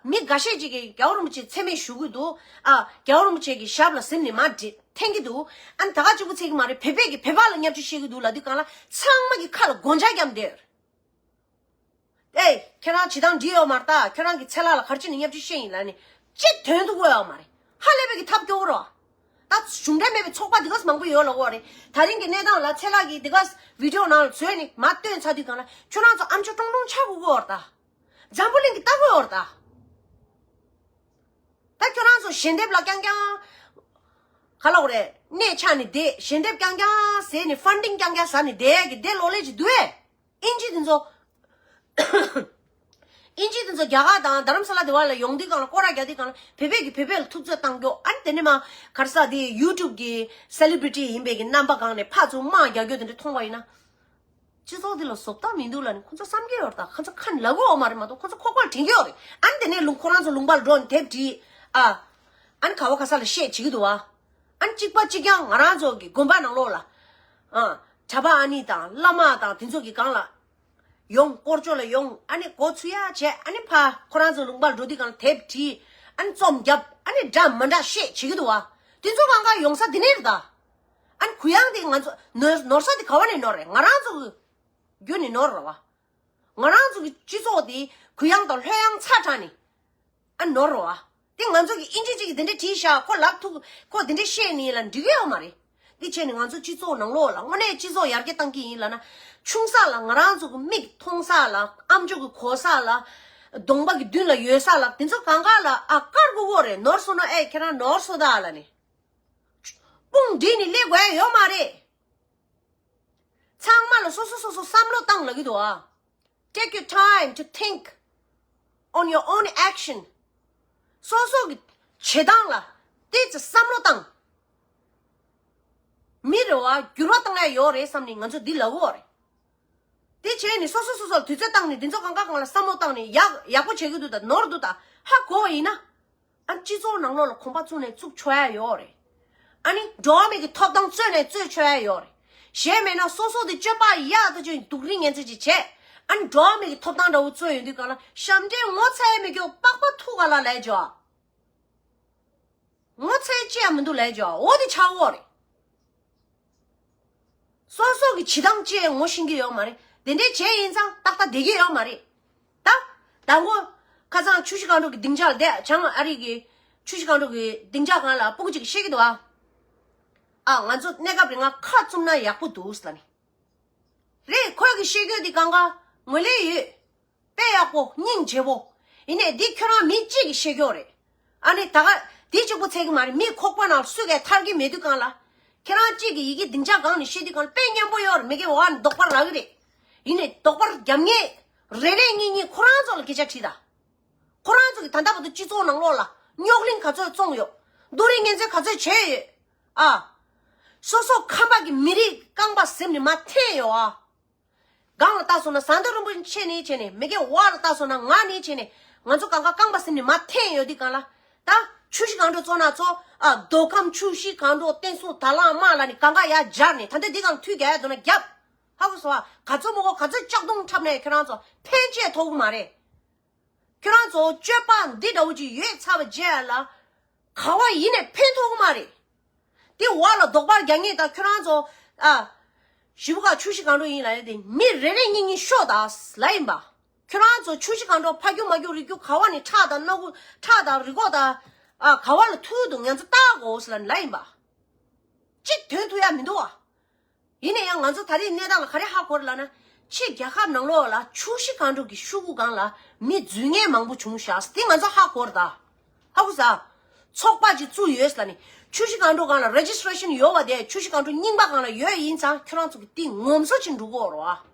མི་འགའ་ཤས་ཅིག་གིས་རྒྱལ་བ་རིན་པོ་ཆེ་མཚན་སྨད་ཞུ་གི་འདུག་ཨ། རྒྱལ་བ་རིན་པོ་ཆེ་གི་ཞབས་ལ་གཟིམ་ནས་མར་འཐེན་གྱི་འདུག་ཨ་ནི་ད་ག་གཅིག་པུ་ཚད་ཀྱི་མ་རེད། བོད་པས་ཀྱིས་བོད་པ་ལ་བརྙས་བཅོས་བཤད་ཀྱི་འདུག་ལབ་དུས་སྒང་ལ་ཚང་མ་གི་ཁ་ལ་སྒོ་ལྕགས་བརྒྱབ་བསྡད་ཡོད་རེད། ཨེ། ཁྱེད་རང་བྱེད་སྟངས་འགྲིག་ཡོད་མ་རེད་ད། ཁྱོད་རང་གི་ཚེ་ལྷ་ལ་ག་རེ་བྱས་ནས་བརྙས་བཅོས་བཤད་ཡིན་ལབ་ནས་ཅི་དོན་དུ་གོ་ཡོད་མ་རེད། ཧ་ལས་པའི་གི་ཐབས་སྐྱོ་བོ་རེད། ད་གཞུང་འབྲེལ་མེད་པའི་ཚོགས་པ་འདི་ག་མང་པོ་ཡོད་ལབ་ཀྱི་ཡོད་རེད། ད་རིང་གི་གནས་སྟངས་ལ་ཚེ་ལྷ་གིས་འདི་ག་བི་ཌི་ཡོ་ནང་ལ་བཟོས་ནས་མར་བཏོན་ཚར་དུས་སྒང་ལ་ཁྱོད་རང་ཚོ་ཨམ་ཅོག་ཀྲོང་ཀྲོང་ཆགས་དགོས་ཀྱི་ཡོད་རེད་ད། འཛམ་བུ་གླིང་གིས་ལྟ་གི་ཡོད་རེད་ད། ད་ཁྱོད་རང་ཚོ་ཞལ་འདེབས་ལ་རྐྱང་རྐྱང་། ག་ལབ་དགོས་རེད། གནས་ཆགས་ནས་བསྡད། ཞལ་འདེབས་རྐྱང་རྐྱང་ཟེར་ནས་ཕན་ཌིང་རྐྱང་རྐྱང་ཟ་ནས་བསྡད་ཀྱི་བསྡད་ལོག་ལེ་ཅིག་འདུག་ཨེ། ཨིན་ཇི་དེ་ཚོ། རྒྱ་ ཨིན་ཇི་དེ་ཚོ་རྒྱ་གར་དང་རྡ་རམ་ས་ལ་དེ་བ་ལ་ཡོང་དུས་སྒང་ལ་སྐོར་ར་རྒྱག་དུས་སྒང་ལ་བོད་པས་ཀྱི་བོད་པས་ལ་ཐུབ་ཚོད་བཏང་རྒྱུ། ཨ་ནི་དེ་ནས་མ་ག་རེ་ཟེར་དེ་ཡུ་ཊུབ་གི་སེ་ལི་བྷི་རི་ཊི་ཡིན་པའི་གི་རྣམ་པ་སྒང་ནས་ཕར་ཚུར་དམག་རྒྱག་རྒྱུ་དེ་འདྲ་མཐོང་བ་ཡིན་ན། སྤྱི་ཚོགས་འདི་ལ་བཟོ་ལྟ་མི་འདུག་ལབ་ནས་ཁོ་ཚོ་བསམ་གྱི་ཡོད་རེད། ད་ཁོ་ཚོ་ཁ་ནས་ལབ་ཀྱི་ཡོད་མ་རེད་མ་གཏོགས་ཁོ་ཚོ་ཁོག་པར་དྲན་གྱི་ཡོད་རེད། ཨ་ནི་དེ་ནས་ལུང་ཁོ་རང་ཚོ་ལུང་པར་འགྲོ་ནས་དེབ་བྲིས། ཨ། ཨ་ནི་ག་བ་ག་ས་ལ་བཤད་བྱེད་ཀྱི་འདུག་བ། ཨ་ནི་གཅིག་པ་གཅིག་རྐྱང་ང་རང་ཚོ་གི་དགོན་པ་ནང་ལོགས་ལ། ཨ། གྲྭ་པ་ཨ་ནི་དང་བླ་མ་དང་དེ་ཚོ་གི་སྒང་ལ་ཡོང་། སྐོར་སྐྱོད་ལ་ཡོང་། ཨ་ནི་སྒོ་ཚུགས་ཡ་བྱས། ཨ་ནི་ཕ་ཁོ་རང་ཚོ་ལུང་པར་འགྲོ་དུས་སྒང་ལ་དེབ་བྲིས། ཨ་ནི་རྩོམ་བརྒྱབ། ཨ་ནི་འདྲ་མི་འདྲ་བཤད་བྱེད་ཀྱི་འདུག་བ། དེ་ཚོ་སྒང་ག་ཡོང་ས་དེ་ནས་རེད་ད། ཨ་ནི་གུ་ཡངས་དེ་ང་ཚོ་ནོར་ནོར་ས་དེ་ག་བ་ནས་ནོར་རེད། ང་རང་ཚོ་གི་རྒྱུ་ནས་ནོར་རེད་བ། ང་རང་ཚོ་གི་སྤྱི་ཚོགས་དེ་གུ་ཡངས་དང་ལྷོད་ཡངས་ཚ་དྲགས་ནས་ཨ་ནོར་རེད་བ། དེ་ང་ཚོ་གི་ཨིན་ཇི་གཅིག་གིས་དེ་འདྲ་བྲིས་ཤག་ཁོ་ལབ་ཐུབ། ཁོ་དེ་འདྲ་བཤད་ནི་ལ་འགྲིག་གི་ཡོད་མ་རེད། དེ་བྱས་ནས་ང་ཚོ་སྤྱི་ཚོགས་ནང་ལོགས་ལ་དངོས་གནས་སྤྱི་ཚོགས་ཡར་རྒྱས་གཏང་གི་ཡིན་ལབ་ན། ཆུང་ས་ལ་ང་རང་ཚོ་གི་མིག་མཐོང་ས་ལ། ཨམ་ཅོག་གི་གོ་ས་ལ། གདོང་པ་གི་མདུན་ལ་ཡོད་ས་ལ། དེ་ཚོ་གང་ག་ལ་ཨ་བཀར་དགོས་ཀྱི་རེད། ནོར་སོང་ན་ཨེ་ཁྱེད་རང་ནོར་སོང་ད་ལབ་ནས། དཔུང་བསྒྲིགས་ནས་སླེབས་དགོས་ཡ་ཡོད་མ་རེད། ཚང་མ་ལ་སོ་སོ་སོ་སོ་བསམ་བློ་བཏང་ལབ་ཀྱི་འདུག་ཨ། Take your time to think on your own action. སོ་སོ་གི་བྱེད་སྟངས་ལ་ཏོག་ཙམ་བསམ་བློ་བཏང་། མི་རེ་བ་འགྱུར་བ་བཏང་ཡ་ཡོད་རེད་བསམ་ནས་ང་ཚོ་འདི་ལབ་ཀྱི་ཡོད་རེད། དེ་བྱས་ནས་སོ་སོ་སོ་སོར་དུས་ཚོད་བཏང་ནས་འདི་ཚོ་གང་ག་གང་ལ་བསམ་བློ་བཏང་ནས་ཡག་ཡག་པོ་བྱེད་ཀྱི་འདུག་ད་ནོར་འདུག་ད་ཧ་གོ་བ་ཡིན་ན། ཨ་ནི་སྤྱི་ཚོགས་ནང་ལོགས་ལ་གོམ་པ་བཙུགས་ནས་བཙུགས་ཆོག་ཡ་ཡོད་རེད། ཨ་ནི་འགྲོ་བ་མི་གི་ཐོབ་ཐང་རྩོད་ནས་རྩོད་ཆོག་ཡ་ཡོད་རེད། གཞན་མེད་ན་སོ་སོ་དེ་སྤྱོད་པ་ཡག་ཏུ་ཅིག་སྡུག་རིགས་ངན་ཚད་ཅིག་བྱས། ཨ་ནི་འགྲོ་བ་མི་གི་ཐོབ་ཐང་འདྲ་བོ་རྩོད་ཡོང་དུས་གང་ལ་ཞབས་འདྲེན་ངོ་ཚ་ཡ་མི་སྐྱོ་པགས་པ་ཐུག་ག་ལ་ལས་འཇོག་ངོ་ཚ་ཡ་ཅི་ཡང་མི་འདུག་ལས་འཇོག་འོ་དེ་ཆགས་ཀྱི་ཡོད་རེད། སོ་སོ་གི་བྱེད་སྟངས་ཅིག་ངོ་ཤེས་ཀྱི་ཡོད་མ་རེད། དེ་འདྲས་བྱས་ཡིན་ཙང་ཏག་ཏག་བསྡད་ཀྱི་ཡོད་མ་རེད། ད་ད་མགོ་ཁ་སང་ཆུ་བཞི་སྒང་དྲུག་གི་སྡིངས་ཆ་ལ་བསྡད། བྱང་ཨ་རི་གི་ཆུ་བཞི་སྒང་དྲུག་གི་སྡིངས་ཆ་སྒང་ལ་སྤུ་གུ་ཅིག་གིས་བཤད་ཀྱི་འདུག་ཨ། ཨ་ང་ཚོ་གནས་སྐབས་རིང་ང་ཁ་བཙུམ་ན་ཡག་པོ་འདུག་ཟེར་ནས། རེད། ཁོས་གི་བཤད་རྒྱུ་འདི་གང་ག་ངོས་ལེན་ཡོད། དཔེ་ཡག་པོ་སྙིང་རྗེ་པོ། ཡིན་ནའི་འདི་ཁྱོད་རང་མི་གཅིག་གིས་བཤད་རྒྱུ་རེད། ཨ་ནི་ད་ག་འདི་གཅིག་པོ་ཚད་ཀྱི་མ་རེད། མི་ཁོག་པ་ནང་སུས་གས་ཐར་གྱི་མེད་དུས་གང་ལ། ཁྱེད་རང་གཅིག་གིས་ཡི་གེ་སྡིངས་ཆ་སྒང་ནས་བཤད་དུས་གང་ལ་དཔེ་སྙན་པོ་ཡོད་རེད། མི་གི་འོག་ནས་དོགས་པ་རག་གི་རེད། ཡིན་ནའི་དོགས་པ་རྒྱབ་མཁན་རེ་རེ་གཉིས་གཉིས་ཁོ་རང་ཚོ་ལ་སྐད་ཆ་དྲིས་དང་། ཁོ་རང་ཚོ་གིས་ད་ལྟ་བར་དུ་སྤྱི་ཚོགས་ནང་ལོགས་ལ་རྙོག་གླེང་ག་ཚོད་བཙོངས་ཡོད། སྡུག་རུས་ངན་ཚད་ག་ཚོད་བྱས་ཡོད། ཨ། སོ་སོ་ཁམས་པ་གི་མི་རིགས་རྐང་པ་གཟེབ་ནས་མར་འཐེན་ཡོད་ཨ། སྒང་ལ་བལྟས་སོང་ན་ཟངས་མདོག་རིན་པོ་ཆེ་ནས་བྱས་ནས་མི་གི་འོག་ལ་བལྟས་སོང་ན་ང་ནས་བྱས་ནས་ང་ཚོ་གང་ག་རྐང་པ་གཟེབ་ནས་མར་འཐེན་ཡོད་དུས་གང་ལ། ད་ཆུ་བཞི་སྒང་དྲུག་བཙོང་ན་ཚོ། ཨ། མདོ་ཁམས་ཆུ་བཞི་སྒང་དྲུག་བསྟན་སྲུང་དར་ལག་དམག་ལ་ནི་གང་ག་ཡར་སྦྱར་ནས་ད་ལྟ་འདི་གང་མཐུད་རྒྱག་ཡ་འདུག་ན་རྒྱབ། ཧ་གོ་སོང་ཨ། ག་ཚོད་མོ་གོ་ག་ཚོད་ལྕགས་རྡུང་འཁྲབ་ནས་ཁྱོད་རང་ཚོ་ཕན་ཆད་ཐོགས་གི་མ་རེད། ཁྱོད་རང་ཚོ་སྤྱོད་པ་འདི་འདྲ་བོ་ཅིག་ཡོད་ཚར་བ་རྗེས་ལ། ག་བ་ཡིན་ནས་ཕན་ཐོགས་ཀྱི་མ་རེད། དེ་འོག་ལ་དོགས་པ་རྒྱག་མཁན་དང་ཁྱོད་རང་ཚོ། ཨ། ཞི་བུ་ག་ཆུ་བཞི་སྒང་དྲུག་ཡིན་ལབ་ཡ་དེ་མི་རེ་རེ་གཉིས་གཉིས་ཤོག་དང་ལབ་ཡིན་པ། ཁྱོད་རང་ཚོ་ཆུ་བཞི་སྒང་དྲུག་ཕ་རྒྱུ་མ་རྒྱུ་རིགས་རྒྱུ་ག་བ་ནས་ཁྲག་དང་སྣ་ཁུག་ཁྲག་དང་རི་ཁོག་དང་། ཨ། ག་བ་ལ་ཐུག་འདུག་ང་ཚོ་ལྟ་དགོས་ལབ་ལབ་ཡིན་པ། གཅིག་དོན་ཐུག་ཡ་མི་འདུག་ཨ། ཡིན་ན་ཡང་ང་ཚོ་ད་རེས་གནས་སྟངས་ལ་ག་རེ་ཧ་གོ་རེད་ལབ་ན། ཕྱི་རྒྱལ་ཁབ་ནང་ལོགས་ལ་ཆུ་བཞི་སྒང་དྲུག་གི་ཤོག་གུ་སྒང་ལ་མི་འཛུལ་མཁན་མང་པོ་བྱུང་ཤག་དེ་ང་ཚོ་ཧ་གོ་རེད་ད། ཧ་གོ་ས། ཚོགས་པ་ཅིག་བཙུགས་ཡོད་ལབ་ནས་ཆུ་བཞི་སྒང་དྲུག་སྒང་ལ་རེ་ཇི་སི་ཊི་རེ་ཤན་ཡོད་པ་དེ་ཆུ་བཞི་སྒང་དྲུག་རྙིང་པ་སྒང་ལ་ཡོད་ཡིན་ཙང་ཁྱོད་རང་ཚོ་གི་དེ་ངོམ་སོ་ཅིག་འགྲོ་གི་ཡོད་རེད་བ།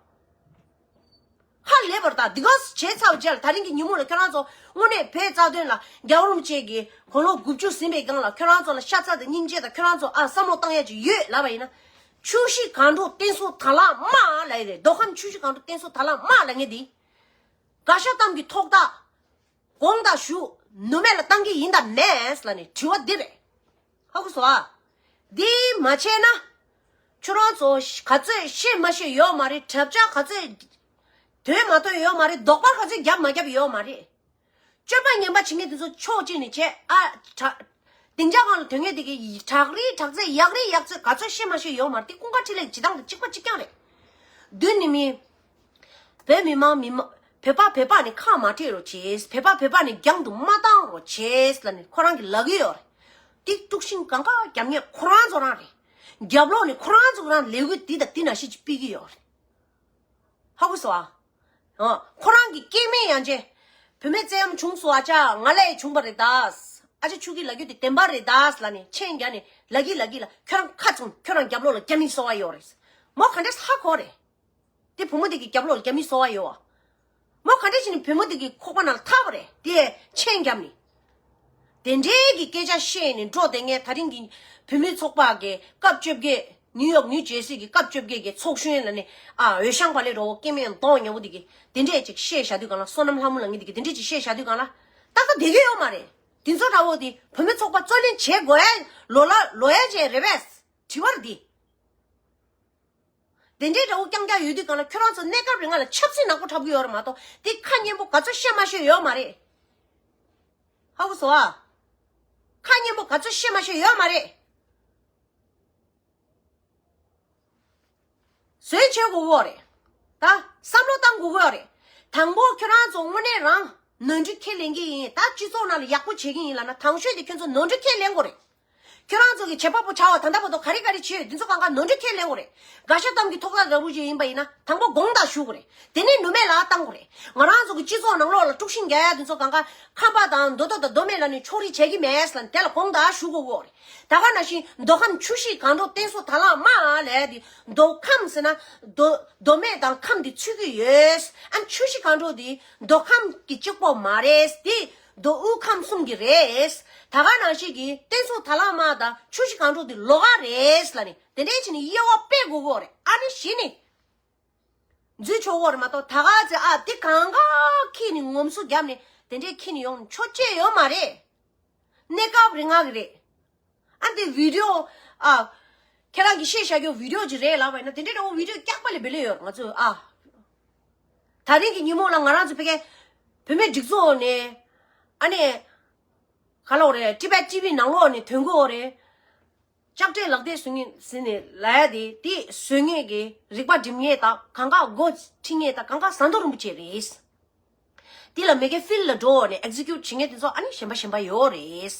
ཧ་ལས་པར་ད་འདི་ག་བྱས་ཚར་བ་རྗེས་ལ་ད་རིང་གི་ཉིན་མོ་ལ་ཁྱོད་རང་ཚོ་དངོས་གནས་བོད་རྩ་དོན་ལ་རྒྱལ་བ་རིན་པོ་ཆེ་གིས་དགུང་ལོ་དགུ་བཅུ་ཟིན་པའི་སྒང་ལ་ཁྱོད་རང་ཚོ་ལ་ཤ་ཚ་དང་སྙིང་རྗེ་དང་ཁྱོད་རང་ཚོ་ཨ་བསམ་བློ་བཏང་ཡ་ཅིག་ཡོད་ལབ་པ་ཡིན་ན། ཆུ་བཞི་སྒང་དྲུག་བསྟན་སྲུང་དར་ལག་དམག་ལབ་ཡ་རེད། མདོ་ཁམས་ཆུ་བཞི་སྒང་དྲུག་བསྟན་སྲུང་དར་ལག་དམག་ལབ་མཁན་འདི། དགའ་ཤ་གཏམ་གྱི་ཐོག་ཐག་དགོངས་དག་ཞུ། ནུ་མེད་ལ་བཏང་གི་ཡིན་དང་མེད་ལབ་ནས་དྲི་བ་འདི་རེད། ཧ་གོ་སོང་ཨ། འདི་མ་བྱས་ན། ཁྱོད་རང་ཚོ་ག་ཚོད་ཤེས་མ་ཤེས་ཡོད་མ་རེད། གྲབས་ཆག་ག་ཚོད་ཐོན་མ་ཐོན་ཡོད་མ་རེད། དོགས་པ་ག་ཚོད་བརྒྱབ་མ་བརྒྱབ་ཡོད་མ་རེད། སྤྱོད་པ་ངན་པ་བྱེད་མཁན་དེ་ཚོ་ཕྱོགས་གཅིག་ནས་བྱས་ཨ། དྲ། སྡིངས་ཆ་སྒང་ལ་དོན་གཉེར་དེ་གི་དྲག་རེད་དྲག་ཚད་ཡག་རེད་ཡག་ཚད་ག་ཚོད་ཤེས་མ་ཤེས་ཡོད་མ་རེད། དེ་ཀུན་དགའ་འཕྲིན་ལས་ཀྱི་བྱེད་སྟངས་དང་གཅིག་པ་གཅིག་རྐྱང་རེད། མདུན་ནས་མི། བོད་མི་མང་མི་མང་བོད་པ་བོད་པ་ནས་ཁ་མ་བྲལ་རོགས་བྱེད། བོད་པ་བོད་པ་ནས་རྒྱང་དུ་མ་བཏང་རོགས་བྱེད་ལབ་ནས་ཁོ་རང་གིས་ལབ་ཀྱི་ཡོད་རེད། དེ་དཀྲུག་ཤིང་གང་ག་རྒྱབ་མཁན་ཁོ་རང་ཚོ་རང་རེད། རྒྱབ་ལོགས་ནས་ཁོ་རང་ཚོ་རང་ལས་འགུལ་འདི་དང་འདི་ནང་བཞིན་ཅིག་སྤེལ་གྱི་ཡོད་རེད། ཧ་གོ་སོང་ཨ། ཨ། ཁོ་རང་གི་སྐྱེ་དམན་ཡང་ཅེ། བུད་མེད་བཙན་གཡེམ་བྱུང་སོང་ཨ་ཅག་ང་ལས་བྱུང་བ་རེད་ད། ཨ་ཅག་ཆུ་གི་ལ་རྒྱུ་དེ་བདེན་པ་རེད་ད་ལབ་ནས་མཆན་རྒྱག་ནས་ལབ་ཀྱི་ལབ་ཀྱི་ལ་ཁྱོད་རང་ཁ་བཙུམ། ཁྱོད་རང་རྒྱབ་ལོགས་ལ་རྒྱ་མི་སོ་བ་ཡོད་རེད། མོ་ག་འདྲས་ཧ་གོ་རེད། དེ་བུ་མོ་དེ་གི་རྒྱབ་ལོགས་ལ་རྒྱ་མི་སོ་བ་ཡོད་བ། མོ་ག་འདྲས་བྱས་ནས་བུ་མོ་དེ་གི་ཁོག་པ་ནང་ལ་ཐག་པ་རེད། དེ་མཆན་བརྒྱབ་ནས། དེ་འདྲའི་གི་སྐད་ཆ་བཤད་ནས་འགྲོ་བསྡད་མཁན་ད་རིང་གི་བུད་མེད་ཚོགས་པ་གི་སྐབས་བཅོ་བརྒྱད། ནིའུ་ཡོག་ནིའུ་ཇེར་སི་གི་སྐབས་བཅོ་བརྒྱད་གི་ཚོགས་གཞོན་ལ་ནི། ཨ། འོད་ཤང་པ་ལས་རོ་སྐྱེ་དམན་གདོང་ཉེ་བོ་དེ་གི་དེ་འདྲས་ཅིག་བཤད་བཞག་དུས་གང་ལ། བསོད་ནམས་ལྷ་མོ་ལ་ངེད་དེ་གི་དེ་འདྲས་ཅིག་བཤད་བཞག་དུས་གང་ལ། ཏག་ཏག་བསྡད་ཀྱི་ཡོད་མ་རེད། དེ་ཚོ་འདྲ་བོ་དེ་བུད་མེད་ཚོགས་པ་རྩོད་ལེན་བྱེད་དགོས་ཡ་ལོ་ལ་ལོ་ཡ་ཅན་རེད་པས། དྲི་བར་འདི། དེ་འདྲའི་འདྲ་བོ་རྐྱང་རྐྱང་ཡོད་དུས་གང་ལ། ཁྱོད་རང་ཚོ་གནས་སྐབས་རིང་ང་ལ་ཆབ་སྲིད་ནག་པོ་འཁྲབ་གི་ཡོད་རེད་མ་གཏོགས། དེ་ཁ་སྙན་པོ་ག་ཚོད་བཤད་མ་ཤེས་ཡོད་མ་རེད། ཧ་གོ་སོང་ཨ། ཁ་སྙན་པོ་ག་ཚོད་བཤད་མ་ཤེས་ཡོད་མ་རེད། བཟོས་བྱེད་དགོས་ཀྱི་ཡོད་རེད། ད་བསམ་བློ་བཏང་དགོས་ཀྱི་ཡོད་རེད། དང་པོ་ཁྱོད་རང་ཚོ་དངོས་གནས་རང་ནོར་འཁྲུལ་ཁས་ལེན་གྱི་ཡིན། ད་སྤྱི་ཚོགས་ནང་ལ་ཡག་པོ་བྱེད་ཀྱི་ཡིན་ལབ་ན། དང་ཤོས་དེ་ཁྱོད་ཚོ་ནོར་འཁྲུལ་ཁས་ལེན་དགོས་རེད། ཁྱོད་རང་ཚོ་གི་བྱེད་པ་པོ་བྱ་བ་ད་ལྟ་བར་དུ་ག་རེ་ག་རེ་བྱས་ཡོད། འདི་ཚོ་གང་ག་ནོར་འཁྲུལ་ཁས་ལེན་དགོས་རེད། དགའ་ཞབས་གཏམ་གྱི་ཐོག་ཁ་འདྲ་བོ་ཞིག་ཡིན་པ་ཡིན་ན། དང་པོ་དགོངས་དག་ཞུ་དགོས་རེད། དེ་ནས་ནུ་མེད་ལ་བཏང་དགོས་རེད། ང་རང་ཚོ་གི་སྤྱི་ཚོགས་ནང་ལོགས་ལ་དཀྲུག་ཤིང་རྒྱག་ཡ་འདི་ཚོ་གང་ག་ཁམས་པ་དང་མདོ་སྟོད་དང་མདོ་སྨད་ལ་ནི་ཕྱོགས་རིས་བྱེད་ཀྱི་མེད་ལབ་ནས་དེ་ལ་དགོངས་དག་ཞུ་དགོས་ཀྱི་ཡོད་རེད། ད་ག་ནང་བཞིན་མདོ་ཁམས་ཆུ་བཞི་སྒང་དྲུག་བསྟན་སྲུང་དར་ལག་དམག་ལབ་ཡ་དེ། མདོ་ཁམས་ཟེར་ན་མདོ་མདོ་སྨད་དང་ཁམས་དེ་ཚུད་ཀྱི་ཡོད། ཨ། ཆུ་བཞི་སྒང་དྲུག་དེ་མདོ་ཁམས་ཀྱི་གཅིག་པོ་མ་རེད། དེ་མདོ་དབུས་ཁམས་གསུམ་གྱི་རེད། ད་ག་ནང་བཞིན་གྱི་བསྟན་སྲུང་དར་ལག་དམག་དང་ཆུ་བཞི་སྒང་དྲུག་དེ་ལོགས་ཀ་རེད་ལབ་ནས་དེ་འདྲའི་བྱས་ནས་དབྱེ་བ་སྤེལ་དགོས་ཀྱི་ཡོད་རེད། ཨ་ནི་གཞི་ནས་འཛུལ་ཆོག་གི་ཡོད་རེད་མ་གཏོགས། ད་ག་ཚོད། ཨ། དེ་གང་ག་ཁྱེར་ནས་ངོམ་སོ་བརྒྱབ་ནས་དེ་འདྲའི་ཁྱེར་ནས་ཡོང་ཆོག་ཅེས་ཡོད་མ་རེད། གནས་སྐབས་རིང་ང་གི་རེད། ཨ། འདི་བི་ཌི་ཡོ། ཨ། ཁྱེད་རང་གིས་བཤད་བཞག་རྒྱུ་བི་ཌི་ཡོ་ཅིག་རེད་ལབ་པ་ཡིན་ན། དེ་འདྲའི་འདྲ་བོ་བི་ཌི་ཡོ་རྐྱང་པ་ལས་བེད་ལས་ཡོད་རེད། ང་ཚོས། ཨ། ད་རིང་གི་ཉིན་མོ་ལ་ང་རང་ཚོ་ཕ་གིའི་བུད་མེད་སྒྲིག་འཛུགས་ནས། ཨ་ནི་ག་ལབ་དགོས་རེད། ཊི་བེཊ་ཊི་ཝི་ནང་ལོགས་ནས་ཐོན་གྱི་ཡོད་རེད། ལྕགས་སྤྲེལ་ལག་བརྡ་བཟོ་མཁན་ཟེར་ནས་ལབ་ཡ་དེ། དེ་བཟོ་མཁན་གྱི་རིག་པ་སྒྲིམ་མཁན་དང་། གང་ག་འགོ་ཁྲིད་མཁན་དང་། གང་ག་ཟམ་གདོང་རིན་པོ་ཆེ་རེད། དེ་ལ་མེ་ཀེ་ཕིལ་ལ་འགྲོ་ནས་ཨེག་ཛི་ཀིའུཊ་བྱེད་མཁན་དེ་ཚོ་ཨ་ནི་གཞན་པ་གཞན་པ་ཡོད་རེད།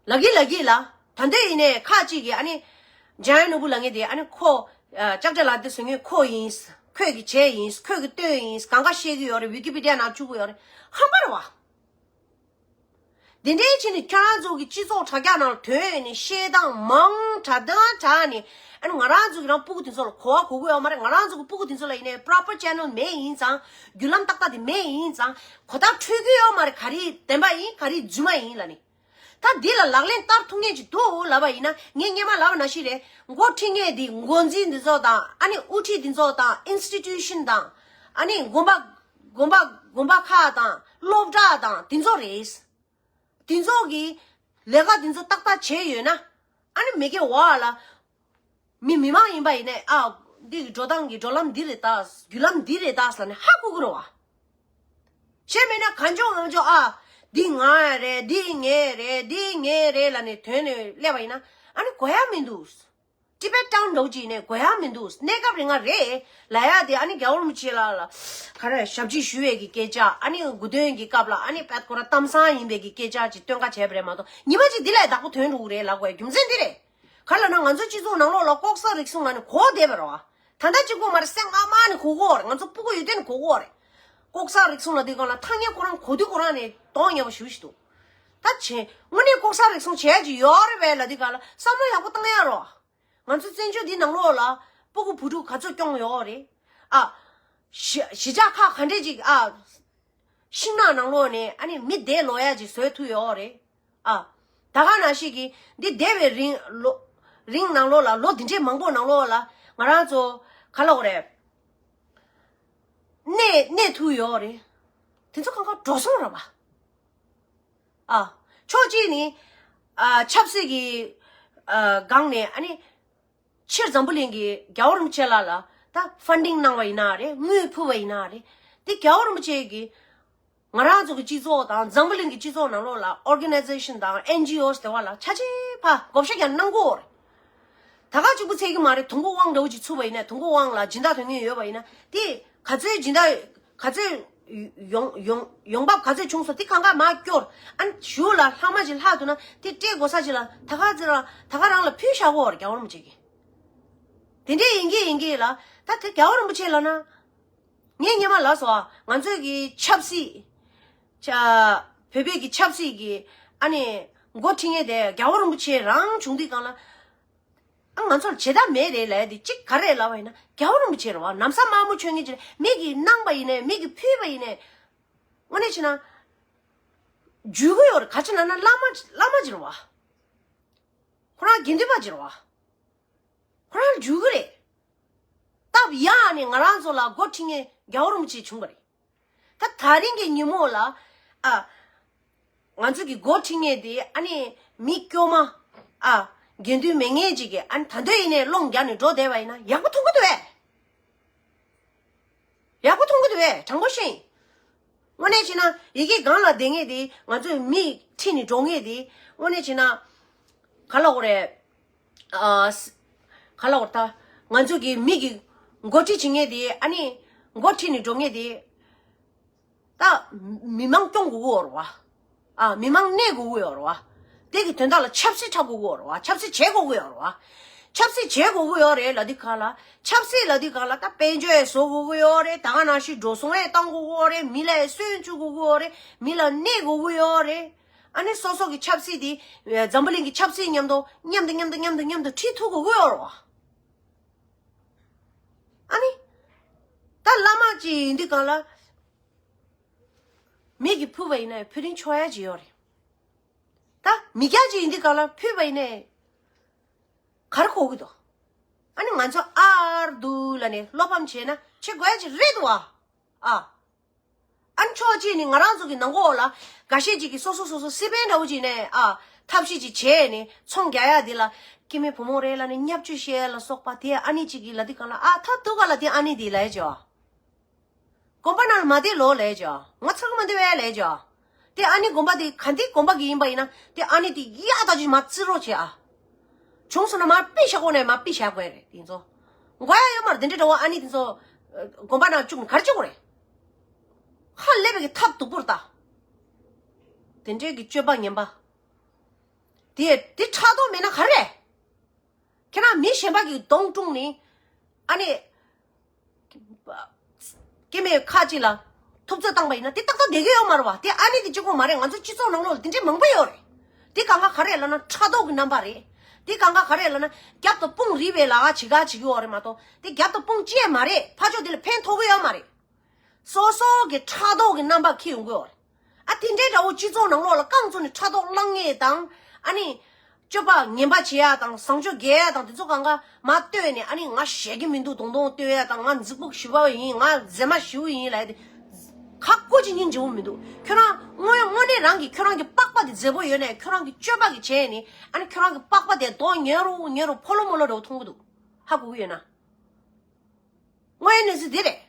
ལབ་ཀྱི་ལབ་ཀྱི་ལ། ད་འདོད་ཡིན་ནས་ཁ་ཅིག་གིས་ཨ་ནི་འཇམ་དབྱངས་ནོར་བུ་ལབ་མཁན་དེ། ཨ་ནི་ཁོ། ཨ། ལྕགས་སྤྲེལ་ལག་བརྡ་བཟོ་མཁན་ཁོ་ཡིན། ཁོས་གི་བྱས་ཡིན། ཁོས་གི་བཏོན་ཡིན། གང་ག་བཤད་ཀྱི་ཡོད་རེད། ཝི་ཀི་པི་ཌི་ཡ་ནང་བཅུག་གི་ཡོད་རེད། ཧམ་པ་རེད་བ། དེ་འདྲའི་བྱས་ནས་ཁྱོད་རང་ཚོ་གི་སྤྱི་ཚོགས་དྲ་རྒྱ་ནང་ལ་ཐོན་ནས་བཤད་སྟངས་མང་དྲགས་དང་དྲགས་ནས། ཨ་ནི་ང་རང་ཚོ་གི་རང་སྤུ་གུ་དེ་ཚོ་ལ་གོ་བ་གོ་གི་ཡོད་མ་རེད། ང་རང་ཚོ་གི་སྤུ་གུ་དེ་ཚོ་ལ་ཡིན་ནའི་པོ་རོ་པར་ཅེ་ནལ་མེད་ཡིན་ཙང་། བརྒྱུད་ལམ་ཏག་ཏག་དེ་མེད་ཡིན་ཙང་། གོ་བརྡ་འཕྲོད་ཀྱི་ཡོད་མ་རེད། ག་རེ་བདེན་པ་ཡིན། ག་རེ་རྫུན་མ་ཡིན་ལབ་ནས། ད་འདི་ལ་ལག་ལེན་བསྟར་ཐུབ་མཁན་ཅིག་འདུག་ལབ་པ་ཡིན་ན། ངས་སྔོན་མ་ལབ་པ་ནང་བཞིན་རེད། འགོ་ཁྲིད་མཁན་འདི་འགོ་འཛིན་འདི་ཚོ་དང་། ཨ་ནི་དབུ་ཁྲིད་འདི་ཚོ་དང་། ཨིན་སི་ཊི་ཊུ་ཤན་དང་། ཨ་ནི་དགོན་པ་དགོན་པ་དགོན་པ་ཁག་དང་སློབ་གྲྭ་དང་དེ་ཚོ་རེད། དེ་ཚོ་གིས་ལས་ཀ་དེ་ཚོ་ཏག་ཏག་བྱས་ཡོད་ན། ཨ་ནི་མི་སྒེར་བ་ལ། མི་མི་མང་ཡིན་པ་ཡིན་ནའི། ཨ། འདི་གི་འགྲོ་སྟངས་ཀྱི་འགྲོ་ལམ་འདི་རེད་ད། བརྒྱུད་ལམ་འདི་རེད་ད་ཟེར་ནས་ཧ་གོ་གི་རེད་བ། གཞན་མིན་ན་གང་བྱུང་མང་བྱུང་། ཨ། འདི་ང་རེད། འདི་ངའི་རེད། འདི་ངའི་རེད་ལབ་ནས་ཐོན་ནས་སླེབས་པ་ཡིན་ན། ཨ་ནི་གོ་ཡ་མི་འདུག་ཊི་བེཊ་ཊའུན་འདྲ་བོ་ཅིག་ནས་གོ་ཡ་མི་འདུག་གནས་སྐབས་རིང་ང་རེད་ལབ་ཡ་དེ། ཨ་ནི་རྒྱལ་བ་རིན་པོ་ཆེ་ལགས་ལ་ག་རེ་ཞབས་ཕྱི་ཞུ་བའི་གི་སྐད་ཆ། ཨ་ནི་དགུང་སྟོན་གྱི་སྐབས་ལ་ཨ་ནི་བེད་ཁོ་རང་གཏམ་བཟང་ཡིན་པའི་གི་སྐད་ཆ་ཅིག་སྟོན་ཁ་བྱས་པ་རེད་མ་གཏོགས། ཉི་མ་གཅིག་འདི་ལས་བདག་པོ་ཐོན་འགྲོ་གི་རེད་ལབ་དགོས་ཡ་རྒྱུ་མཚན་འདི་རེད། ག་རེ་ལབ་ན། ང་ཚོའི་སྤྱི་ཚོགས་ནང་ལོགས་ལ་ལྐོག་ཟ་རུལ་སུངས་ལབ་ནས་གོ་བསྡད་པ་རེད་བ། ད་ལྟ་གཅིག་པོ་མ་རེད། སེ་འགག་མ་ནས་གོ་གོ་རེད། ང་ཚོ་སྤུ་གུ་ཡོད་དུས་ནས་གོ་གོ་རེད། ལྐོག་ཟ་རུལ་སུངས་ལབ་དུས་སྒང་ལ་ཐ་སྙད་ཁོ་རང་གོ་དུས་ཁོ་རང་ནས་གདོང་ཉེས་པོ་ཞེ་པོ་ཞིག་འདུག་ད་བྱས་དངོས་གནས་ལྐོག་ཟ་རུལ་སུངས་བྱས་ཀྱི་ཡོད་རེད་པས་ལབ་དུས་སྒང་ལ་བསམ་བློ་ཡག་པོ་བཏང་ཡ་རོགས། ང་ཚོ་བཙན་བྱོལ་འདི་ནང་ལོགས་ལ་སྤུ་གུ་བུ་ཕྲུག་ག་ཚོད་སྐྱོང་ཡོད་རེད། ཨ། གཞི་གཞིས་ཆགས་ཁག་ག་འདྲས་ཅིག་ཨ། ཤིང་ནགས་ནང་ལོགས་ནས་ཨ་ནི་མི་བདེ་ལོག་ཡ་ཅིག་བཟོས་ཐུབ་ཡོད་རེད། ཨ། ད་ག་ནང་བཞིན་གྱི་འདི་འདས་པའི་རིང་ལོ། རིང་ནང་ལོགས་ལ། ལོ་འདི་འདྲའི་མང་པོ་ནང་ལོགས་ལ་ང་རང་ཚོ་ག་ལབ་དགོས་རེད། གནས་གནས་ཐུབ་ཡོད་རེད། དེ་ཚོ་གང་ག་འགྲོ་སོང་རེད་པ། ཨ། ཕྱོགས་གཅིག་ནི། ཨ། ཆབ་སྲིད་ཀྱི། ཨ། སྒང་ནས་ཨ་ནི། སྤྱིར་འཛམ་བུ་གླིང་གི་རྒྱལ་བ་རིན་པོ་ཆེ་ལགས་ལ་ད་ཕན་ཌིང་གནང་བ་ཡིན་ན་རེད། དངུལ་ཕུལ་བ་ཡིན་ན་རེད། དེ་རྒྱལ་བ་རིན་པོ་ཆེ་གིས་ང་རང་ཚོ་གི་སྤྱི་ཚོགས་དང་འཛམ་བུ་གླིང་གི་སྤྱི་ཚོགས་ནང་ལོགས་ལ་ཨོར་ག་ནའི་ཛེ་ཤན་དང་ཨེན་ཇི་ཨོ་དེ་བ་ལ་ཆ་ཆེ་ཕ་བགོ་བཤའ་ཀྱང་གནང་གོ་རེད། ད་ག་གཅིག་པུ་ཚད་ཀྱི་མ་རེད། དུང་དཀར་དབང་འདྲ་བོ་ཅིག་ཚུགས་པ་ཡིན་ན། དུང་དཀར་དབང་ལ་སྦྱིན་བདག་དོན་གཉེར་ཡོད་པ་ཡིན་ན། དེ་ག་ཚོད་སྦྱིན་བདག་ག་ཚོད་ཡོང་ཡོང་ཡོང་འབབ་ག་ཚོད་བྱུང་སོང་། དེ་གང་ག་མར་སྐྱོར། ཨ་ནི་གཞུག་ལ་ལྷག་མ་ཅིག་ལྷག་ཐུབ་ན་དེ་སྤྲད་དགོས་ས་ཅིག་ལ་ད་ག་ཚོད་རང་ད་ག་རང་ལ་ཕུལ་བཞག་གོ་རེད། རྒྱལ་བ་རིན་པོ་ཆེ་གིས། དེ་འདྲས་ཡིན་གྱི་ཡིན་གྱི་ལ། ད་དེ་རྒྱལ་བ་རིན་པོ་ཆེ་ལབ་ན། ངས་སྔོན་མ་ལབ་སོང་ཨ། ང་ཚོའི་གི་ཆབ་སྲིད། ཆ། བོད་པའི་གི་ཆབ་སྲིད་ཀྱི་ཨ་ནི་འགོ་ཁྲིད་མཁན་དེ་རྒྱལ་བ་རིན་པོ་ཆེ་རང་བྱུང་དུས་སྒང་ལ། ཨ། ང་ཚོར་བྱེད་ཐབས་མེད་རེད་ལབ་ཡ་དེ་གཅིག་ག་རེ་ལབ་པ་ཡིན་ན། རྒྱལ་བ་རིན་པོ་ཆེ་རེད་བ། ན་བཟའ་དམར་མོ་མཆོད་མཁན་ཅིག་རེད། མིག་གིས་གནང་པ་ཡིན་ནའི་མིག་གིས་ཕུལ་བ་ཡིན་ནའི། དངོས་གནས་བྱས་ན། འཇུག་གི་ཡོད་རེད། ག་ཅི་ལབ་ན་བླ་མ་བླ་མ་ཅིག་རེད་བ། ཁོ་རང་དགེ་འདུན་པ་ཅིག་རེད་བ། ཁོ་རང་འཇུག་གི་རེད། སྟབས་ཡག་ནས་ང་རང་ཚོ་ལ་འགོ་ཁྲིད་མཁན་རྒྱལ་བ་རིན་པོ་ཆེ་བྱུང་བ་རེད། ད་དེ་རིང་གི་ཉིན་མོ་ལ། ཨ། ང་ཚོ་གི་འགོ་ཁྲིད་མཁན་དེ་ཨ་ནི་མི་སྐྱོ་མ། ཨ། དགེ་འདུན་མེད་མཁན་ཅིག་གིས་ཨ་ནི་ད་དུང་ཡིན་ནའི་སློང་རྒྱག་ནས་འགྲོ་བསྡད་པ་ཡིན་ན་ཡག་པོ་མཐོང་གི་འདུག་བས། ཡག་པོ་མཐོང་གི་འདུག་བས། དྲང་པོ་བཤད་ཡིན། དངོས་གནས་བྱས་ན་ཡི་གེ་སྒང་ལ་བསྡད་མཁན་དེ་ང་ཚོའི་མི་ཁྲིད་ནས་འགྲོ་མཁན་དེ་དངོས་གནས་བྱས་ན། ག་ལབ་དགོས་རེད། ཨ། ག་ལབ་དགོས་རེད། ད་ང་ཚོ་གི་མི་གི་འགོ་ཁྲིད་བྱེད་མཁན་དེ་ཨ་ནི་འགོ་ཁྲིད་ནས་འགྲོ་མཁན་དེ། ད་མི་མང་སྐྱོང་དགོས་ཀྱི་ཡོད་རེད་བ། ཨ། མི་མང་གནས་དགོས་ཀྱི་ཡོད་རེད་བ། དེ་གི་དོན་དག་ལ་ཆབ་སྲིད་འཁྲབ་དགོས་ཀྱི་ཡོད་རེད་བ། ཆབ་སྲིད་བྱེད་དགོས་ཀྱི་ཡོད་རེད་བ། ཆབ་སྲིད་བྱེད་དགོས་ཀྱི་ཡོད་རེད་ལབ་དུས་གང་ལ། ཆབ་སྲིད་ལབ་དུས་གང་ལ་ད་དཔལ་འབྱོར་ཡང་བཟོ་དགོས་ཀྱི་ཡོད་རེད། ད་ག་ནང་བཞིན་འགྲོ་སོང་ཡང་བཏང་དགོས་ཀྱི་ཡོད་རེད། མི་ལ་ཡང་སོན་བཅུག་དགོས་ཀྱི་ཡོད་རེད། མི་ལ་གནས་དགོས་ཀྱི་ཡོད་རེད། ཨ་ནི་སོ་སོ་གི་ཆབ་སྲིད་དེ་འཛམ་བུ་གླིང་གི་ཆབ་སྲིད་མཉམ་དུ་མཉམ་དུ་མཉམ་དུ་མཉམ་དུ་མཉམ་དུ་ཁྲིད་ཐུབ་དགོས་ཀྱི་ཡོད་རེད་བ། ཨ་ནི། ད་བླ་མ་ཅིག་ཡིན་དུས་གང་ལ། མིག་གིས་ཕུལ་བ་ཡིན་ན་ཕུལ་རིན་ཆོག་ཡ་ཅིག་ཡོད་རེད། ད་མི་སྐྱ་ཅིག་ཡིན་དུས་གང་ལ་ཕུལ་བ་ཡིན་ནའི་ག་རེ་གོ་གི་འདུག་ཨ་ནི་ང་ཚོ་ཨར་འདུག་ལབ་ནས་བློ་ཕམ་བྱས་ན་བྱེད་དགོས་ཡ་ཅིག་རེད་འདུག་ཨ། ཨ། ཨ་ནི་ཕྱོགས་གཅིག་ནས་ང་རང་ཚོ་གི་ནང་ཁོག་ལ་འགའ་ཤས་ཅིག་གིས་སོ་སོ་སོ་སོ་སི་པན་འདྲ་བོ་ཅིག་ནས། ཨ། ཐབས་ཤེས་ཅིག་བྱས་ནས་ཚོང་རྒྱག་ཡ་དེ་ལ་སྐྱེ་དམན་བུ་མོ་རེད་ལབ་ནས་བརྙས་བཅོས་བྱས་ལ་སོགས་པ་དེ་ཨ་ནི་ཅིག་གིས་ལབ་དུས་གང་ལ། ཨ། ཐབས་སྡུག་ག་ལ་དེ་ཨ་ནི་དེ་ལབ་ཡ་ཅིག་ཨ། དགོན་པ་ནང་ལ་མ་བསྡད་ལོ་ལབ་ཀྱག་ང་ཚང་མ་འདི་བས་ལབ་ཀྱག་དེ་ཨ་ནི་དགོན་པ་དེ་ག་འདི་དགོན་པ་གི་ཡིན་པ་ཡིན་ན་དེ་ཨ་ནི་དེ་གཡག་ལྟ་ཅིག་མར་བརྩི་རོགས་བྱེད་ཨ། བྱུང་སོང་ན་མར་པི་བཞག་དགོས་ནས་མར་པི་བཞག་དགོས་རེད། དེ་ཚོ་དགོས་ཡ་ཡོད་མ་རེད། དེ་འདྲའི་འདྲ་བོ་ཨ་ནི་དེ་ཚོ་དགོན་པ་ནང་བཅུག་ནས་ག་རེ་བྱེད་དགོས་རེད། ཧ་ལས་པའི་གི་ཐབས་སྡུག་པོར་ལྟ། དེ་འདྲའི་གི་སྤྱོད་པ་ངན་པ། དེ་དེ་ཕྲག་དོག་མེད་ན་ག་རེ་རེད། ཁྱེད་རང་མི་གཞན་པ་གི་གདོང་བཀྲུངས་ནས་ཨ་ནི། སྐྱེ་དམན་ཁ་ཅིག་ལ་ཐུབ་ཚོད་བཏང་པ་ཡིན་ན་དེ་ཏག་ཏག་བསྡད་ཀྱི་ཡོད་མ་རེད་བ། དེ་ཨ་ནི་དེ་གཅིག་པོ་མ་རེད། ང་ཚོ་སྤྱི་ཚོགས་ནང་ལོགས་ལ་དེ་འདྲའི་མང་པོ་ཡོད་རེད། དེ་གང་ག་ག་རེ་ལབ་ན་ཕྲག་དོག་གི་རྣམ་པ་རེད། དེ་གང་ག་ག་རེ་ལབ་ན་རྒྱབ་དང་དཔུང་རིས་པའི་ལ་ག་བྱེད་ག་བྱེད་ཀྱི་ཡོད་རེད་མ་གཏོགས། དེ་རྒྱབ་དང་དཔུང་ཅི་ཡང་མ་རེད། ཕར་ཕྱོགས་དེ་ལ་ཕན་ཐོགས་ཀྱི་ཡོད་མ་རེད། སོ་སོ་གི་ཕྲག་དོག་གི་རྣམ་པ་འཁྱེར་ཡོང་གི་ཡོད་རེད། ཨ། དེ་འདྲའི་འདྲ་བོ་སྤྱི་ཚོགས་ནང་ལོགས་ལ་རྐང་བཙུགས་ནས་ཕྲག་དོག་བསླང་ངེས་དང་། ཨ་ནི། སྤྱོད་པ་ངན་པ་བྱེད་ཡ་དང་བཟང་སྤྱོད་རྒྱས་ཡ་དང་དེ་ཚོ་གང་ག་མར་བཏོན་ནས། ཨ་ནི་ང་བཤད་ཀྱི་མི་འདུག་དོང་དོང་བཏོན་ཡ་དང་། ང་རྫིག་པོ་ཞེ་པོ་ཡིན། ང་མཛེས་མ་ཞེ་པོ་ཡིན་ལབ་ཡ་དེ་ཁ་ཀོ་ཅིག་སྙིང་རྗེ་པོ་མི་འདུག་ཁྱོད་རང་དངོས་དངོས་གནས་རང་གི་ཁྱོད་རང་གི་པགས་པ་དེ་མཛེས་པོ་ཡོད་ནས་ཁྱོད་རང་གི་སྤྱོད་པ་གི་བྱས་ནས། ཨ་ནི་ཁྱོད་རང་གི་པགས་པ་དེ་གདོང་ཉོན་རུ་ཉོན་རུ་ཕོ་ལོ་མོ་ལོ་འདྲ་བོ་མཐོང་གི་འདུག་ཧ་གོ་གི་ཡོད་ན། དངོས་ཡོད་གནས་ཚུལ་འདི་རེད།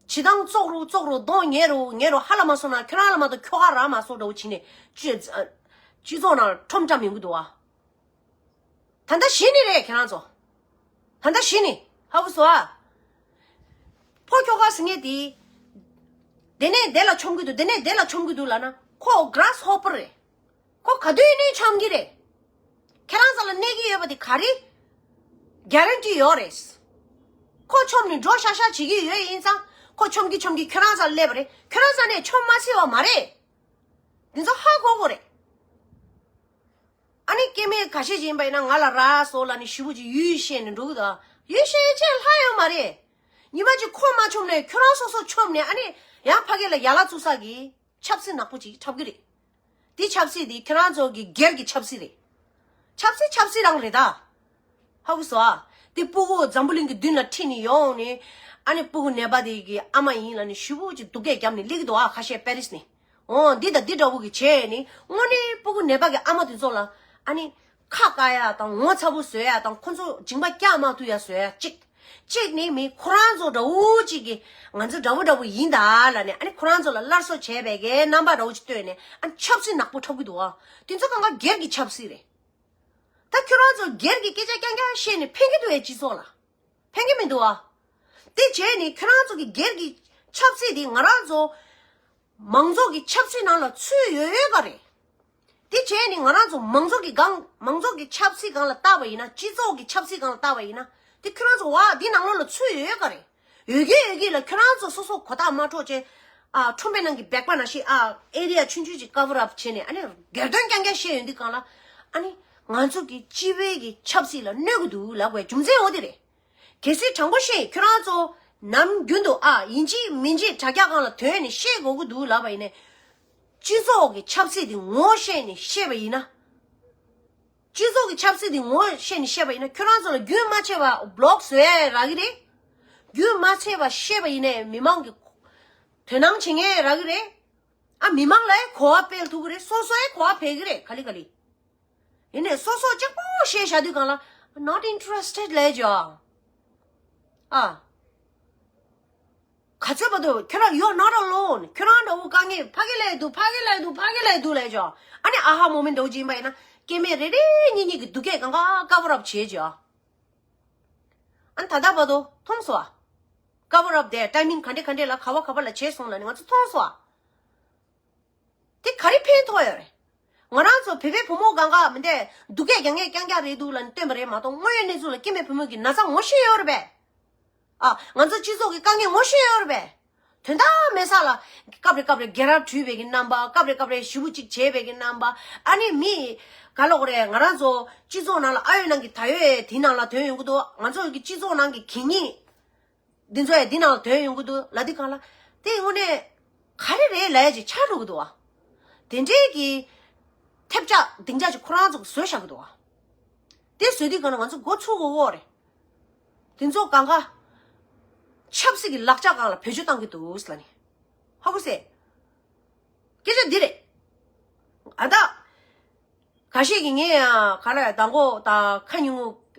བྱེད་སྟངས་བཙོག་རུ་བཙོག་རུ་གདོང་ཉེ་རུ་ཉེ་རུ་ཧ་ལ་མ་སོང་ན་ཁྱོད་རང་ལ་མ་གཏོགས་ཁྱོ་ག་རག་མ་སོང་འདྲ་བོ་བྱས་ནས་སྤྱི་སྤྱི་ཚོགས་ནང་ཁྲོམ་བཀྲམ་ཡོང་གི་འདུག་ཨ། ད་ལྟ་གཞི་ནས་རེད་ཁྱེད་རང་ཚོ། ད་ལྟ་གཞི་ནས་ཧ་གོ་སོང་ཨ། ཕོ་ཁྱོ་ག་ཟེར་མཁན་དེ། དེ་ནས་དེ་ལ་མཆོང་གི་འདུག་དེ་ནས་དེ་ལ་མཆོང་གི་འདུག་ལབ་ན་ཁོ་གྷ་ར་སི་ཧོ་པར་རེད། ཁོ་ག་དུས་ནས་མཆོང་གི་རེད། ཁྱེད་རང་རྩ་ལ་གནས་ཀྱི་ཡོད་པ་དེ་ག་རེ་གྷ་རན་ཊི་ཡོད་རེད། ཁོ་མཆོངས་ནས་འགྲོ་ཤག་ཤག་བྱེད་ཀྱི་ཡོད་ཡིན་ཙང་། ཁོ་མཆོང་གི་མཆོང་གི་ཁྱོད་རང་རྩ་ལ་སླེབས་པ་རེད། ཁྱོད་རང་རྩ་ནས་མཆོང་མ་སྲིད་པ་མ་རེད། འདི་ཚོ་ཧ་གོ་དགོས་རེད། ཨ་ནི་སྐྱེ་དམན་ཁ་ཤས་ཤིག་ཡིན་པ་ཡིན་ན་ང་ལ་རག་སོང་ལབ་ནས་ཞེ་པོ་ཅིག་ཡུལ་བཤད་ནས་འགྲོ་གི་འདུག་ཡུལ་བཤད་ཡས་ཆེད་ལྷག་ཡོད་མ་རེད། ཉི་མ་གཅིག་ཁོ་མ་མཆོངས་ནས་ཁྱོད་རང་སོ་སོ་མཆོངས་ནས། ཨ་ནི་ཡང་ཕ་གི་ལ་ཡ་ལ་བཙུགས་ས་གི་ཆབ་སྲིད་ནག་པོ་ཅིག་འཁྲབ་གི་རེད། དེ་ཆབ་སྲིད་དེ་ཁྱེད་རང་ཚོ་གི་སྒེར་གྱི་ཆབ་སྲིད་རེད། ཆབ་སྲིད་ཆབ་སྲིད་རང་རེད་ད། ཧ་གོ་སོང་ཨ། དེ་སྤུ་གུ་འཛམ་བུ་གླིང་གི་མདུན་ལ་ཁྲིད་ནས་ཡོང་ནས། ཨ་ནི་སྤུ་གུ་ནད་པ་དེ་གི་ཨ་མ་ཡིན་ལབ་ནས་ཞེ་པོ་ཅིག་སྡུག་སྐད་བརྒྱབ་ནས་སླེབས་ཀྱི་འདུག་ཨ། ཁ་ཤས་པེ་རིས་ནས། འོ་འདི་དང་འདི་འདྲ་བོ་གི་བྱས་ནས་དངོས་གནས་སྤུ་གུ་ནད་པ་གི་ཨ་མ་དེ་ཚོ་ལ་ཨ་ནི་ཁ་བཀག་ཡ་དང་ངོ་ཚ་པོ་བཟོ་ཡ་དང་ཁོ་ཚོ་མཇིང་པ་བཀྱག་མ་ཐུབ་ཡ་བཟོ་ཡ་གཅིག་གཅིག་ནི་མི་ཁོ་རང་ཚོ་འདྲ་བོ་གཅིག་གི་ང་ཚོ་འདྲ་བོ་འདྲ་བོ་ཡིན་ད་ལབ་ནས། ཨ་ནི་ཁོ་རང་ཚོ་ལ་སླར་གསོ་བྱས་པའི་གི་རྣམ་པ་འདྲ་བོ་ཅིག་སྟོན་ནས། ཨ་ནི་ཆབ་སྲིད་ནག་པོ་འཁྲབ་གི་འདུག་ཨ། དེ་ཚོ་གང་ག་སྒེར་གྱི་ཆབ་སྲིད་རེད། ད་ཁྱོད་རང་ཚོ་སྒེར་གྱི་སྐད་ཆ་རྐྱང་རྐྱང་བཤད་ནས་ཕན་གྱི་འདུག་ཨེ་སྤྱི་ཚོགས་ལ། ཕན་གྱི་མི་འདུག་ཨ། དེ་བྱས་ནས་ཁྱོད་རང་ཚོ་གི་སྒེར་གྱི་ཆབ་སྲིད་དེ་ང་རང་ཚོ་མང་ཚོགས་ཀྱི་ཆབ་སྲིད་ནང་ལ་ཚུད་ཡོད་ཡོད་ག་རེད། དེ་བྱས་ནས་ང་རང་ཚོ་མང་ཚོགས་ཀྱི་སྒང་མང་ཚོགས་ཀྱི་ཆབ་སྲིད་སྒང་ལ་བལྟ་བ་ཡིན་ན། སྤྱི་ཚོགས་ཀྱི་ཆབ་སྲིད་སྒང་ལ་བལྟ་བ་ཡིན་ན། དེ་ཁྱོད་རང་ཚོ་བ་འདི་ནང་ལོགས་ལ་ཚུད་ཡོད་ཡོད་ག་རེད། ཡོད་གི་ཡོད་གི་ལ་ཁྱོད་རང་ཚོ་སོ་སོ་གོ་ཐག་མ་ཆོད་བྱས། ཨ། ཁྲོམ་པའི་ནང་གི་སྦལ་པ་ནང་བཞིན། ཨ། ཨེ་རི་ཡ་ཆུང་ཆུང་ཅིག་ཀ་བར་ཨབ་བྱས་ནས། ཨ་ནི་སྒེར་དོན་རྐྱང་རྐྱང་བཤད་ཡོང་དུས་སྒང་ལ། ཨ་ནི་ ང་ཚོ་གི་སྤྱི་པའི་གི་ཆབ་སྲིད་ལ་གནོད་གི་འདུག་ལབ་དགོས་རྒྱུ་མཚན་འོ་དེ་རེད། གལ་སྲིད་དྲང་པོ་བཤད་ཁྱོད་རང་ཚོ་ནམ་རྒྱུན་དུ་ཨ་ཡིན་གཅིག་མིན་གཅིག་དྲ་རྒྱ་སྒང་ལ་དོན་ནས་བཤད་དགོས་གི་འདུག་ལབ་པ་ཡིན་ནའི། སྤྱི་ཚོགས་ཀྱི་ཆབ་སྲིད་དེ་ངོ་ཤེས་ནས་བཤད་པ་ཡིན་ན། སྤྱི་ཚོགས་ཀྱི་ཆབ་སྲིད་དེ་ངོ་ཤེས་ནས་བཤད་པ་ཡིན་ན་ཁྱོད་རང་ཚོ་ལ་རྒྱུན་མ་ཆད་པ་བློག་བཟོས་རག་གི་རེད། རྒྱུན་མ་ཆད་པ་བཤད་པ་ཡིན་ནའི་མི་མང་གི་དོ་སྣང་བྱེད་མཁན་རག་གི་རེད། ཨ་མི་མང་ལ་གོ་བ་སྤེལ་ཐུབ་ཀྱི་རེད། སོ་སོའི་གོ་བ་འཕེལ་གྱི་རེད། ག་ལེ་ག་ལེ། ཡིན་ནའི་སོ་སོ་གཅིག་པོ་བཤད་བཞག་དུས་སྒང་ལ། Not interested ལབ་བྱས། ཨ། ག་ཚོད་བར་དུ་ཁྱོད་རང་you're not alone. ཁྱོད་རང་འདྲ་བོ་དཀའ་ངལ་ཕ་གི་ལས་འདུག་ཕ་གི་ལས་འདུག་ཕ་གི་ལས་འདུག་ལབ་བྱས། ཨ་ནི་ཨ་ཧ་མོ་མེན་ཊ་འདྲ་བོ་ཅིག་ཡིན་པ་ཡིན་ན་སྐྱེ་དམན་རེ་རེ་གཉིས་གཉིས་ཀྱི་སྡུག་སྐད་གང་ག་cover up བྱས་བྱས། ཨ་ནི་ད་ལྟ་བར་དུ་མཐོང་སོང་ཨ། cover up དེ་timing ག་འདྲ་ག་འདྲ་ལ་ག་བ་ག་བ་ལ་བྱས་སོང་ལབ་ནི་ང་ཚོ་མཐོང་སོང་ཨ། དེ་ག་རེ་ཕན་ཐོགས་ཡོད་རེད། ང་རང་ཚོ་བོད་པའི་བུ་མོ་གང་ག་མི་འདས་སྡུག་སྐད་རྒྱག་མཁན་རྐྱང་རྐྱང་རེད་འདུག་ལབ་ནས་བཏོན་པ་རེད་མ་གཏོགས་དངོས་ཡོད་གནས་ཚུལ་ལ་སྐྱེ་དམན་བུ་མོ་གི་ན་ཚ་ངོ་ཤེས་ཡོད་རེད་པས། ཨ། ང་ཚོ་སྤྱི་ཚོགས་ཀྱི་དཀའ་ངལ་ངོ་ཤེས་ཡོད་རེད་པས། དོན་དག་མེད་ས་ལ་སྐབས་རེ་སྐབས་རེ་སྒེར་ར་བྲུས་པའི་གི་རྣམ་པ། སྐབས་རེ་སྐབས་རེ་ཞེ་པོ་ཅིག་བྱས་པའི་གི་རྣམ་པ། ཨ་ནི་མི་ག་ལབ་དགོས་རེད། ང་རང་ཚོ་སྤྱི་ཚོགས་ནང་ལ་ཨ་ཡོད་ནང་གི་ད་ཡོད་དེ་ནང་ལ་དོན་ཡོང་གི་འདུག་ང་ཚོ་གི་སྤྱི་ཚོགས་ནང་གི་གད་སྙིགས། འདི་ཚོ་ཡང་འདི་ནང་དོན་ཡོང་གི་འདུག་ལབ་དུས་སྒང་ལ། དེ་དངོས་གནས་ག་རེ་རེད་ལབ་ཡ་ཅིག་ཆགས་འགྲོ་གི་འདུག་བ། དེ་འདྲའི་གི་ཐེབས་ཆག་སྡིངས་ཆ་ཅིག་ཁོ་རང་ཚོ་གིས་བཟོས་བཞག་གི་འདུག་བ། དེ་བཟོས་དུས་སྒང་ལ་ང་ཚོ་མགོ་ཚོས་དགོས་ཀྱི་རེད། དེ་ཚོ་གང་ག་ཆབ་སྲིད་ཀྱི་ལག་ཆ་སྒང་ལ་བེད་སྤྱོད་བཏང་གི་འདུག་ལབ་ནི། ཧ་གོ་སོང་། སྐད་ཆ་འདི་རེད། ཨ་ད། ཁ་ཤས་ཀྱིས་ངས་ཡང་ག་ལ་ཡང་མདང་དགོང་དང་ཁ་ཉིན་མོ་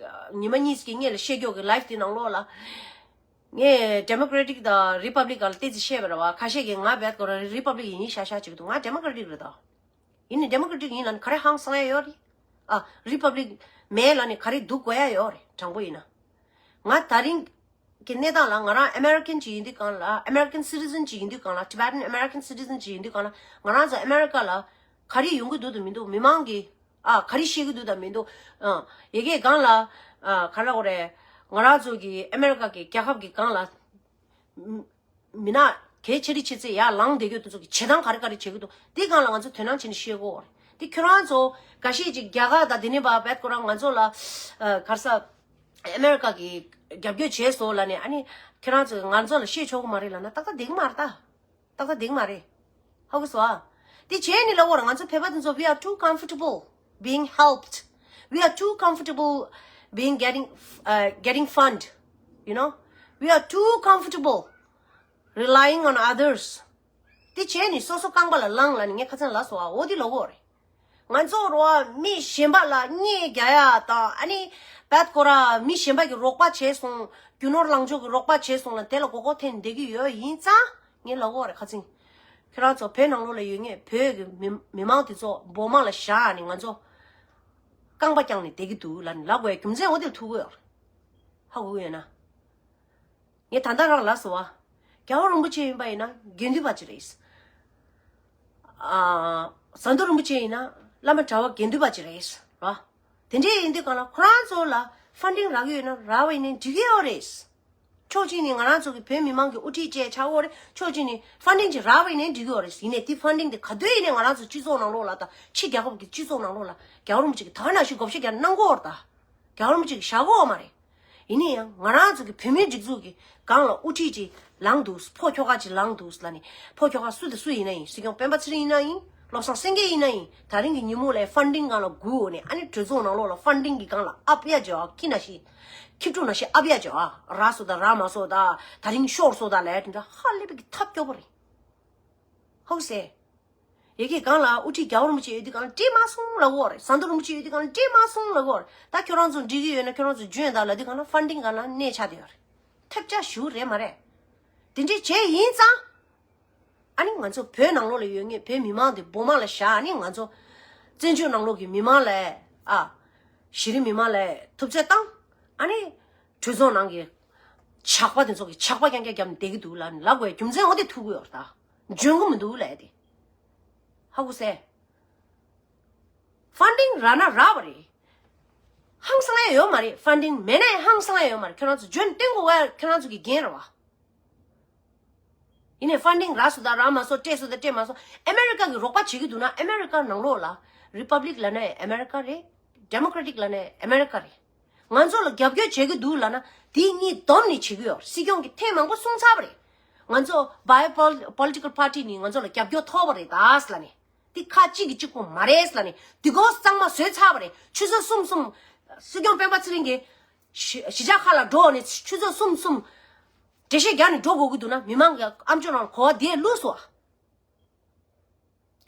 ཉི་མ་གཉིས་ཀྱི་སྔོན་ལ་བཤད་རྒྱུ་གི་ལའིབ་དེ་ནང་ལོགས་ལ། ངས་ཌེ་མོ་ཀྲེ་ཊིག་དང་རི་པབ་ལིག་སྒང་ལ་བལྟས་ཚེ་བཤད་པ་རེད་བ། ཁ་ཤས་ཀྱིས་ང་བལ་ཀོ་ར་རི་པབ་ལིག་ཡིན་ཤག་ཤག་ཅིག་འདུག་ང་ཌེ་མོ་ཀྲེ་ཊིག་རེད་ད། ཡིན་ནའི་ཌེ་མོ་ཀྲེ་ཊིག་ཡིན་ལབ་ནི་ག་རེ་ཧང་སང་ཡ་ཡོད་རེད། ཨ། རི་པབ་ལིག་མེད་ལབ་ནི་ག་རེ་འདུག་དགོས་ཡ་ཡོད་རེད། དྲང་པོ་ཡིན་ན། ང་ད་རིང་གི་གནས་སྟངས་ལ་ང་རང་ཨ་མེ་རི་ཀན་ཅིག་ཡིན་དུས་སྒང་ལ། ཨ་མེ་རི་ཀན་སི་ཊི་ཛན་ཅིག་ཡིན་དུས་སྒང་ལ། Tibetan American citizen ཅིག་ཡིན་དུས་སྒང་ལ། ང་རང་ཚོ་ཨ་མེ་རི་ཀ་ལ་ག་རེ་ཡོང་གི་འདུག་དང་མི་འདུག་མི་མང་གིས་ཨ་ག་རེ་བཤད་ཀྱི་འདུག་དང་མི་འདུག་ཨ། ཡ་གི་སྒང་ལ། ཨ། ག་རེ་ལབ་དགོས་རེད། ང་རང་ཚོ་གི་ཨ་མེ་རི་ཀ་གི་རྒྱལ་ཁབ་ཀྱི་སྒང་ལ། མི་ནག་གལ་ཆེ་རིགས་ཆེ་ཚེ་ཡར་ལངས་བསྡད་རྒྱུ་དེ་ཚོ་གི་བྱེད་སྟངས་ག་རེ་ག་རེ་བྱེད་ཀྱི་འདུག་དེ་སྒང་ལ་ང་ཚོ་དོ་སྣང་བྱས་ནས་ཤེས་དགོས་རེད། དེ་ཁྱོད་རང་ཚོ་འགའ་ཤས་ཅིག་རྒྱ་གར་དང་དེ་ནས་བ་བད་ཁོ་རང་ང་ཚོ་ལ་ཨ་ག་རེ་ཟ། ཨ་མེ་རི་ཀ་གི་རྒྱབ་སྐྱོར་བྱས་སོང་ལབ་ནས། ཨ་ནི་ཁྱོད་རང་ཚོ་ང་ཚོ་ལ་བཤད་ཆོག་གི་མ་རེད་ལབ་ན་ཏག་ཏག་བསྡད་ཀྱི་མ་རེད་ད། ཏག་ཏག་བསྡད་ཀྱི་མ་རེད། ཧ་གོ་སོང་ཨ། དེ་བྱས་ནས་ལབ་དགོས་རེད། ང་ཚོ་བོད་པ་དེ་ཚོ we are too comfortable being helped. We are too comfortable being getting, uh, getting fund, you know. We are too comfortable relying on others. དེ་བྱས་ནས་སོ་སོ་རྐང་པ་ལ་ལངས་ལབ་ནས་ངས་ཁ་སང་ལབ་སོང་ཨ། འོ་དེ་ལབ་དགོས་རེད། ང་ཚོ་རོ་མི་གཞན་པ་ལ་བརྙས་རྒྱག་ཡ་དང་། ཨ་ནི་བད་ཁོ་ར་མི་གཞན་པ་གིས་རོགས་པ་བྱས་སོང་། རྒྱུ་ནོར་ལངས་ཕྱོགས་ཀྱི་རོགས་པ་བྱས་སོང་ལབ་དེ་ལ་མགོ་སྐོར་ཐེབས་ནས་བསྡད་ཀྱི་ཡོད་ཡིན་ཙང་ངས་ལབ་དགོས་རེད། ཁ་སང་ཁྱེད་རང་ཚོ་བོད་ནང་ལོགས་ལ་ཡོད་མཁན་བོད་ཀྱི་མི་མི་མང་དེ་ཚོ་སྦོ་མ་ལ་བཞག་ནས་ང་ཚོ་རྐང་པ་བརྐྱངས་ནས་བསྡད་ཀྱི་འདུག་ལབ་ནས་ལབ་དགོས་ཡ་རྒྱུ་མཚན་འོ་དེ་ལ་ཐུག་གི་ཡོད་རེད། ཧ་གོ་གི་ཡོད་ན། ངས་ད་ལྟ་རང་ལབ་སོང་བ། རྒྱལ་བ་རིན་པོ་ཆེ་ཡིན་པ་ཡིན་ན་དགེ་འདུན་པ་ཅིག་རེད། ཨ། ཟམ་གདོང་རིན་པོ་ཆེ་ཡིན་ན་བླ་མ་གྲྭ་པ་དགེ་འདུན་པ་ཅིག་རེད། ར། དེ་འདྲས་ཡིན་དུས་སྒང་ལ་ཁོ་རང་ཚོ་ལ་ཕན་ཌིང་རག་གི་ཡོད་ན་རག་པ་ཡིན་ནའི་འགྲིག་གི་ཡོད་རེད། ཕྱོགས་གཅིག་ནས་ང་རང་ཚོ་གི་བོད་མི་མང་གི་དབུ་ཁྲིད་བཅས་ཆགས་ཡོད་རེད། ཕྱོགས་གཅིག་ནས་ཕན་ཌིང་ཅིག་རག་པ་ཡིན་ནའི་འགྲིག་གི་ཡོད་རེད། ཡིན་ནའི་དེ་ཕན་ཌིང་དེ་ག་དུས་ཡིན་ནའི་ང་རང་ཚོ་སྤྱི་ཚོགས་ནང་ལོགས་ལ་དང་ཕྱི་རྒྱལ་ཁབ་ཀྱི་སྤྱི་ཚོགས་ནང་ལོགས་ལ་རྒྱལ་བ་རིན་པོ་ཆེ་གིས་ད་ག་ནང་བཞིན་བགོ་བཤའ་རྒྱག་གནང་གི་ཡོད་རེད་ད། རྒྱལ་བ་རིན་པོ་ཆེ་གིས་བཞག་གི་ཡོད་མ་རེད། ཡིན་ན་ཡང་ང་རང་ཚོ་གི་བོད་མིའི་སྒྲིག་འཛུགས་ཀྱི་སྒང་ལ་དབུ་ཁྲིད་ཅིག་ལངས་འདུག་ཕོ་ཁྱོ་ག་ཅིག་ལངས་འདུག་ལབ་ནས། ཕོ་ཁྱོ་ག་སུ་དང་སུ་ཡིན་ན་ཡིན། སྲིད་སྐྱོང་སྤེན་པ་ཚེ་རིང་ཡིན་ན་ཡིན། བློ་བཟང་སེང་གེ་ཡིན་ན་ཡིན། ད་རིང་གི་ཉིན་མོ་ལ་ཕན་ཌིང་སྒང་ལ་སྒུག་ནས། ཨ་ནི་གྲོས་ཚོགས་ནང་ལོགས་ལ་ཕན་ཌིང་གི་སྒང་ལ་ཨབ་ཡ་ཅིག་ཨ། ཁྱི་ནང་བཞིན། ཁྱི་ཕྲུག་ནང་བཞིན་ཨབ་ཡ་ཅིག་ཨ། རག་སོང་དང་རག་མ་སོང་དང་། ད་རིང་ཤོར་སོང་དང་ལབ་ཡ་དེ་འདྲ་ཧ་ལས་པའི་གི་ཐབས་སྐྱོ་པོ་རེད། ཧོ་སེ། ཡ་གི་སྒང་ལ་དབུ་ཁྲིད་རྒྱལ་བ་རིན་པོ་ཆེ་ཡོད་དུས་སྒང་ལ་འགྲིག་མ་སོང་ལབ་ཀྱི་ཡོད་རེད། ཟམ་གདོང་རིན་པོ་ཆེ་ཡོད་དུས་སྒང་ལ་འགྲིག་མ་སོང་ལབ་ཀྱི་ཡོད་རེད། ད་ཁྱོད་རང་ཚོ་འགྲིག་གི་ཡོད་ན་ཁྱོད་རང་ཚོ་འཇོན་དང་ལབ་དུས་སྒང་ལ་ཕན་ཌིང་སྒང་ལ་གནས་ཆགས་བསྡད་ཡོད་རེད། ཐབས་ཆག་ཞུ་རེད་མ་རེད། དེ་འདྲས་བྱས་ཡིན་ཙང་། ཨ་ནི་ང་ཚོ་བོད་ནང་ལོགས་ལ་ཡོད་མཁན་བོད་མི་མང་དེ་སྦོ་མ་ལ་བཞག་ཨ་ནི་ང་ཚོ་བཙན་བྱོལ་ནང་ལོགས་ཀྱི་མི་མང་ལ། ཨ། གཞི་རིམ་མི་མང་ལ་ཐུབ་ཚོད་བཏང་། ཨ་ནི་གྲོས་ཚོགས་ནང་གི་ཇག་པ་དེ་ཚོ་གི་ཇག་པ་རྐྱང་རྐྱང་བརྒྱབ་ནས་བསྡད་ཀྱི་འདུག་ལབ་ནས་ལབ་དགོས་རྒྱུ་མཚན་འོ་དེ་ཐུག་གི་ཡོད་རེད་ད། འཇོན་གི་མི་འདུག་ལབ་ཡ་དེ། ཧ་གོ་སོང་། ཕན་ཌིང་རག་ན་རག་པ་རེད། ཧང་སང་ཡ་ཡོད་མ་རེད། ཕན་ཌིང་མེད་ན་ཡང་ཧང་སང་ཡ་ཡོད་མ་རེད། ཁྱོད་རང་ཚོ་འཇོན་བསྟན་དགོས་པ་ཁྱོད་རང་ཚོ་གི་འགན་རེད་བ། ཡིན་ནའི་ཕན་ཌིང་རག་སོང་དང་རག་མ་སོང་། སྤྲད་སོང་དང་སྤྲད་མ་སོང་། ཨ་མེ་རི་ཀ་གིས་རོགས་པ་བྱེད་ཀྱི་འདུག་ན། ཨ་མེ་རི་ཀ་ནང་ལོགས་ལ་རི་པབ་ལིག་ལབ་ན་ཡང་ཨ་མེ་རི་ཀ་རེད། Democratic་ལབ་ནས་ཨ་མེ་རི་ཀ་རེད། ང་ཚོ་ལ་རྒྱབ་སྐྱོར་བྱེད་ཀྱི་འདུག་ལབ་ན་དེ་གཉིས་བསྡོམས་ནས་བྱེད་ཀྱི་ཡོད། སྲིད་སྐྱོང་གིས་ཐེངས་མང་པོ་གསུངས་ཚར་བ་རེད། ང་ཚོ་Bi-pol- political party་ནི་ང་ཚོ་ལ་རྒྱབ་སྐྱོར་ཐོབ་པ་རེད་ད་ལབ་ནས། དེ་ཁ་གཅིག་གིས་གཅིག་པོ་མ་རེད་ལབ་ནས་དེ་གོ་གཙང་མ་བཟོས་ཚར་བ་རེད། ཆུ་ཚོད་གསུམ་གསུམ་སྲིད་སྐྱོང་སྤེན་པ་ཚེ་རིང་གིས་གཞིས་གཞིས་ཆགས་ཁག་ལ་འགྲོ་ནས་ཆུ་ཚོད་གསུམ་གསུམ་འགྲེལ་བཤད་རྒྱག་ནས་འགྲོ་དགོས་ཀྱི་འདུག་ན་མི་མང་གི་ཨམ་ཅོག་ནང་གོ་བ་དེ་བླུགས་སོང་ཨ།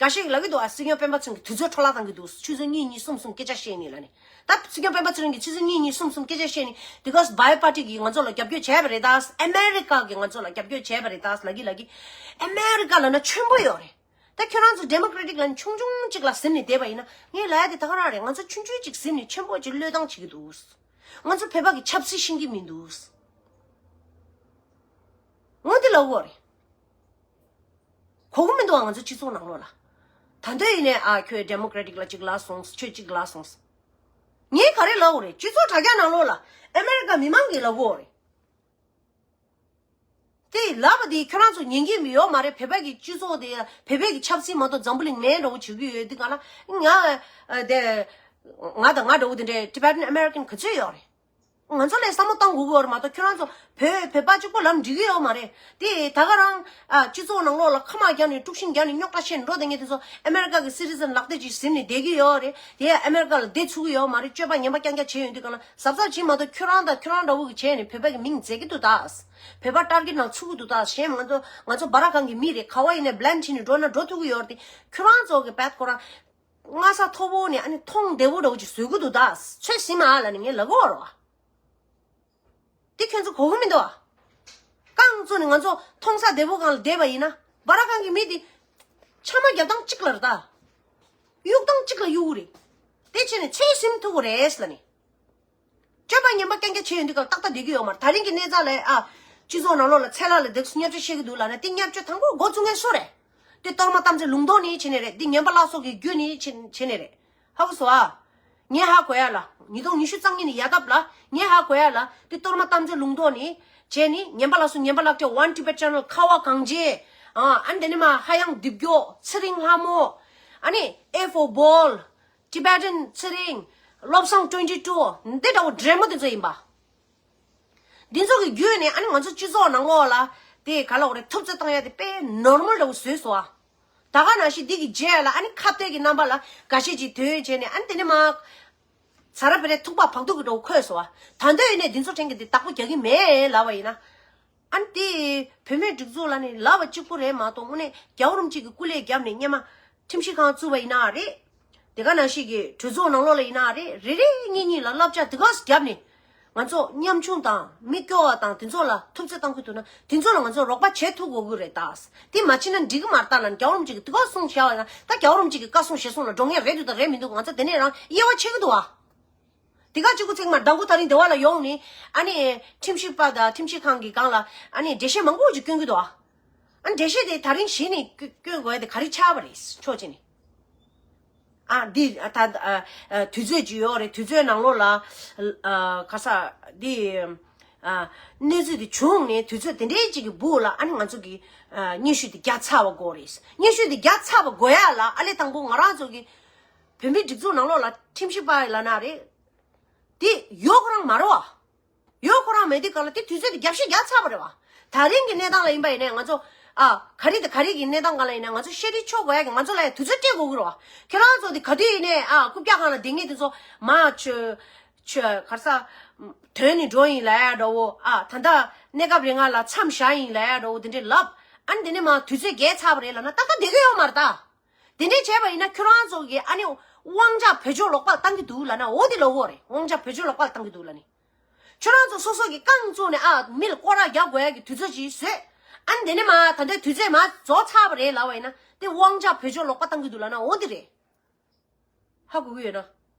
འགའ་ཞིག་ལབ་ཀྱི་འདུག་ཨ། སྲིད་སྐྱོང་སྤེན་པ་ཚེ་རིང་གིས་དུས་ཚོད་འཕྲོ་བརླག་བཏང་གི་འདུག་ཆུ་ཚོད་གཉིས་གཉིས་གསུམ་གསུམ་སྐད་ཆ་བཤད་ནས་ལབ་ནས། ད་སྲིད་སྐྱོང་སྤེན་པ་ཚེ་རིང་གིས་ཆུ་ཚོད་གཉིས་གཉིས་གསུམ་གསུམ་སྐད་ཆ་བཤད་ནས་དེ་ག་Bi-party་གིས་ང་ཚོ་ལ་རྒྱབ་སྐྱོར་བྱས་པ་རེད་ད། ཨ་མེ་རི་ཀ་གིས་ང་ཚོ་ལ་རྒྱབ་སྐྱོར་བྱས་པ་རེད་ད་ལབ་ཀྱི་ལབ་ཀྱི། ཨ་མེ་རི་ཀ་ལབ་ན་ཆེན་པོ་ཡོད་རེད། ད་ཁྱོད་རང་ཚོ་Democratic་ལབ་ན་ཆུང་ཆུང་གཅིག་ལ་ཟིན་ནས་བསྡད་པ་ཡིན་ན་ངས་ལབ་ཡ་དེ་ད་ག་རང་རེད། ང་ཚོ་ཆུང་ཆུང་གཅིག་ཟིན་ནས་ཆེན་པོ་གཅིག་བློས་བཏང་བྱེད་ཀྱི་འདུག་ང་ཚོ་བོད་པ་གི་ཆབ་སྲིད་ཤེས་ཀྱི་མི་འདུག་འོ་དེ་ལབ་དགོས་རེད། གོ་གི་མི་འདུག་ཨ། ང་ཚོ་སྤྱི་ཚོགས་ནང་ལོགས་ལ། ད་འདོད་ཡིན་ནའི་ཨ་ཁྱོད་Democratic་ལ་གཅིག་ལབ་སོང་། ཁྱོད་གཅིག་ལབ་སོང་། ངས་ག་རེ་ལབ་དགོས་རེད། སྤྱི་ཚོགས་དྲ་རྒྱ་ནང་ལོགས་ལ་ཨ་མེ་རི་ཀ་མི་མང་གིས་ལབ་དགོས་རེད། དེ་ལབ་པ་དེ་ཁྱོད་རང་ཚོ་ཉན་གྱི་མི་ཡོད་མ་རེད། བོད་པ་གི་སྤྱི་ཚོགས་དེ་བོད་པའི་གི་ཆབ་སྲིད་མ་གཏོགས་འཛམ་བུ་གླིང་མེད་འདྲ་བོ་བྱེད་ཀྱི་ཡོད་དུས་ག་ལ་ང་ཨ་དེ་ང་དང་ང་འདྲ་བོ་དེ་འདྲའི་Tibetan American་ག་ཚོད་ཡོད་རེད། ང་ཚོ་ལ་བསམ་བློ་གཏོང་དགོས་ཀྱི་ཡོད་རེད་མ་གཏོགས་ཁྱོད་རང་ཚོ་བོད་བོད་པ་གཅིག་པོ་ལབ་འགྲིག་གི་ཡོད་མ་རེད། དེ་ད་ག་རང་ཨ་སྤྱི་ཚོགས་ནང་ལོགས་ལ་ཁ་མ་རྒྱབ་ནས་དཀྲུག་ཤིང་རྒྱབ་ནས་རྙོག་དྲ་བཤད་ནས་འགྲོ་བསྡད་མཁན་དེ་ཚོ་ཨ་མེ་རི་ཀ་གི་citizen་ལག་དེབ་ཅིག་ཟིན་ནས་བསྡད་ཀྱི་ཡོད་རེད། དེ་ཨ་མེ་རི་ཀ་ལ་བསྡད་ཚུགས་ཀྱི་ཡོད་མ་རེད། སྤྱོད་པ་ངན་པ་རྐྱང་རྐྱང་བྱས་ཡོང་དུས་ག་ལ་གཟབ་གཟབ་བྱེད་མ་གཏོགས་ཁྱོད་རང་དང་ཁྱོད་རང་འདྲ་བོ་གི་བྱས་ནས་བོད་པ་གི་མིང་འཛད་ཀྱི་འདུག་ད། བོད་པ་target་ནང་ཚུད་ཀྱི་འདུག་ད། གཞན་ང་ཚོ་ང་ཚོ་སྦ་ར་གང་གི་མི་རེད། ག་བ་ཡིན་ནའི་blame་བྱས་ནས་འགྲོ་ན་འགྲོ་ཐུབ་ཀྱི་ཡོད་རེད། དེ་ཁྱོད་རང་ཚོ་གི་བད་ཁོ་རང་སྔ་ས་མཐོ་པོ་ནས་ཨ་ནི་མཐོང་བདེ་པོ་འདྲ་བོ་ཅིག་བཟོ་གི་འདུག་ད། ཚོད་ཟིན་མ་ཨ་ལ་ནི་ངས་ལབ་གོ་རོ། དེ་ཁྱོད་ཚོ་གོ་གི་མི་འདུག་ཨ། རྐང་བཙུགས་ནས་ང་ཚོ་མཐོང་ས་བདེ་པོ་སྒང་ལ་བསྡད་པ་ཡིན་ན་སྦ་ར་གང་གི་མི་དེ་ཆ་མ་རྒྱབ་སྟངས་གཅིག་ལ་རེད་ད། གཡུག་སྟངས་གཅིག་ལ་གཡུག་གི་རེད། དེ་བྱས་ནས་ཚོད་ཟིན་ཐུབ་ཀྱི་རེད་ལ་ནི། སྤྱོད་པ་ངན་པ་རྐྱང་རྐྱང་བྱས་ཡོང་དུས་སྐབས་ཏག་ཏག་བསྡད་ཀྱི་ཡོད་མ་རེད། ད་རིང་གི་གནས་སྟངས་ལ་ཨ། སྤྱི་ཚོགས་ནང་ལོགས་ལ་ཚེ་ལྷ་ལ་འདུག་སེ་བརྙས་བཅོས་བཤད་ཀྱི་འདུག་ལབ་ན་དེ་བརྙས་བཅོས་དང་པོ་འགོ་བཙུགས་མཁན་སུ་རེད། དེ་གཏོར་མ་དམ་ཚིག་ལུང་རྟོགས་ནས་བྱས་ནས་རེད། འདི་ངན་པ་ལག་སོགས་ཀྱི་བརྒྱུད་ནས་བྱས་བྱས་ནས་རེད། ཧ་གོ་སོང་ཨ། ངས་ཧ་གོ་ཡ་ལ་ཉིས་སྟོང་ཉི་ཤུ་རྩ་གཉིས་ནས་ཡ་ཐབས་ལ་ངས་ཧ་གོ་ཡ་ལ་དེ་གཏོར་མ་དམ་ཚིག་ལུང་རྟོགས་ནས་བྱས་ནས་ངན་པ་ལག་སོགས་ངན་པ་ལག་སྤྲད། One Tibet Channel། ཁ་བ་གངས་ཅན། ཨ་ཨ་ནི་དེ་ནས་མ་ཧ་ཡང་རྡིབ་སྐྱོ། ཚེ་རིང་ལྷ་མོ། ཨ་ནི་A for Ball། Tibetan་ཚེ་རིང་། བློ་བཟང་twenty two། འདི་འདྲ་བོ་འདྲེ་མོ་དེ་ཚོ་ཡིན་པ། འདི་ཚོ་གི་བརྒྱུད་ནས་ཨ་ནི་ང་ཚོ་སྤྱི་ཚོགས་ནང་ལོགས་ལ་དེ་ག་ལ་འོ་རེད། ཐུབ་ཚོད་བཏང་ཡ་དེ་དཔེ་normal་འདྲ་བོ་བཟོས་སོང་ཨ། ད་ག་ནང་བཞིན་འདི་གི་རྗེས་ལ་ཨ་ནི་ཁ་གཏད་ཀྱི་རྣམ་པ་ལ་འགའ་ཤས་ཅིག་དོན་བྱས་ནས་ཨ་ནི་དེ་ནས་མ་ཚ་ར་བེ་རེ་ཐུག་པ་བག་ཐུག་གི་འདྲ་བོ་འཁོད་སོང་ཨ། ད་འདོད་ཡིན་ནས་འདི་ཚོ་ཕྲན་གྱི་འདི་བདག་པོ་རྒྱག་གི་མེད་ལབ་པ་ཡིན་ན། ཨ་ནི་དེ་བུད་མེད་སྒྲིག་འཛུགས་ལ་ནི་ལབ་པ་གཅིག་པུ་རེད་མ་གཏོགས་དངོས་གནས་རྒྱལ་བ་རིན་པོ་ཆེ་གི་སྐུ་ལས་བརྒྱབ་ནས་སྔོན་མ་ཁྲིམས་ཞིབ་ཁང་བཙུགས་པ་ཡིན་ན་རེད། དེ་ག་ནང་བཞིན་གྱི་གྲོས་ཚོགས་ནང་ལོགས་ལ་ཡིན་ན་རེད། རེ་རེ་གཉིས་གཉིས་ལ་བསླབ་བྱ་དེ་ག་བརྒྱབ་ནས་ང་ཚོ་ཉམ་ཆུང་དང་མི་སྐྱོ་བ་དང་དེ་ཚོ་ལ་ཐུབ་ཚོད་བཏང་གི་འདུག་ན་དེ་ཚོ་ལ་ང་ཚོ་རོགས་པ་བྱེད་ཐུབ་དགོས་ཀྱི་རེད་ད། དེ་མ་བྱེད་ན་འགྲིག་གི་མ་རེད་ད་ལབ་ནས་རྒྱལ་བ་རིན་པོ་ཆེ་གི་དེ་ག་གསུངས་བཞག་པ་ཡིན་ན། ད་རྒྱལ་བ་རིན་པོ་ཆེ་གི་བཀའ་གསུང་ཞལ་གསུང་ལ་འགྲོ་མཁན་རེད་འདུག་དང་རེད་མི་འདུག་ང་ཚོ་དེ་ནས་རང་དབྱེ་བ་ཕྱེ་གི་འདུག་ཨ། དེ་ག་གཅིག་པུ་ཚིག་མ་དང་པོ་ད་རིང་འདི་བ་ལ་ཡོང་ནི། ཨ་ནི་ཁྲིམས་ཞིབ་པ་དང་ཁྲིམས་ཞིབ་ཁང་གི་སྒང་ལ་ཨ་ནི་འགྲེལ་བཤད་མང་པོ་ཅིག་སྐྱོན་གི་འདུག་ཨ། ཨ་ནི་འགྲེལ་བཤད་དེ་ད་རིང་གཞི་ནས་སྐྱོན་དགོས་ཡ་དེ་ག་རེ་ཆགས་པ་རེད། ཕྱོགས་གཅིག་ནས། ཨ་འདི་ཨ་ད་ཨ་ཨ་དུས་ཚོད་ཅིག་ཡོད་རེད། དུས་ཚོད་ནང་ལོགས་ལ་ཨ་ག་ས་འདི་ཨ་གནས་ཚུལ་དེ་བྱུང་ནས་དུས་ཚོད་དེ་འདྲའི་ཅིག་གི་སྦུག་ལ་ཨ་ནི་ང་ཚོ་གི་ཨ་སྙན་ཞུ་དེ་བརྒྱབ་ཚར་བ་དགོས་རེད། སྙན་ཞུ་དེ་བརྒྱབ་ཚར་བ་དགོས་ཡ་ལ་ཨ་ལས་དང་པོ་ང་རང་ཚོ་གི་བོད་མིའི་སྒྲིག་འཛུགས་ནང་ལོགས་ལ་ཁྲིམས་ཞིབ་པ་ལབ་ན་རེད། དེ་ཡོད་ཁོ་རང་མ་རེད་བ། ཡོད་ཁོ་རང་མེད་དུས་ག་ལ་དེ་དུས་ཚོད་དེ་རྒྱབ་བཤད་རྒྱག་ཚར་བ་རེད་བ། ད་རིང་གི་གནས་སྟངས་ལ་ཡིན་པ་ཡིན་ནའི་ང་ཚོ་ཨ་ག་རེ་དེ་ག་རེ་གི་གནས་སྟངས་ག་ལ་ཡིན་ནའི་ང་ཚོ་བཤད་ཁྲིད་ཆོག་དགོས་ཡ་གི་ང་ཚོ་ལ་ཡ་དུས་ཚོད་སྤྲད་དགོས་ཀྱི་རེད་བ། ཁྱེད་རང་ཚོ་དེ་ག་དུས་ཡིན་ནའི་ཨ་རྐུབ་བཀྱག་སྒང་ལ་བསྡད་མཁན་དེ་ཚོ་མ་ཆོ་ཆོ་ག་རེ་ཟ་དོན་ནི་འགྲོ་ཡིན་ལབ་ཡ་འདྲ་བོ། ཨ་ད་ལྟ་གནས་སྐབས་རིང་ང་ལ་མཚམས་བཞག་ཡིན་ལབ་ཡ་འདྲ་བོ་དེ་འདྲས་ལབ། ཨ་ནི་དེ་ནས་མ་དུས་ཚོད་བརྒལ་ཚར་བ་རེད་ལབ་ན་ཏག་ཏག་བསྡད་ཀྱི་ཡོད་མ་རེད་ད། དེ་འདྲས་བྱས་པ་ཡིན་ན་ཁྱོད་རང་ཚོ་གིས་ཨ་ནི་དབང་ཆ་བེད་སྤྱོད་ལོག་པར་བཏང་གི་འདུག་ལབ་ན་འོ་དེ་ལབ་དགོས་རེད། དབང་ཆ་བེད་སྤྱོད་ལོག་པར་བཏང་གི་འདུག་ལབ་ནི། ཁྱོད་རང་ཚོ་སོ་སོ་གི་རྐང་བཙུགས་ནས་ཨ་མི་ལ་སྐོར་ར་རྒྱག་དགོས་ཡ་གི་དུས་ཚོད་ཅིག་བཟོས། ཨ་ནི་དེ་ནས་མ་ད་ལྟའི་དུས་ཚོད་མ་རྫོགས་ཚར་བ་རེད་ལབ་པ་ཡིན་ན་དེ་དབང་ཆ་བེད་སྤྱོད་ལོག་པར་བཏང་གི་འདུག་ལབ་ན་འོ་དེ་རེད། ཧ་གོ་གི་ཡོད་ན།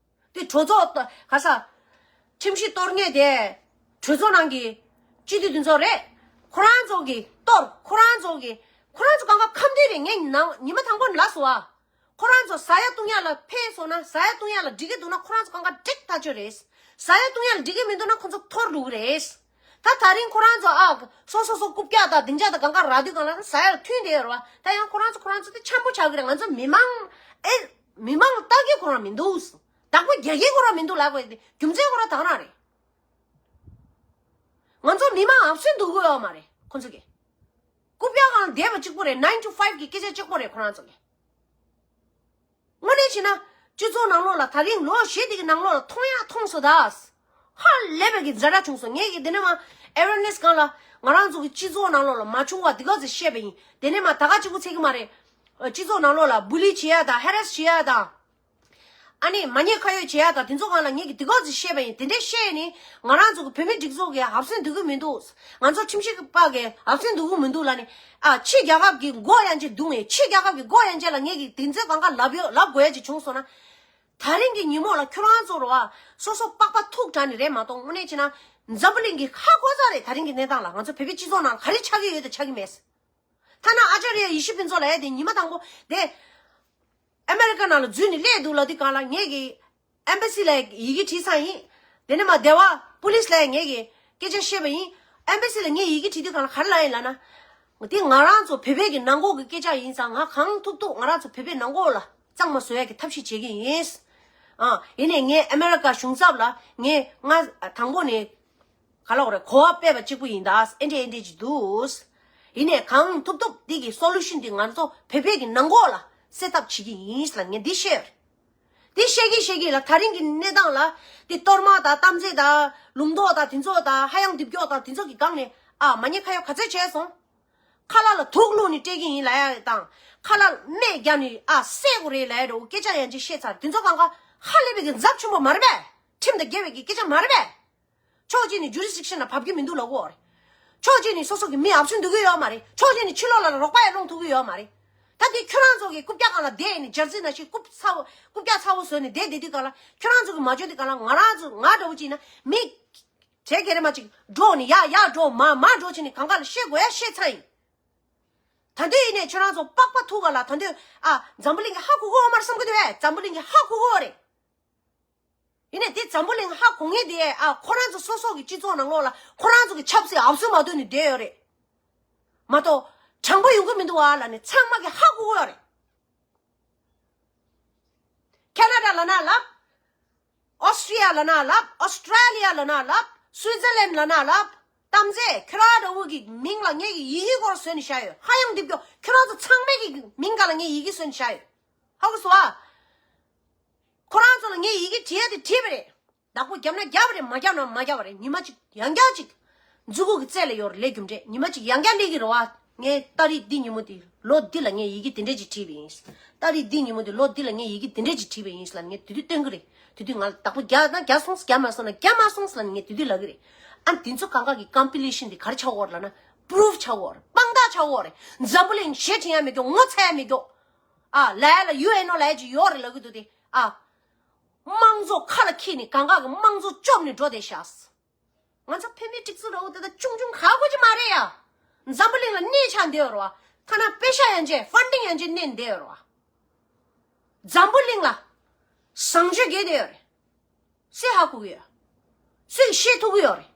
དེ་གྲོས་ཚོགས་ད་ག་ས། ཁྲིམས་གཞི་གཏོར་མཁན་དེ་གྲོས་ཚོགས་ནང་གི་སྤྱི་འཐུས་དེ་ཚོ་རེད། ཁོ་རང་ཚོ་གིས་གཏོར། ཁོ་རང་ཚོ་གིས་ཁོ་རང་ཚོ་གང་ག་ཁམས་སྡེ་རེད། ངས་ནང་ཉི་མ་དང་པོ་ལབ་སོང་ཨ། ཁོ་རང་ཚོ་ཟ་ཡ་བཏུང་ཡ་ལ་ཕན་སོང་ན་ཟ་ཡ་བཏུང་ཡ་ལ་འགྲིག་གི་འདུག་ན་ཁོ་རང་ཚོ་གང་ག་འགྲིག་ཐག་ཆོད་རེད། ཟ་ཡ་བཏུང་ཡ་ལ་འགྲིག་གི་མི་འདུག་ན་ཁོ་ཚོ་འཐོར་འགྲོ་གི་རེད། ད་ད་རིང་ཁོ་རང་ཚོ་ཨ་སོ་སོ་སོ་རྐུབ་བཀྱག་དང་སྡིངས་ཆ་དང་གང་ག་རག་དུས་གང་ལ་ཟ་ཡ་ལ་མཐུན་བསྡད་ཡོད་རེད་བ། ད་ཡང་ཁོ་རང་ཚོ་ཁོ་རང་ཚོ་དེ་འཆམ་པོ་ཆགས་ཀྱི་རེད། ང་ཚོ་མི་མང་ཨེ། མི་མང་ལ་ལྟ་གི་ཁོ་རང་མི་འདུག་བདག་པོ་རྒྱག་གི་ཁོ་རང་མི་འདུག་ལབ་དགོས་ཏེ། རྒྱུ་མཚན་ཁོ་རང་དག་རང་རེད། ང་ཚོ་མི་མང་ཨབ་སེན་འདུག་གི་ཡོད་མ་རེད་ཁོ་ཚོ་གི། རྐུབ་བཀྱག་སྒང་བསྡད་པ་གཅིག་པོ་རེད། nine to five གི་སྐད་ཆ་གཅིག་པོ་རེད་ཁོ་རང་ཚོ་གི། དངོས་གནས་བྱས་ན། སྤྱི་ཚོགས་ནང་ལོགས་ལ་ད་རིང་ལོ་བཞི་དེ་གི་ནང་ལོགས་ལ་མཐོང་ཡག་མཐོང་སོང་ད། ཧ་ལས་པའི་གི་ཛ་དྲག་བྱུང་སོང་། ངས་ཀྱི་དེ་ནས་མ་ཨེ་ཝེར་ནེ་སི་སྒང་ལ་ང་རང་ཚོ་གི་སྤྱི་ཚོགས་ནང་ལོགས་ལ་མ་བྱུང་བ་དེ་ག་ཚོད་བཤད་པ་ཡིན། དེ་ནས་མ་ད་ག་གཅིག་པུ་ཚད་གི་མ་རེད། སྤྱི་ཚོགས་ནང་ལོགས་ལ་བུ་ལི་བྱེད་ཡག་དང་ཧེ་རེ་སི་བྱེད་ཡག་དང་། ཨ་ནི་མ་ཉེས་ཁ་གཡོགས་བྱེད་ཡག་དང་དེ་ཚོ་སྒང་ལ་ངས་ཀྱི་དེ་ག་ཚོད་བཤད་པ་ཡིན། དེ་འདྲས་བཤད་ནས་ང་རང་ཚོ་གི་བོད་མི་སྒྲིག་འཛུགས་ཀྱི་ཨབ་སེན་འདུག་གི་མི་འདུག་ང་ཚོ་ཁྲིམས་ཞིབ་པ་གི་ཨབ་སེན་འདུག་གི་མི་འདུག་ལབ་ནས། ཨ་ཕྱི་རྒྱལ་ཁབ་ཀྱི་མགོ་ཡན་ཆད་བརྡུངས་ནས། ཕྱི་རྒྱལ་ཁབ་ཀྱི་མགོ་ཡན་ཆད་ལ་ངས་ཀྱི་དེ་ཚོའི་སྒང་ག་ལབ་ཡོད་ལབ་དགོས་ཡ་ཅིག་བྱུང་སོང་ན། ད་རིང་གི་ཉིན་མོ་ལ་ཁྱོད་རང་ཚོ་རོ་ཨ་སོ་སོ་པགས་པ་ཐུག་དྲགས་ནས་རེད་མ་གཏོགས། དངོས་གནས་བྱས་ན་འཛམ་བུ་གླིང་གི་ཧ་གོ་ས་རེད། ད་རིང་གི་གནས་སྟངས་ལ་ང་ཚོ་བོད་པའི་སྤྱི་ཚོགས་ནང་ལ་ག་རེ་ཆགས་ཀྱི་ཡོད་དང་ཆགས་ཀྱི་མེད། ཐ་ན་ཨ་ཅཱརྱ་ཡེ་ཤེས་ཕུན་ཚོགས་ལབ་ཡ་དེ་ཉི་མ་དང་པོ་དེ་ཨ་མེ་རི་ཀ་ནང་ལ་འཛུལ་ནས་སླེབས་འདུག་ལབ་དུས་སྒང་ལ། ངས་ཀྱི་ཨེམ་བྷ་སི་ལ་ཡི་གེ་བྲིས་ཚར་ཡིན། དེ་ནས་མ་སྡེ་བ་པུ་ལིས་ལ་ངས་ཀྱི་སྐད་ཆ་བཤད་པ་ཡིན། ཨེམ་བྷ་སི་ལ་ངས་ཡི་གེ་བྲིས་དུས་སྒང་ལ་ག་རེ་ལབ་ཡིན་ལབ་ན། འདི་ང་རང་ཚོ་བོད་པའི་གི་ནང་ཁོག་གི་སྐད་ཆ་ཡིན་ཙང་། ང་གང་ཐུབ་ཐུབ་ང་རང་ཚོ་བོད་པའི་ནང་ཁོག་ལ་གཙང་མ་བཟོ་ཡ་གི་ཐབས་ཤེས་བྱེད་ཀྱི་ཡིན། ཨ་ཡིན་ནས་ངས་ཨ་མེ་རི་ཀ་གཞུང་ཚབ་ལ་ངས་ང་དང་པོ་ནས་ག་ལབ་དགོས་རེད། གོ་བ་སྤེལ་བ་གཅིག་པུ་ཡིན་ད། ཨེ་འདྲས་ཨེ་འདྲས་ཅིག་འདུག་ཡིན་ནས་གང་ཐུབ་ཐུབ་འདི་གི་སོ་ལུ་ཤན་འདི་ང་ཚོ་བོད་པའི་གི་ནང་ཁོག་ལ་སེ་ཐབ་བྱེད་ཀྱི་ཡིན་ལབ་ངས་འདི་བཤད། འདི་བཤད་ཀྱིན་བཤད་ཀྱིན་ལ་ད་རིང་གི་གནས་སྟངས་ལ་འདི་གཏོར་མ་དང་གཏམ་ཚེ་དང་ལུང་རྟོགས་དང་དེ་ཚོ་དང་ཧ་ཡང་རྡིབ་སྐྱོག་དང་དེ་ཚོ་གི་སྒང་ནས། ཨ་མ་ཉེས་ཁ་གཡོགས་ག་ཚོད་བྱས་སོང་། ཁ་ལག་ལ་དུག་བླུགས་ནས་སྤྲད་ཀྱི་ཡིན་ལབ་ཡ་དང་། ཁ་ལག་སྨན་བརྒྱབ་ནས་ཨ་བསད་དགོས་རེད་ལབ་ཡ་འདྲ་བོ་སྐད་ཆ་ཡང་ཅིག་བཤད་ཚར། དེ་ཚོ་སྒང་ག་ཧ་ལས་པའི་གི་ཚབས་ཆེན་པོ་མ་རེད་པས། ཁྲིམས་དང་འགལ་བའི་གི་སྐད་ཆ་མ་རེད་པས། ཕྱོགས་གཅིག་ནས་ཇུ་རི་སི་ཌིག་ཤན་ལ་བབས་ཀྱི་མི་འདུག་ལབ་དགོས་རེད། ཕྱོགས་གཅིག་ནས་སོ་སོ་གི་མི་ཨབ་སེན་འདུག་གི་ཡོད་མ་རེད། ཕྱོགས་གཅིག་ནས་ཕྱི་ལོགས་ལ་རོགས་པ་ཡང་སློང་ཐུབ་ཀྱི་ཡོད་མ་རེད། ད་དེ་ཁྱོད་རང་ཚོ་གི་རྐུབ་བཀྱག་སྒང་ལ་བསྡད་ནས་འཇར་སི་ནང་བཞིན་རྐུབ་ཚ་བོ་རྐུབ་བཀྱག་ཚ་བོ་བཟོས་ནས་བསྡད་བསྡད་དུས་སྒང་ལ། ཁྱོད་རང་ཚོ་གི་མ་འཇོན་དུས་སྒང་ལ་ང་རང་ཚོ་ང་འདྲ་བོ་ཅིག་ཡིན་ན་མི་གྲས་ག་རེ་མ་ཅིག་འགྲོ་ནས་ཡར་ཡར་འགྲོ་མར་མར་འགྲོ་བྱས་ནས་གང་ག་ལ་བཤད་དགོས་ཡ་བཤད་ཚར་ཡིན། ད་དུང་ཡིན་ནས་ཁྱོད་རང་ཚོ་པགས་པ་ཐུག་ག་ལ་ད་དུང་ཨ་འཛམ་བུ་གླིང་གི་ཧ་གོ་གི་ཡོད་མ་རེད་བསམ་གི་འདུག་གས། འཛམ་བུ་གླིང་གི་ཧ་གོ་གི་ཡོད་རེད། ཡིན་ནས་དེ་འཛམ་བུ་གླིང་ཧ་གོ་ངེས་དེ་ཨ་ཁོ་རང་ཚོ་སོ་སོ་གི་སྤྱི་ཚོགས་ནང་ལོགས་ལ་ཁོ་རང་ཚོ་གི་ཆབ་སྲིད་ཨབ་སུ་མ་ཐུག་ནས་བསྡད་ཡོད་རེད། མ་གཏོགས་དྲང་པོ་ཡོང་གི་མི་འདུག་ཨ་ལབ་ནས་ཚང་མ་གི་ཧ་གོ་གི་ཡོད་རེད། ཁེ་ན་ཌ་ལབ་ན་ལབ། ཨོ་སི་ཊི་རི་ཡ་ལབ་ན་ལབ། ཨོ་སི་ཊེ་ལི་ཡ་ལབ་ན་ལབ། སུའི་ཛར་ལན་ལབ་ན་ལབ། གཏམ་ཚེ་ཁྱོད་རང་འདྲ་བོ་གི་མིང་ལ་ངས་ཀྱི་ཡི་གེ་སྐོར་བཟོས་ནས་བཞག་ཡོད། ཧ་ཡང་རྡིབ་སྐྱོག་ཁྱོད་རང་ཚོ་ཚང་མའི་གི་མིང་སྒང་ལ་ངས་ཡི་གེ་བཟོས་ནས་བཞག་ཡོད། ཧ་གོ་སོང་ཨ། ཁོ་རང་ཚོ་ལ་ངས་ཡི་གེ་བྲིས་ཡ་དེ་བྲིས་པ་རེད། བདག་པོ་བརྒྱབ་ན་བརྒྱབ་པ་རེད། མ་བརྒྱབ་ན་མ་བརྒྱབ་པ་རེད། ཉི་མ་གཅིག་ཡང་བསྐྱར་གཅིག་མཛུ་གུ་གི་རྩེ་ལ་ཡོད་རེད་ལས་རྒྱུ་འབྲས། ཉི་མ་གཅིག་ཡང་བསྐྱར་སླེབས་ཀྱི་རེད་བ། ངས་ཏ་རིག་འདི་ཉིན་མོ་དེ་ལོ་འདི་ལ་ངས་ཡི་གེ་དེ་འདྲས་ཅིག་བྲིས་པ་ཡིན། ཏ་རིག་འདི་ཉིན་མོ་དེ་ལོ་འདི་ལ་ངས་ཡི་གེ་དེ་འདྲས་ཅིག་བྲིས་པ་ཡིན་ལབ་ངས་དེ་དུས་སྟོན་གི་རེད། དེ་དུས་ང་ལ་བདག་པོ་བརྒྱབ་ན་བརྒྱབ་སོང་། བརྒྱབ་མ་སོང་ན་བརྒྱབ་མ་སོང་ལབ་ངས་དེ་དུས་ལབ་གི་རེད། ཨ་དེ་ཚོ་གང་ག་གི་ཀམ་པི་ལེ་ཤན་དེ་ག་རེ་ཆགས་ཡོད་རེད་ལབ་ན། པུ་རུབ་ཆགས་ཡོད་རེད། དཔང་རྟགས་ཆགས་ཡོད་རེད། འཛམ་བུ་གླིང་ཞེ་དྲན་ཡ་མེད་ཀྱོག་ངོ་ཚ་ཡ་མེད་ཀྱོག་ཨ་ལ་ཡ་ལ་ཡུ་ཨེན་ཨོ་ལ་ཡ་ཅིག་ཡོད་རེད་ལབ་གི་འདུག་དེ་ཨ། དམངས་གཙོ་ཁ་ལ་འཁྱེར་ནས་གང་ག་གི་དམངས་གཙོ་བཅོམ་ནས་འགྲོ་བསྡད་ཤག་ང་ཚོ་བོད་མིའི་སྒྲིག་འཛུགས་འདྲ་བོ་དེ་ད་ཆུང་ཆུང་ཧ་གོ་གི་མ་རེད་ཡ། འཛམ་བུ་གླིང་ལ་གནས་ཆགས་བསྡད་ཡོད་རེད་བ། ཐ་ན་པེ་ཤ་ཡན་ཆད་ཕན་ཌིང་ཡན་ཆད་གནས་བསྡད་ཡོད་རེད་བ། འཛམ་བུ་གླིང་ལ་བཟང་སྤྱོད་རྒྱས་བསྡད་ཡོད་རེད། སུས་ཧ་གོ་གི་ཡོད། སུས་ཤེས་ཐུབ་ཀྱི་ཡོད་རེད།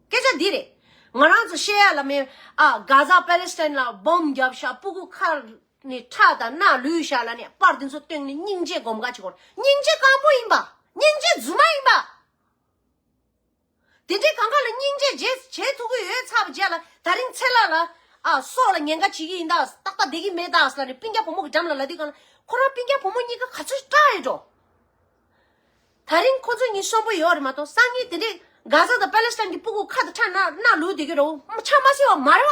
སྐད་ཆ་འདི་རེད། ང་རང་ཚོ་བཤད་ཡ་ལ་མེད་ཨ། གྷ་ཛ་པེ་ལེ་སི་ཐན་ལ་བོམ་བརྒྱབ་ཤག་སྤུ་གུ་ཁ་ནས་ཁྲག་དང་རྣག་ལུས་ཤག་ལབ་ནས་པར་དེ་ཚོ་བཏོན་ནས་སྙིང་རྗེ་སྒོམ་ག་བྱེད་དགོས་རེད། སྙིང་རྗེ་སྐམ་པོ་ཡིན་པ། སྙིང་རྗེ་རྫུན་མ་ཡིན་པ། དེ་འདྲའི་གང་ག་ལ་སྙིང་རྗེ་བྱེད་བྱེད་ཐུབ་ཀྱི་ཡོད་ཚར་བ་རྗེས་ལ་ད་རིང་ཚེ་ལྷ་ལ་ཨ། སྲོག་ལ་ཉེན་ཁ་བྱེད་ཀྱི་ཡིན་ད། ཏག་ཏག་བསྡད་ཀྱི་མེད་ད་ཟེར་ནས་སྤུན་ཀྱག་བུ་མོ་གི་འགྲམ་ལ་ལབ་དུས་སྒང་ལ་ཁོ་རང་སྤུན་ཀྱག་བུ་མོ་གཉིས་ཀ་ག་ཚོད་སྐྲག་ཡོད་འགྲོ། ད་རིང་ཁོ་ཚོ་གཉིས་གསོན་པོ་ཡོད་རེད་མ་གཏོགས་སང་ཉིན་དེ་འདྲའི་གྷ་ཛ་དང་པེ་ལེ་སི་ཐན་གྱི་སྤུ་གུ་ཁ་དང་ཁྲག་རྣག་རྣག་ལུས་བསྡད་ཀྱི་རེད། ཆ་མ་སྲིད་པ་མ་རེད་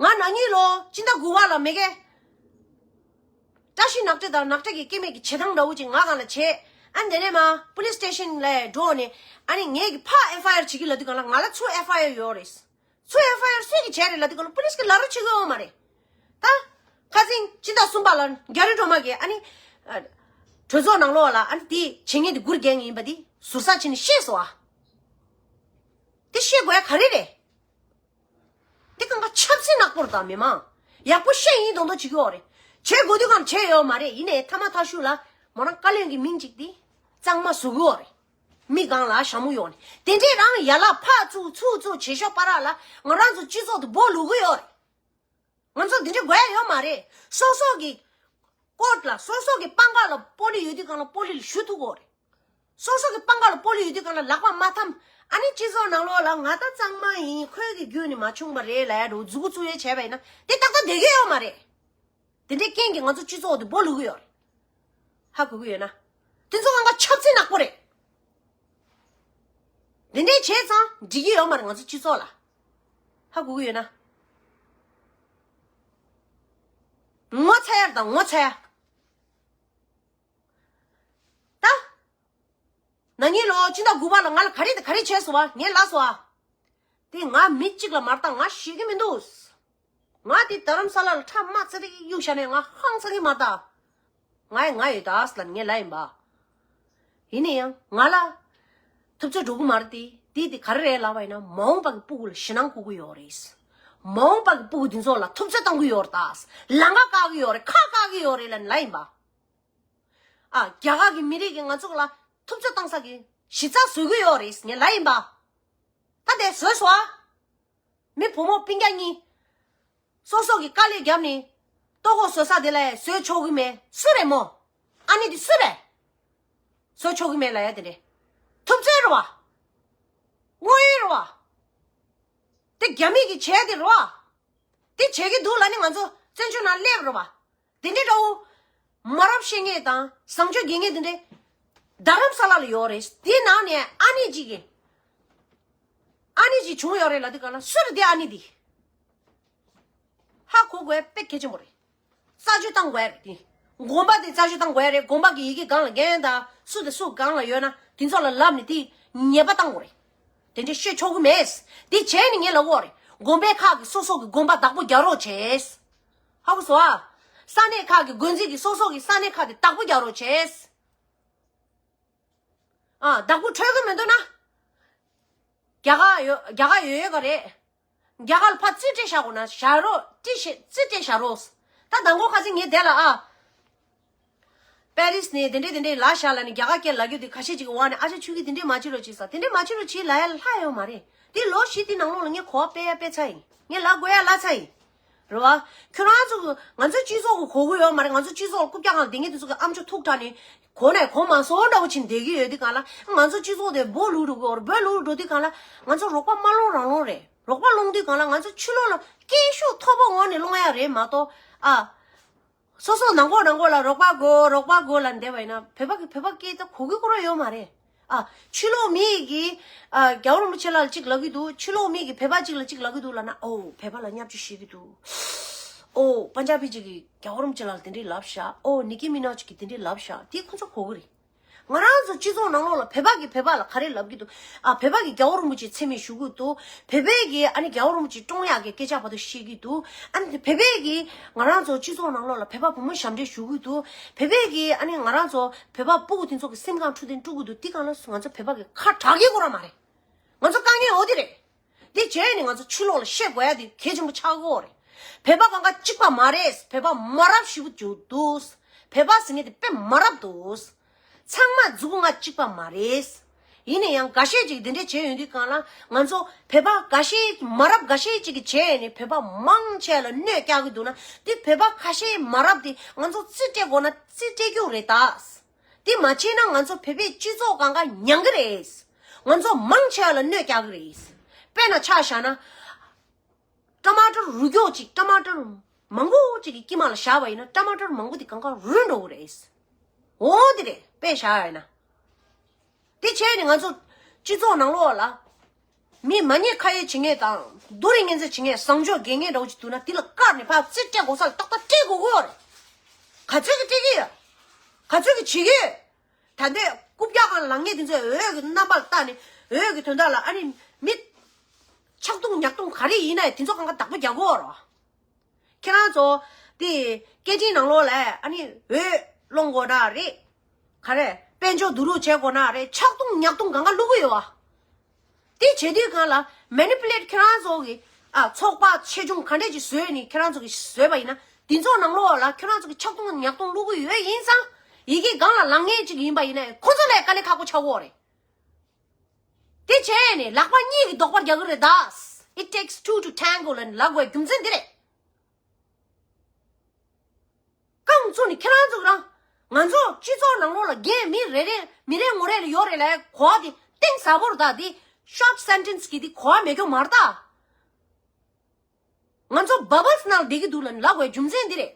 བ། ང་ན་ནིང་ལོ་སྤྱི་ཟླ་དགུ་པ་ལ་མེ་གེ་བཀྲ་ཤིས་ནག་ཁྲ་དང་ནག་ཁྲ་གི་སྐྱེ་དམན་གྱི་བྱེད་སྟངས་འདྲ་བོ་ཅིག་ང་སྒང་ལ་བྱས། ཨ་དེ་ནས་མ་པུ་ལིས་སི་ཊེ་ཤན་ལ་འགྲོ་ནས་ཨ་ནི་ངེད་ཀྱི་ཕ་ཨེཕ་ཨའི་ཨར་བྱེད་ཀྱི་ལབ་དུས་སྒང་ལ་ང་ལ་ཚུར་ཨེཕ་ཨའི་ཨར་ཡོད་རེད། ཚུར་ཨེཕ་ཨའི་ཨར་སུས་ཀྱིས་བྱས་རེད་ལབ་དུས་སྒང་ལ་པུ་ལིས་ཀྱིས་ལབ་རོགས་བྱེད་ཀྱི་ཡོད་མ་རེད། ད་ཁ་སང་སྤྱི་ཟླ་གསུམ་པ་ལ་རྒྱ་རི་སྒྲོལ་མ་གིས་ཨ་ནི་ཨ་གྲོས་ཚོགས་ནང་ལོགས་ལ་ཨ་ནི་དེ་བྱེད་མཁན་དེ་སྒུར་རྒྱག་མཁན་ཡིན་པ་དེ་ཟུར་ཟ་བྱས་ནས་ཤེས་སོང་ཨ། དེ་ཤེས་དགོས་ཡ་ག་རེ་རེད། འདི་གང་ག་ཆབ་སྲིད་ནག་པོ་རེད་ད། མི་མང་ཡག་པོ་བཤད་ཡིན་མདོག་མདོག་བྱེད་ཀྱི་ཡོད་རེད། བྱེད་དགོས་དུས་གང་བྱས་ཡོད་མ་རེད། ཡིན་ནའི་མཐའ་མ་མཐའ་གཞུག་ལ་མོ་རང་བཀའ་བློན་གྱི་མིང་གཅིག་འདི་གཙང་མ་བཟོ་གི་ཡོད་རེད། མི་སྒང་ལ་ཞྭ་མོ་གཡོགས་ནས་དེ་འདྲས་རང་ཡ་ལ་ཕར་ཚུར་ཚུར་ཚུར་བྱེད་ཤོག་པ་ར་ལ་ང་རང་ཚོ་སྤྱི་ཚོགས་དེ་སྦོ་ལུག་གི་ཡོད་རེད། ང་ཚོ་འདི་འདྲས་དགོས་ཡ་ཡོད་མ་རེད། སོ་སོ་གི་ ཀོརཊ་ལ་སོ་སོ་གི་པང་ཁ་ལ་པོ་ལི་ཡོད་དུས་གང་ལ་པོ་ལི་ལ་ཞུ་ཐུབ་དགོས་རེད། སོ་སོ་གི་པང་ཁ་ལ་པོ་ལི་ཡོད་དུས་གང་ལ་ལག་པ་མ་འཐམ། ཨ་ནི་སྤྱི་ཚོགས་ནང་ལོགས་ལ་ང་ད་གཙང་མ་ཡིན། ཁོའི་གི་རྒྱུད་ནི་མ་བྱུང་བ་རེད་ལབ་ཡ་འགྲོ་མཛུ་གུ་བཙུགས་ཡས་བྱས་པ་ཡིན་ན་དེ་ཏག་ཏག་བསྡད་ཀྱི་ཡོད་མ་རེད། དེ་འདྲའི་རྐྱེན་གྱིས་ང་ཚོ་སྤྱི་ཚོགས་དེ་སྦོ་ལུག་གི་ཡོད་རེད། ཧ་གོ་གི་ཡོད་ན། དེ་ཚོ་ང་ང་ཆབ་སྲིད་ནག་པོ་རེད། དེ་འདྲའི་བྱས་ཙང་འགྲིག་གི་ཡོད་མ་རེད་ང་ཚོ་སྤྱི་ཚོགས་ལ། ཧ་གོ་གི་ཡོད་ན། ངོ་ཚ་ཡར་དང་ངོ་ཚ་ཡ། ད། ན་ནིང་ལོ་ཕྱི་ཟླ་དགུ་པ་ལ་ང་ལ་ག་རེ་དང་ག་རེ་བྱས་སོང་བ་ངས་ལབ་སོང་ཨ། དེ་ང་མི་གཅིག་ལ་མ་བཏང་ང་ཤེས་ཀྱི་མི་འདུག་ང་དེ་རྡ་རམ་ས་ལ་ལ་ཁྲག་དམར་ཙི་རིག་གཡུག་བཞག་ནས་ང་ཧང་སང་གི་མ་གཏོགས། ང་ཡི་ང་ཡོད་ད་ཟེར་ལ་ངས་ལབ་ཡིན་པ། ཡིན་ན་ཡང་ང་ལ། ཐུབ་ཚོད་འགྲོ་གི་མ་རེད་དེ་དེ་དེ་ག་རེ་རེད་ལབ་པ་ཡིན་ན་མ་འོངས་པ་གི་སྤུ་གུ་ལ་ཞེད་སྣང་བསྐུལ་གི་ཡོད་རེད། མ་འོངས་པ་གི་སྤུ་གུ་འདི་ཚོ་ལ་ཐུབ་ཚོད་གཏོང་གི་ཡོད་རེད་ད། ལམ་ཁ་བཀག་གི་ཡོད་རེད་ཁ་བཀག་གི་ཡོད་རེད་ལབ་ལབ་ཡིན་པ། ཨ་རྒྱ་གར་གི་མི་རིགས་ཀྱི་ང་ཚོ་ལ་ཐུབ་ཚོད་བཏང་ས་གི་གཞི་རྩ་བཟོ་གི་ཡོད་རེད་ངས་ལབ་ཡིན་པ། ད་དེ་བཟོས་སོང་ཨ། མི་བུ་མོ་སྤུན་ཀྱག་གཉིས། སོ་སོ་གི་དཀའ་ལས་བརྒྱབ་ནས་ལྟོ་གོས་བཟོ་ས་དེ་ལ་བཟོས་ཆོག་གི་མེད་སུ་རེད་མོ། ཨ་ནི་དེ་སུ་རེད། བཟོས་ཆོག་གི་མེད་ལ་ཡ་དེ་རེད། ཐུབ་ཚོད་རེད་བ། དངོས་ཡོད་རེད་བ། དེ་རྒྱ་མི་གི་བྱས་དེ་རེད་བ། དེ་བྱེད་ཀྱི་འདུག་ལ་ནི་ང་ཚོ་བཙན་བྱོལ་ནང་སླེབས་རེད་བ། དེ་འདྲའི་འདྲ་བོ། མ་རབས་བཤད་མཁན་དང་བཟང་སྤྱོད་རྒྱས་མཁན་དེ་འདྲའི། རྡ་རམ་ས་ལ་ལ་ཡོད་རེད་དེའི་ནང་ནས་ཨ་ནེ་གཅིག་གིས། ཨ་ནེ་གཅིག་བྱུང་ཡོད་རེད་ལ་དེ་ག་ལ་སུ་རེད་དེ་ཨ་ནེ་དེ། ཧ་གོ་དགོས་དཔེ་གལ་ཆེན་པོ་རེད། རྩད་གཅོད་བཏང་དགོས་རེད་དེ། དགོན་པ་དེ་རྩད་གཅོད་བཏང་དགོས་རེད་དགོན་པ་གི་ཡི་གེ་སྒང་ལ་འགན་དང་སུ་དེ་སུ་སྒང་ལ་ཡོད་ན་དེ་ཚོ་ལ་ལབ་ནས་དེ་ཉེས་པ་བཏང་དགོས་རེད། དེ་འདྲ་བཤད་ཆོག་གི་མེད། དེ་བྱས་ནས་ངས་ལབ་དགོས་རེད་དགོན་པའི་ཁག་གི་སོ་སོ་གི་དགོན་པ་བདག་པོ་རྒྱག་རོགས་བྱས། ཧ་གོ་སོང་ཨ། ས་གནས་ཁག་གི་དགོན་རྫས་ཀྱི་སོ་སོ་གི་ས་གནས་ཁག་དེ་བདག་པོ་རྒྱག་རོགས་བྱས། ཨ་བདག་པོ་འཕྲོད་ཀྱི་མི་འདུག་ན། རྒྱ་གར་ཡོད་རྒྱ་གར་ཡོད་ཡོད་ག་རེད། རྒྱ་གར་ལ་ཕར་རྩིས་སྤྲད་བཞག་དགོས་ན་བཞག་རོགས་རྩིས་བྱེད་རྩིས་སྤྲད་བཞག་རོགས། ད་མདང་དགོང་ཁ་སང་ངས་དེ་ལ་ཨ། པེ་རིས་ནས་དེ་འདྲས་དེ་འདྲས་ལབ་བཞག་ལ་ནི་རྒྱ་གར་སྐད་ལབ་རྒྱུ་དེ་ཁ་ཤས་ཅིག་གི་འོག་ནས་ཨ་ཅག་ཆུ་གི་དེ་འདྲས་མ་བྱེད་རོགས་བྱེད་ས་དེ་འདྲས་མ་བྱེད་རོགས་བྱེད་ལབ་ཡ་ལྷག་ཡོད་མ་རེད། དེ་ལོ་བཞི་དེ་ནང་ལོགས་ལ་ངས་གོ་བ་སྤེལ་ཡ་སྤེལ་ཚར་ཡིན། ངས་ལབ་དགོས་ཡ་ལབ་ཚར་ཡིན། རེད་བ། ཁྱོད་རང་ཚོ་གི་ང་ཚོའི་སྤྱི་ཚོགས་གི་གོ་གི་ཡོད་མ་རེད། ང་ཚོ་སྤྱི་ཚོགས་ལ་རྐུབ་བཀྱག་གང་བསྡད་མཁན་དེ་ཚོ་གི་ཨམ་ཅོག་ཐུག་དྲགས་ནས་གོ་ནས་གོ་མ་སོང་འདྲ་བོ་ཕྱིན་བསྡད་ཀྱི་ཡོད་དུས་གང་ལ་ང་ཚོ་སྤྱི་ཚོགས་དེ་སྦོ་ལུག་འགྲོ་གི་ཡོད་རེད། སྦོ་ལུག་འགྲོ་དུས་གང་ལ་ང་ཚོ་རོགས་པ་མ་སློང་རང་སློང་རེད། རོགས་པ་སློང་དུས་གང་ལ་ང་ཚོ་ཕྱི་ལོགས་ལ་སྐད་ཤུགས་མཐོ་པོ་ངང་ནས་སློང་ཡ་རེད་མ་གཏོགས་ཨ། སོ་སོ་ནང་ཁོག་ནང་ཁོག་ལ་རོགས་པ་དགོས་རོགས་པ་དགོས་ལ་བསྡད་པ་ཡིན་ན་བོད་པ་གི་བོད་པ་སྐད་ད་གོ་གི་ཁོ་རང་ཡོད་མ་རེད། ཨ། ཕྱི་ལོགས་མི་གི་ཨ། རྒྱལ་བ་རིན་པོ་ཆེ་ལ་གཅིག་ལབ་གི་འདུག་ཕྱི་ལོགས་མི་གི་བོད་པ་གཅིག་ལ་གཅིག་ལབ་གི་འདུག་ལབ་ན་ཨོ་བོད་པ་ལ་བརྙས་བཅོས་བྱེད་ཀྱི་འདུག་ཨོ་པན་ཇ་བི་གཅིག་གི་རྒྱལ་བ་རིན་པོ་ཆེ་ལ་དེ་འདྲས་ལབ་ཤག་ཨོ་ནིག་ཀི་མི་ནོ་ཇི་གི་དེ་འདྲས་ལབ་ཤག་དེ་ཁོ་ཚོ་གོ་གི་རེད། ང་རང་ཚོ་སྤྱི་ཚོགས་ནང་ལོགས་ལ་བོད་པ་གིས་བོད་པ་ལ་ག་རེ་ལབ་ཀྱི་འདུག་ཨ་བོད་པ་གིས་རྒྱལ་བ་རིན་པོ་ཆེ་མཚན་སྨད་ཞུ་གི་འདུག་བོད་པའི་གིས་ཨ་ནི་རྒྱལ་བ་རིན་པོ་ཆེ་བཀྲོངས་ཡག་གི་སྐད་ཆ་བར་དུ་བཤད་ཀྱི་འདུག་ཨ་ནི་བོད་པའི་གིས་ང་རང་ཚོ་སྤྱི་ཚོགས་ནང་ལོགས་ལ་བོད་པ་བུ་མོ་ཞབས་འདྲེན་ཞུ་གི་འདུག་བོད་པའི་གིས་ཨ་ནི་ང་རང་ཚོ་བོད་པ་སྤུ་གུ་དེ་ཚོ་གི་སེམས་ཁམས་འཕྲོད་བསྟེན་དཀྲུག་གི་འདུག་དེ་གང་ལ་ང་ཚོ་བོད་པ་གི་ཁ་གྲག་གི་ཁོ་རང་མ་རེད། ང་ཚོ་དཀའ་ངལ་འོ་དེ་རེད། དེ་བྱས་ནས་ང་ཚོ་ཕྱི་ལོགས་ལ་བཤད་དགོས་ཡ་དེ་གལ་ཆེན་པོ་ཆགས་ཀྱི་ཡོད་རེད། བོད་པ་གང་ག་གཅིག་པ་མ་རེད། བོད་པ་མ་རབས་ཞེ་པོ་ཅིག་འདུག་བོད་པ་ཟེར་མཁན་དེ་དཔེ་མ་རབས་འདུག་ཚང་མ་མཛུ་གུ་ང་གཅིག་པ་མ་རེད། ཡིན་ན་ཡང་འགའ་ཤས་ཅིག་འདི་འདྲས་བྱས་ཡོང་དུས་གང་ལ་ང་ཚོ་བོད་པ་འགའ་ཤས་མ་རབས་འགའ་ཤས་ཅིག་གིས་བྱས་ནས་བོད་པ་མང་ཆེ་ལ་གནོད་རྒྱག་གི་འདུག་ན་དེ་བོད་པ་ཁ་ཤས་མ་རབས་དེ་ང་ཚོ་རྩིས་སྤྲད་དགོས་ན་རྩིས་སྤྲད་རྒྱུ་རེད་ད། དེ་མ་བྱས་ན་ང་ཚོ་བོད་པའི་སྤྱི་ཚོགས་གང་ག་ཉམས་ཀྱི་རེད། ང་ཚོ་མང་ཆེ་བ་ལ་གནོད་རྒྱག་གི་རེད། དཔེར་ན་ཆ་བཞག་ན། ཊ་མ་ཊར་རུ་རྒྱོག་ཅིག་ཊ་མ་ཊར་མང་པོ་ཅིག་གི་དཀྱིལ་མ་ལ་བཞག་པ་ཡིན་ན་ཊ་མ་ཊར་མང་པོ་དེ་གང་ག་རུལ་འགྲོ་གི་རེད། འོ་དེ་རེད་དཔེ་བཞག་ཡ་ཡིན་ན། དེ་བྱས་ནས་ང་ཚོ་སྤྱི་ཚོགས་ནང་ལོགས་ལ། མི་མ་ཉེས་ཁ་ཡོད་བྱེད་མཁན་དང་སྡུག་རུས་ངན་ཚད་བྱེད་མཁན་བཟང་སྤྱོད་དགེ་རྒན་འདྲ་བོ་ཅིག་འདུག་ན་དེ་ལ་བཀར་ནས་ཕར་རྩིས་སྤྲད་དགོས་ས་ལ་ཏག་ཏག་སྤྲད་དགོས་ཀྱི་ཡོད་རེད། ག་ཚོད་ཀྱིས་སྤྲད་ཀྱི་ཡོད། ག་ཚོད་ཀྱིས་བྱེད་ཀྱི་ཡོད། ད་ལྟའི་རྐུབ་བཀྱག་སྒང་ལངས་མཁན་དེ་ཚོས་འོས་ཀྱི་རྣམ་པ་ལ་བལྟས་ནས་འོས་ཀྱི་དོན་དག་ལ་ཨ་ནི་མི། ཆག་རྡུང་ཉག་རྡུང་ག་རེ་ཡིན་ན་ཡང་དེ་ཚོ་གང་ག་བདག་པོ་རྒྱག་དགོས་རེད། ཁྱེད་རང་ཚོ་དེ་སྐད་འཕྲིན་ནང་ལོགས་ལ་ཨ་ནི་འོས་སློང་དགོས་ན་རེད། ག་རེ་དཔལ་འབྱོར་བསྡུ་རུབ་བྱེད་དགོས་ན་རེད་ཆག་རྡུང་ཉག་རྡུང་གང་ག་བླུག་གི་ཡོད་བ། དེ་བྱེད་དུས་གང་ལ་མེ་ནི་པུ་ལེ་ཊི་ཁྱེད་རང་ཚོ་གི་ཨ་ཚོགས་པ་ཆེ་ཆུང་ག་འདྲས་ཅིག་བཟོས་ནས་ཁྱེད་རང་ཚོ་གི་བཟོས་པ་ཡིན་ན་དེ་ཚོ་ནང་ལོགས་ལ་ཁྱེད་རང་ཚོ་གི་ཆག་རྡུང་ཉག་རྡུང་བླུག་གི་ཡོད་ཡིན་ཙང་ཡི་གེ་སྒང་ལ་ལངས་མཁན་ཅིག་ཡིན་པ་ཡིན་ན་ཁོ་ཚོ་ལས་དཀའ་ལས་ཁག་པོ་ཆགས་ཀྱི་ཡོད་རེད། དེ་བྱས་ནས་ལག་པ་གཉིས་ཀྱིས་རྡོག་པ་རྒྱག་གི་རེད་ད། It takes two to tango ལབ་ནས་ལབ་དགོས་རྒྱུ་མཚན་འདི་རེད། རྐང་ ཚོ་ནི་ཁྱེད་རང་ཚོ་རང་། ང་ཚོ་སྤྱི་ཚོགས་ནང་ལོགས་ལ་རྒན་མི་རེ་རེ་མི་རེ་ངོ་རེ་ལ་ཡོད་རེད་ལ་གོ་བ་དེ་གཏིང་ཟབ་པོ་རེད་ད། དེ་short sentence་གི་དེ་གོ་བ་མེད་རྒྱུ་མ་རེད་ད། ང་ཚོ་bubbles་ནང་བསྡད་ཀྱི་འདུག་ལ་ལབ་དགོས་རྒྱུ་མཚན་འདི་རེད།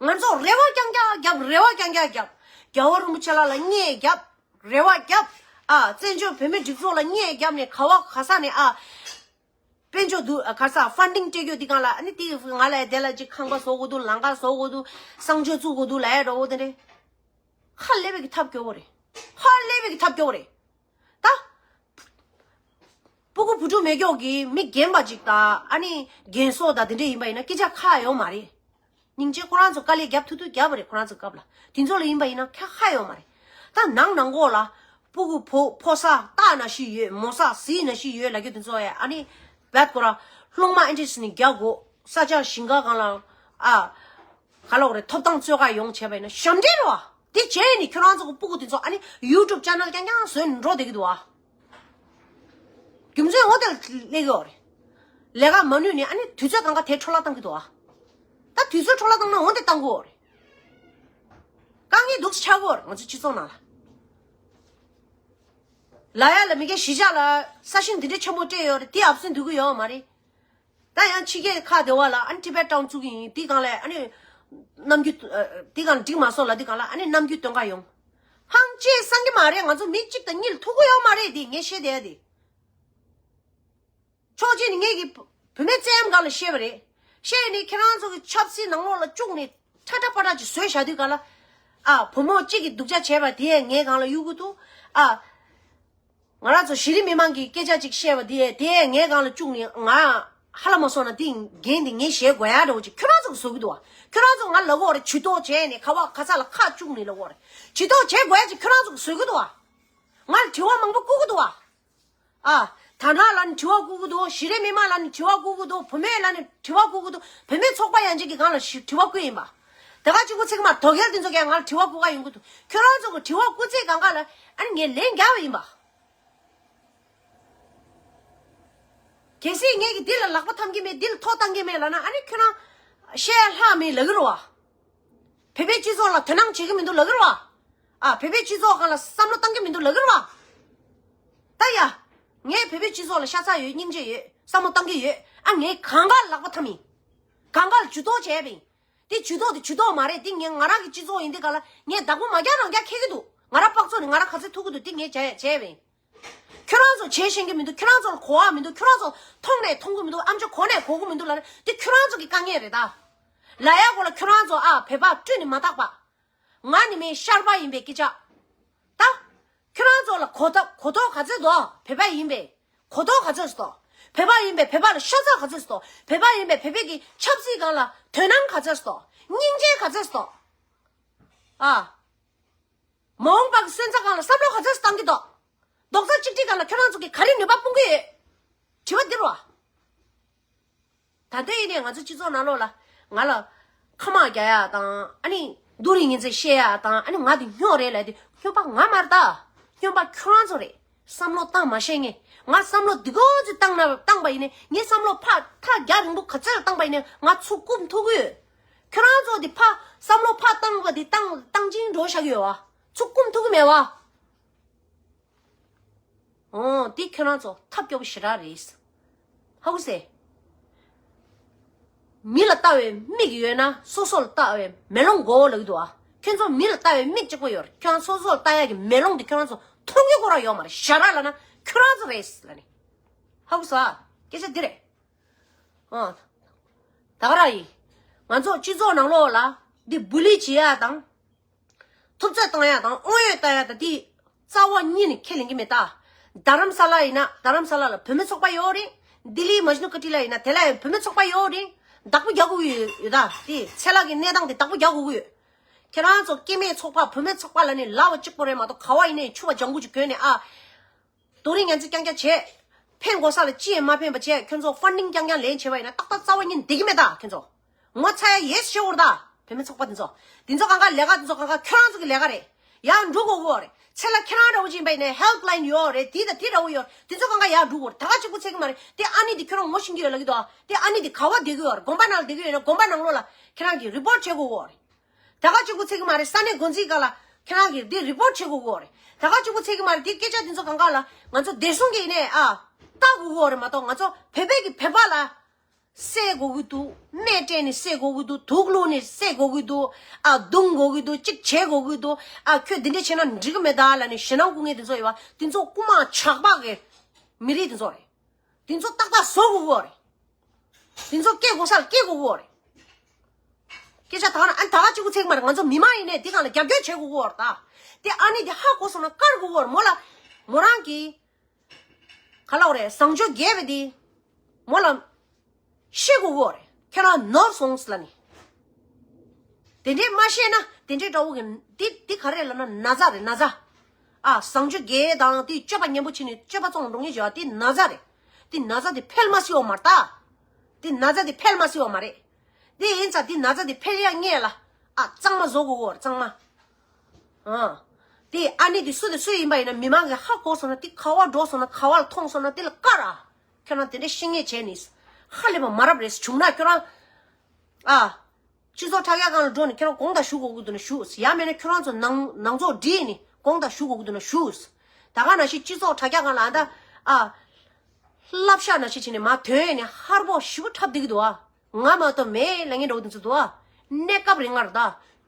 ང་ཚོ་རེ་བ་རྐྱང་རྐྱང་རྒྱབ། རེ་བ་རྐྱང་རྐྱང་རྒྱབ། རྒྱལ་བ་རིན་པོ་ཆེ་ལགས་ལ་བརྙས་རྒྱབ། རེ་བ་རྒྱབ། ཨ་བཙན་བྱོལ་བོད་མི་སྒྲིག་འཛུགས་ལ་བརྙས་རྒྱབ་ནས་ག་བ་ག་ས་ནས་ཨ་དཔལ་འབྱོར་འདུག་ག་ས་funding་སྤྲད་རྒྱུ་འདི་གང་ལ་ཨ་ནི་དེ་ང་ལ་དེ་ལ་ཅིག་ཁང་པ་བཟོ་དགོས་འདུག་ལམ་ཁ་བཟོ་དགོས་འདུག་གསང་སྤྱོད་བཙུགས་དགོས་འདུག་ལབ་ཡ་འགྲོ་བོ་དེ་འདྲས། ཧ་ལས་པའི་གི་ཐབས་སྐྱོ་བོ་རེད། ཧ་ལས་པའི་གི་ཐབས་སྐྱོ་བོ་རེད། ད། སྤུ་གུ་བུ་ཕྲུག་མེད་སྐྱོག་གི་མི་རྒན་པ་ཅིག་དང་ཨ་ནི་རྒན་གསོ་དང་དེ་འདྲས་ཡིན་པ་ཡིན་ན་སྐད་ཆ་ཁག་ཡོད་མ་རེད། སྙིང་རྗེ་ཁོ་རང་ཚོ་དཀའ་ལས་རྒྱབ་ཐུབ་ཐུབ་རྒྱབ་པ་རེད། ཁོ་རང་ཚོ་སྐབས་ལ་དེ་ཚོ་ལ་ཡིན་པ་ཡིན་ན་ཁ་ཁག་ཡོད་མ་རེད། ད་ནང་ནང་གོ་ལ་སྤུ་གུ་ཕོ་ཕོ་ས་སྟག་ན་ཤི་ཡོད། མོ་ས་གཟིག་ན་ཤི་ཡོད་ལ་རྒྱུ་དེ་ཚོ་ཡ་ཨ་ནི་བད་ཀོ་ར་སློང་མ་ཨེ་འདྲས་ནི་རྒྱག་གོ་ས་ཆ་ཞིང་ཁ་གང་ལ་ཨ། ག་ལོག་རེད། ཐོབ་ཐང་རྩོད་ག་ཡོང་བྱས་པ་ཡིན་ན་ཞབས་འདྲེན་རེད་བ། དེ་བྱས་ནས་ཁྱོད་རང་ཚོ་གི་སྤུ་གུ་དེ་ཚོ་ཨ་ནི་YouTube channel་རྐྱང་རྐྱང་བཟོས་ནས་འགྲོ་བསྡད་ཀྱི་འདུག་བ། རྒྱུ་མཚན་འོ་དེ་ལ་སླེབས་ཀྱི་ཡོད་རེད། ལས་ཀ་མ་ནུས་ནས་ཨ་ནི་དུས་ཚོད་གང་ག་དེ་འཕྲོ་བརླག་བཏང་གི་འདུག་བ། ད་དུས་ཚོད་འཕྲོ་བརླག་བཏང་ན་འོ་དེ་བཏང་གི་ཡོད་རེད། དཀའ་ངལ་འདུག་སེ་ཆགས་ཀྱི་ཡོད་རེད་ང་ཚོ་སྤྱི་ཚོགས་ནང་ལ། ལ་ཡ་ལ་མི་སྒེར་གཞིས་ཆགས་ལ་ས་ཞིང་འདི་འདྲ་ཆེན་པོ་སྤྲད་ཡོད་རེད། དེ་ཨབ་སེ་འདུག་གི་ཡོད་མ་རེད། ད་ཡང་ཕྱི་རྒྱལ་ཁག་དེ་བ་ལ་ཨ་ནི་Tibet Town་བཙུགས་ཀྱི་ཡིན། དེ་སྒང་ལ་ཨ་ནི་ནམ་རྒྱུན་དེ་སྒང་ལ་འགྲིག་མ་སོང་ལ་དེ་སྒང་ལ་ཨ་ནི་ནམ་རྒྱུན་སྟོན་ག་ཡོང་། ཧང་ཅེ་སང་གི་མ་རེད། ང་ཚོ་མི་གཅིག་དང་གཉིས་ལ་ཐུག་གི་ཡོད་མ་རེད། དེ་ངས་བཤད་བསྡད་དེ། ཕྱོགས་གཅིག་ནས་ངས་ཀྱི་བུད་མེད་བཙན་གཡེམ་སྒང་ལ་བཤད་པ་རེད། བཤད་ནས་ཁྱེད་རང་ཚོ་གི་ཆབ་སྲིད་ནང་ལོགས་ལ་བཅུག་ནས་ཁྲ་ཁྲ་པ་ཁྲ་ཅིག་བཟོས་བཞག་དུས་སྒང་ལ། ཨ་བུ་མོ་གཅིག་གིས་སྡུག་ཅག་བྱས་པ་དེ་ངའི་སྒང་ལ་གཡུག་གི་འདུག་ཨ། ང་རང་ཚོ་གཞི་རིམ་མི་མང་གི་སྐད་ཆ་ཅིག་བཤད་པ་དེ་དེ་ངའི་སྒང་ལ་བཅུག་ནས་ང་ཧ་ལས་མ་སོང་ན་དེ་འགན་དེ་ངས་བཞེས་དགོས་ཡ་འདྲ་བོ་ཅིག་ཁྱོད་རང་ཚོ་གིས་བཟོ་གི་འདུག་བ། ཁྱོད་རང་ཚོ་ང་ལབ་ཀྱི་ཡོད་རེད། ཇུས་གཏོགས་བྱས་ནས་ག་བ་ག་ས་ལ་ཁ་བཅུག་ནས་ལབ་ཀྱི་ཡོད་རེད། ཇུས་གཏོགས་བྱེད་དགོས་ཡ་ཅིག་ཁྱོད་རང་ཚོ་གིས་བཟོ་གི་འདུག་བ། ང་ལ་དྲི་བ་མང་པོ་བསྐུར་གི་འདུག་བ། ཨ། དར་ནག་ལ་ནི་དྲི་བ་བསྐུར་གི་འདུག་གཞི་རིམ་མི་མང་ལ་ནི་དྲི་བ་བསྐུར་གི་འདུག་བུད་མེད་ལ་ནི་དྲི་བ་བསྐུར་གི་འདུག་བུད་མེད་ཚོགས་པ་ཡན་ཆད་ཀྱིས་ང་ལ་ཞི་དྲི་བ་བསྐུར་ཡིན་པ། དེ་ག་གཅིག་པུ་ཚིག་མ་དོ་གལ་དེ་ཚོ་གས་ང་ལ་དྲི་བ་བསྐུར་ག་ཡོང་གི་འདུག་ཁྱོད་རང་ཚོ་གི་དྲི་བ་བསྐུར་ཚིག་གང་ག་ལ་ཨ་ནི་ངས་ལན་རྒྱག་པ་ཡིན་པ། གལ་སྲིད་ངས་ཀྱི་འདི་ལ་ལག་པ་འཐམ་གི་མེད། འདི་ལ་ཐོ་བཏང་གི་མེད་ལབ་ན་ཨ་ནི་ཁྱོད་རང་བཤད་ལྷག་མེད་ལབ་གི་རེད་བ། བོད་པའི་སྤྱི་ཚོགས་ལ་དོ་སྣང་བྱེད་ཀྱི་མི་འདུག་ལབ་ཀྱི་རེད་བ། ཨ། བོད་པའི་སྤྱི་ཚོགས་སྒང་ལ་བསམ་བློ་བཏང་གི་མི་འདུག་ལབ་ཀྱི་རེད་བ། ད་ཡ། ངས་བོད་པའི་སྤྱི་ཚོགས་ལ་ཤ་ཚ་ཡོད། སྙིང་རྗེ་ཡོད། བསམ་བློ་བཏང་གི་ཡོད། ཨ། ངས་གང་ག་ལ་ལག་པ་འཐམ་ཡིན། གང་ག་ལ་ཇུས་གཏོགས་བྱས་པ་ཡིན། དེ་ཇུས་གཏོགས་དེ་ཇུས་གཏོགས་མ་རེད། དེ་ངས་ང་རང་གི་སྤྱི་ཚོགས་ཡིན་དུས་སྒང་ལ་ངས་བདག་པོ་མ་རྒྱག་རང་རྒྱག་ཁེལ་གྱི་འདུག་ང་རང་དཔག་ཚོད་ནས་ང་རང་ག་ཚོད་ཐུབ་ཀྱི་འདུག་དེ་ངས་བྱས་བྱས་པ་ཡིན། ཁྱོད་རང་ཚོ་བྱེད་ཤེས་ཀྱི་མི་འདུག་ཁྱོད་རང་ཚོ་ལ་གོ་བ་མི་འདུག་ཁྱོད་རང་ཚོ་མཐོང་ནས་མཐོང་གི་མི་འདུག་ཨམ་ཅོག་གོ་ནས་གོ་གི་མི་འདུག་ལབ་ན་དེ་ཁྱོད་རང་ཚོ་གི་དཀའ་ངལ་རེད་ད། ལ་ཡ་གོ་ལ་ཁྱོད་རང་ཚོ་ཨ་བོད་པ་སྤྲུལ་ནས་མ་བཏགས་པ། ང་ནི་མིན་ཤར་པ་ཡིན་པའི་སྐད་ཆ། ད། ཁྱོད་རང་ཚོ་ལ་གོ་ཐོབ་གོ་རྟོགས་ག་ཚོད་འདུག་བོད་པ་ཡིན་པའི་གོ་རྟོགས་ག་ཚོད་འདུག་བོད་པ་ཡིན་པའི་བོད་པ་ལ་ཤ་ཚ་ག་ཚོད་འདུག་བོད་པ་ཡིན་པའི་བོད་པའི་གི་ཆབ་སྲིད་སྒང་ལ་དོ་སྣང་ག་ཚོད་འདུག་སྙིང་རྗེ་ག་ཚོད་འདུག་ཨ། མ་འོངས་པ་གི་སོན་རྩ་སྒང་ལ་བསམ་བློ་ག་ཚོད་བཏང་གི་འདུག་རྡོག་རྩ་གཅིག་སྒྲིལ་སྒང་ལ་ཁྱོད་རང་ཚོ་གིས་ག་རེ་ནུས་པ་སྤུངས་ཀྱི་ཡོད། དྲི་བ་འདི་རེད་བ། ད་ལྟ་ཡིན་ནའི་ང་ཚོ་སྤྱི་ཚོགས་ནང་ལོགས་ལ་ང་ལ་ཁ་དམག་རྒྱག་ཡག་དང་ཨ་ནི་སྡུག་རུས་ངན་ཚད་བཤད་ཡག་དང་ཨ་ནི་ང་དེ་སྨྱོ་རེད་ལབ་དེ་སྨྱོན་པ་ང་མ་རེད་ད། སྨྱོན་པ་ཁྱོད་རང་ཚོ་རེད། བསམ་བློ་བཏང་མ་ཤེས་མཁན། ང་བསམ་བློ་འདི་གོ་ཚོད་བཏང་ན་བཏང་པ་ཡིན་ནའི་ངའི་བསམ་བློ་ཕར་ཐག་རྒྱ་རིང་པོ་ག་ཚོད་ལ་བཏང་པ་ཡིན་ནའི་ང་ཚུར་རྐུབ་ཐུག་གི་ཡོད། ཁྱོད་རང་ཚོ་དེ་ཕར་བསམ་བློ་ཕར་བཏང་བ་དེ་བཏང་བཏང་ཅིང་འགྲོ་བཞག་གི་ཡོད་བ། ཚུར་རྐུབ་ཐུག་གི་མེད་བ། འོ། འདི་ཁྱོད་རང་ཚོ་ཐབས་སྐྱོ་པོ་ཞེ་དྲག་རེད། ཧ་གོ་སོང་། མི་ལ་ལྟ་བའི་མིག་ཡོད་ན་སོ་སོ་ལ་ལྟ་བའི་མེ་ལོང་དགོས་ལབ་ཀྱི་འདུག་ཨ། ཁྱོད་ཚོ་མི་ལ་ལྟ་བའི་མིག་གཅིག་པོ་ཡོད་རེད། ཁྱོད་རང་སོ་སོ་ལ་ལྟ་ཡག་གི་མེ་ལོང་འདི་ཁྱོད་རང་ཚོ་མཐོང་རྒྱུ་ཁོ་རང་ཡོད་མ་རེད། ཞ་ར་ལབ་ན་ཁྱོད་རང་ཚོ་རེད་ལབ་ནི། ཧ་གོ་སོང་ཨ། སྐད་ཆ་འདི་རེད། ཨ། ད་ག་རང་ཡིན། ང་ཚོ་སྤྱི་ཚོགས་ནང་ལོགས་ལ་འདི་བུ་ལི་བྱེད་ཡག་དང་། ཐུབ་ཚོད་བཏང་ཡག་དང་དབང་ཡོད་བཏང་ཡག་དང་དེ་རྩ་བ་ཉིད་ནས་ཁས་ལེན་གྱི་མེད་ད། རྡ་རམ་ས་ལ་ཡིན་ན་རྡ་རམ་ས་ལ་ལ་བུད་མེད་ཚོགས་པ་ཡོད་རེད། ལྡི་ལི་མཇ་ནུ་ཀ་ཊི་ལ་ཡིན་ན་དེ་ལ་ཡང་བུད་མེད་ཚོགས་པ་ཡོད་རེད། བདག་པོ་རྒྱག་དགོས་ཀྱི་ཡོད་ད། དེ་ཚེ་ལག་གི་གནས་སྟངས་དེ་བདག་པོ་རྒྱག་དགོས་ཀྱི་ཡོད། ཁྱེད་རང་ཚོ་སྐྱེ་དམན་ཚོགས་པ་བུད་མེད་ཚོགས་པ་ལ་ནི་ལབ་པ་གཅིག་པོ་རེད་མ་གཏོགས་ག་བ་ཡིན་ནའི་ཕྱུ་པ་ལྗང་གུ་ཅིག་གྱོན་ནས་ཨ། རྡོ་རིང་ཡན་ཆད་རྐྱང་རྐྱང་བྱས། ཕན་གོ་ས་ལ་ཅི་ཡང་མ་ཕན་པ་བྱས། ཁྱོད་ཚོ་ཕན་ཌིང་རྐྱང་རྐྱང་ལེན་བྱས་པ་ཡིན་ན་ཏག་ཏག་རྩ་བ་ཉིད་བསྡད་ཀྱི་མེད་ད། ཁྱོད་ཚོ་ངོ་ཚ་ཡ་ཡོད་ཤེས་བོར་ད། བུད་མེད་ཚོགས་པ་འདི་ཚོ། འདི་ཚོ་གང་ག་ལས་ཀ་འདི་ཚོ་གང་ག་ཁྱོད་རང་ཚོ་གི་ལས་ཀ་རེད། ཡར་འགྲོ་དགོས་ཀྱི་ཡོད་རེད། ཚེ་ལ་ཁྱེད་རང་འདྲ་བོ་ཅིག་ཡིན་པ་ཡིན་ནའི་ཧེལ་པ་ལ་ཡིན་ཡོད་རེད། དེ་དང་དེ་འདྲ་བོ་ཡོད་རེད། དེ་ཚོ་གང་ག་ཡར་འགྲོ་དགོས་རེད། ད་ག་གཅིག་པུ་ཚེ་གི་མ་རེད། དེ་ཨ་ནི་དེ་ཁྱོད་རང་ངོ་ཤེས་ཀྱི་ཡོད་ལབ་ཀྱི་འདུག་ཨ། དེ་ཨ་ནི་དེ་ག་བ་བསྡད་ཀྱི་ཡོད་རེད། དགོན་པ་ནང་ལ་བསྡད་ཀྱི་ཡོད་ན་དགོན་པ་ནང་ལོགས་ལ་ཁྱེད་རང་གིས་རི་པོར་ཊི་བྱེད་དགོས་ཀྱི་ཡོད་རེད། ད་ག་གཅིག་པུ་ཚེ་གི་མ་རེད། ས་གནས་འགོ་འཛིན་སྒང་ལ་ཁྱེད་རང་གིས་དེ་རི་པོར་ཊི་བྱེད་དགོས་ཀྱི་ཡོད་རེད། ད་ག་གཅིག་པུ་ཚེ་གི་མ་རེད། དེ་སྐད་ཆ་དེ་ཚོ་གང་ག་ལ་ང་ཚོ་བདེ་སྲུང་གི་ཡིན་ནའི་ཨ་ལྟ་དགོས་ཀྱི་ཡོད་རེད་མ་གཏོགས། ང་ཚོ་བོད་པའི་གི་བོད་པ་ལ། བསད་དགོས་ཀྱི་འདུག་སྨན་སྤྲད་ནས་བསད་དགོས་ཀྱི་འདུག་དུག་བླུགས་ནས་བསད་དགོས་ཀྱི་འདུག་ཨ། རྡུང་དགོས་ཀྱི་འདུག་གཅིག་བྱེད་དགོས་ཀྱི་འདུག་ཨ། ཁྱོད་འདི་འདྲ་བྱས་ན་འགྲིག་གི་མེད་ད་ལབ་ནས་ཞེད་སྣང་སྐུལ་མཁན་དེ་ཚོ་ཡོད་པ། དེ་ཚོ་རྐུན་མ་ཇག་པ་གི་མི་རིགས་དེ་ཚོ་རེད། དེ་ཚོ་ཏག་ཏག་བཟོ་དགོས་ཀྱི་ཡོད་རེད། དེ་ཚོ་སྐྱེ་དགོས་ས་ལ་སྐྱེ་དགོས་ཀྱི་ཡོད་རེད། སྐད་ཆ་ད་ག་ན་ཨ་ད་ག་གཅིག་པུ་ཚེ་གི་མ་རེད། ང་ཚོ་མི་མང་ཡིན་ནའི་དེ་སྒང་ལ་རྒྱབ་སྐྱོར་བྱེད་དགོས་ཀྱི་ཡོད་རེད་ད། དེ་ཨ་ནི་དེ་ཧ་གོ་སོང་ན་བཀར་དགོས་ཀྱི་ཡོད་རེད། མོ་ལ་མོ་རང་གིས། ག་ལབ་དགོས་རེད། བཟང་སྤྱོད་རྒྱས་པ་འདི་མོ་ལ་ཤེས་དགོས་ཀྱི་ཡོད་རེད། ཁྱེད་རང་ནོར་སོང་ཟེར་ལབ་ནི། དེ་འདྲས་མ་ཤེས་ན་དེ་འདྲས་འདྲ་བོ་གི་འདི་འདི་ག་རེ་ལབ་ན་ན་ཚ་རེད། ན་ཚ། ཨ། བཟང་སྤྱོད་རྒྱས་དང་དེ་སྤྱོད་པ་ངན་པོ་བྱས་ནས་སྤྱོད་པ་བཙོང་འགྲོ་མཁན་བྱས་པ་དེ་ན་ཚ་རེད། དེ་ན་ཚ་དེ་འཕེལ་མ་སྲིད་པ་མ་རེད་ད། དེ་ན་ཚ་དེ་འཕེལ་མ་སྲིད་པ་མ་རེད། དེ་ཡིན་ཙང་དེ་ན་ཚ་དེ་འཕེལ་ཡ་སྔོན་ལ་ཨ་གཙང་མ་བཟོ་དགོས་ཀྱི་ཡོད་རེད། གཙང་མ། ཨ། དེ་ཨ་ནི་དེ་སུ་དེ་སུ་ཡིན་པ་ཡིན་ན་མི་མང་གིས་ཧ་གོ་སོང་ན། དེ་ག་བ་འགྲོ་སོང་ན་ག་བ་ལ་མཐོང་སོང་ན་དེ་ལ་བཀར་ཨ། ཁྱོད་རང་དེ་འདྲ་ཤེས་ངེས་བྱས་ནི། ཧ་ལས་པ་མ་རབས་རེད། བྱུང་ན་ཁྱོད་རང་། ཨ། སྤྱི་ཚོགས་དྲ་རྒྱ་སྒང་ལ་འགྲོ་ནས་ཁྱོད་རང་དགོངས་དག་ཞུ་དགོས་ཀྱི་འདུག་ན་ཞུ། ཡང་མེད་ན་ཁྱོད་རང་ཚོ་ནང་ནང་ཚོགས་བསྒྲིགས་ནས་དགོངས་དག་ཞུ་དགོས་ཀྱི་འདུག་ན་ཞུ། ད་ག་ནང་བཞིན་སྤྱི་ཚོགས་དྲ་རྒྱ་སྒང་ལ་ཨ་ད་ཨ། ལབ་ཤ་ནང་བཞིན་བྱས་ནས་མར་ཐོན་ནས་ཧར་པོ་ཞེ་པོ་འཁྲབ་བསྡད་ཀྱི་འདུག་ཨ། ང་མ་གཏོགས་མེད་ལབ་མཁན་འདྲ་བོ་དེ་ཚོ་འདུག་ཨ། གནས་སྐབས་རིང་ལ་ད་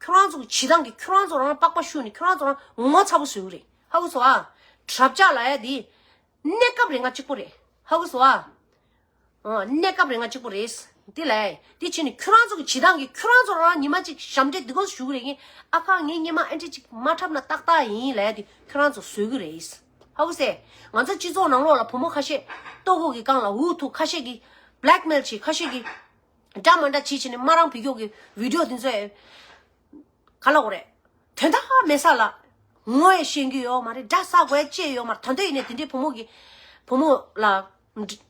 ཁྱོད་རང་ཚོ་གི་བྱེད་སྟངས་ཀྱིས་ཁྱོད་རང་ཚོ་རང་པགས་པ་བཤུས་ནས་ཁྱོད་རང་ཚོ་རང་ངོ་ཚ་པོ་བཟོས་ཀྱི་རེད། ཧ་གོ་སོང་ཨ། དྲ་ཕྱག་ལབ་ཡ་དེ་གནས་སྐབས་རིང་ང་གཅིག་པོ་རེད། ཧ་གོ་སོང་ཨ། ཨ། གནས་སྐབས་རིང་ང་གཅིག་པོ་རེད། དེ་ལས་དེ་བྱས་ནས་ཁྱོད་རང་ཚོ་གི་བྱེད་སྟངས་ཀྱིས་ཁྱོད་རང་ཚོ་རང་ཉི་མ་གཅིག་ཞབས་འདྲེན་འདི་གོ་ཞུ་གི་རེད། ཨ་ཁ་ངའི་སྔོན་མ་ཨེ་འདྲ་གཅིག་མ་འཁྲབ་ན་ཏག་ཏག་ཡིན་ལབ་ཡ་དེ་ཁྱོད་རང་ཚོ་བཟོས་ཀྱི་རེད། ཧ་གོ་སོང་། ང་ཚོ་སྤྱི་ཚོགས་ནང་ལོགས་ལ་བུ་མོ་ཁ་ཤས་ལྟོ་གོས་ཀྱི་སྒང་ལ་འུ་ཐུག་ཁ་ཤས་ཀྱིས་བྷེ་ལེག་མེལ་བྱས། ཁ་ཤས་ཀྱིས་འདྲ་མ་འདྲ་བྱས་བྱས་ནས་མ་རང་བི་ཌི་ཡོ་གི་བི་ཌི་ཡོ་དེ་ཚོ་ག་ལབ་དགོས་རེད། དོན་དག་མེད་ས་ལ་ངོ་ཡང་ཤེས་ཀྱི་ཡོད་མ་རེད། དགྲ་ཟ་དགོས་ཅེས་ཡོད་མ་རེད། ད་དུང་ཡིན་ནའི་དེ་འདྲའི་བུ་མོ་གི་བུ་མོ་ལ་ད་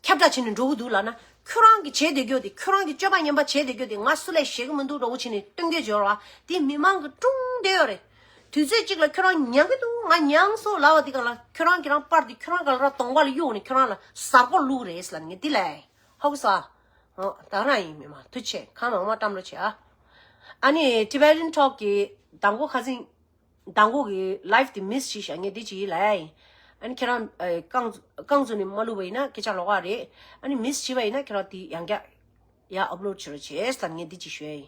ཁྱབ་བསྒྲགས་བྱས་ནས་འགྲོ་གི་འདུག་ལབ་ན། ཁྱོད་རང་གིས་བྱས་བསྡད་རྒྱུ་དེ། ཁྱོད་རང་གིས་སྤྱོད་པ་ངན་པ་བྱས་བསྡད་རྒྱུ་དེ་ང་སུ་ལ་ཞེད་ཀྱི་མི་འདུག་འདྲ་བོ་བྱས་ནས་སྟོན་གྱི་འབྱོར་བ་དེ་མི་མང་གིས་སྲུང་བསྡད་ཡོད་རེད། དུས་ཚོད་གཅིག་ལ་ཁྱོད་རང་མྱངས་ཀྱི་འདུག་ང་མྱངས་སོང་ལབ་པ་དེ་སྒང་ལ་ཁྱོད་རང་གིས་རང་པར་དེ་ཁྱོད་རང་ག་ལ་ར་གདོང་པ་ལ་གཡུགས་ནས་ཁྱོད་རང་ལ་གཟའ་སྐོར་བླུགས་རེད་ལབ་ནས་འདི་ལས། ཧ་གོ་སོང་། ཨོ། ད་ག་རང་ཡིན། མི་མང་ཐུགས་རྗེ་ཆེ། ཁ་མང་མང་བཀྲམ་རོགས་བྱེད་ཨ། ཨ་ནི་Tibetan Talk གི་མདང་དགོང་ཁ་སང་མདང་དགོང་གི་ལའེབ་དེ་མིས་བྱས་ཤག་ངས་འདི་བྱས་ཡིན་ལབ་ཡ་ཡིན། ཨ་ནི་ཁྱེད་རང་ཨེ་རྐང་རྐང་བཙུགས་ནས་མ་བླུགས་པ་ཡིན་ན་སྐད་ཆ་ལོགས་ཀ་རེད། ཨ་ནི་མིས་བྱས་པ་ཡིན་ན་ཁྱེད་རང་དེ་ཡང་བསྐྱར་ཡར་ཨབ་ལོཌ་བྱེད་རོགས་བྱེད་ལབ་ངས་འདི་བྱས་ཞུ་ཡ་ཡིན།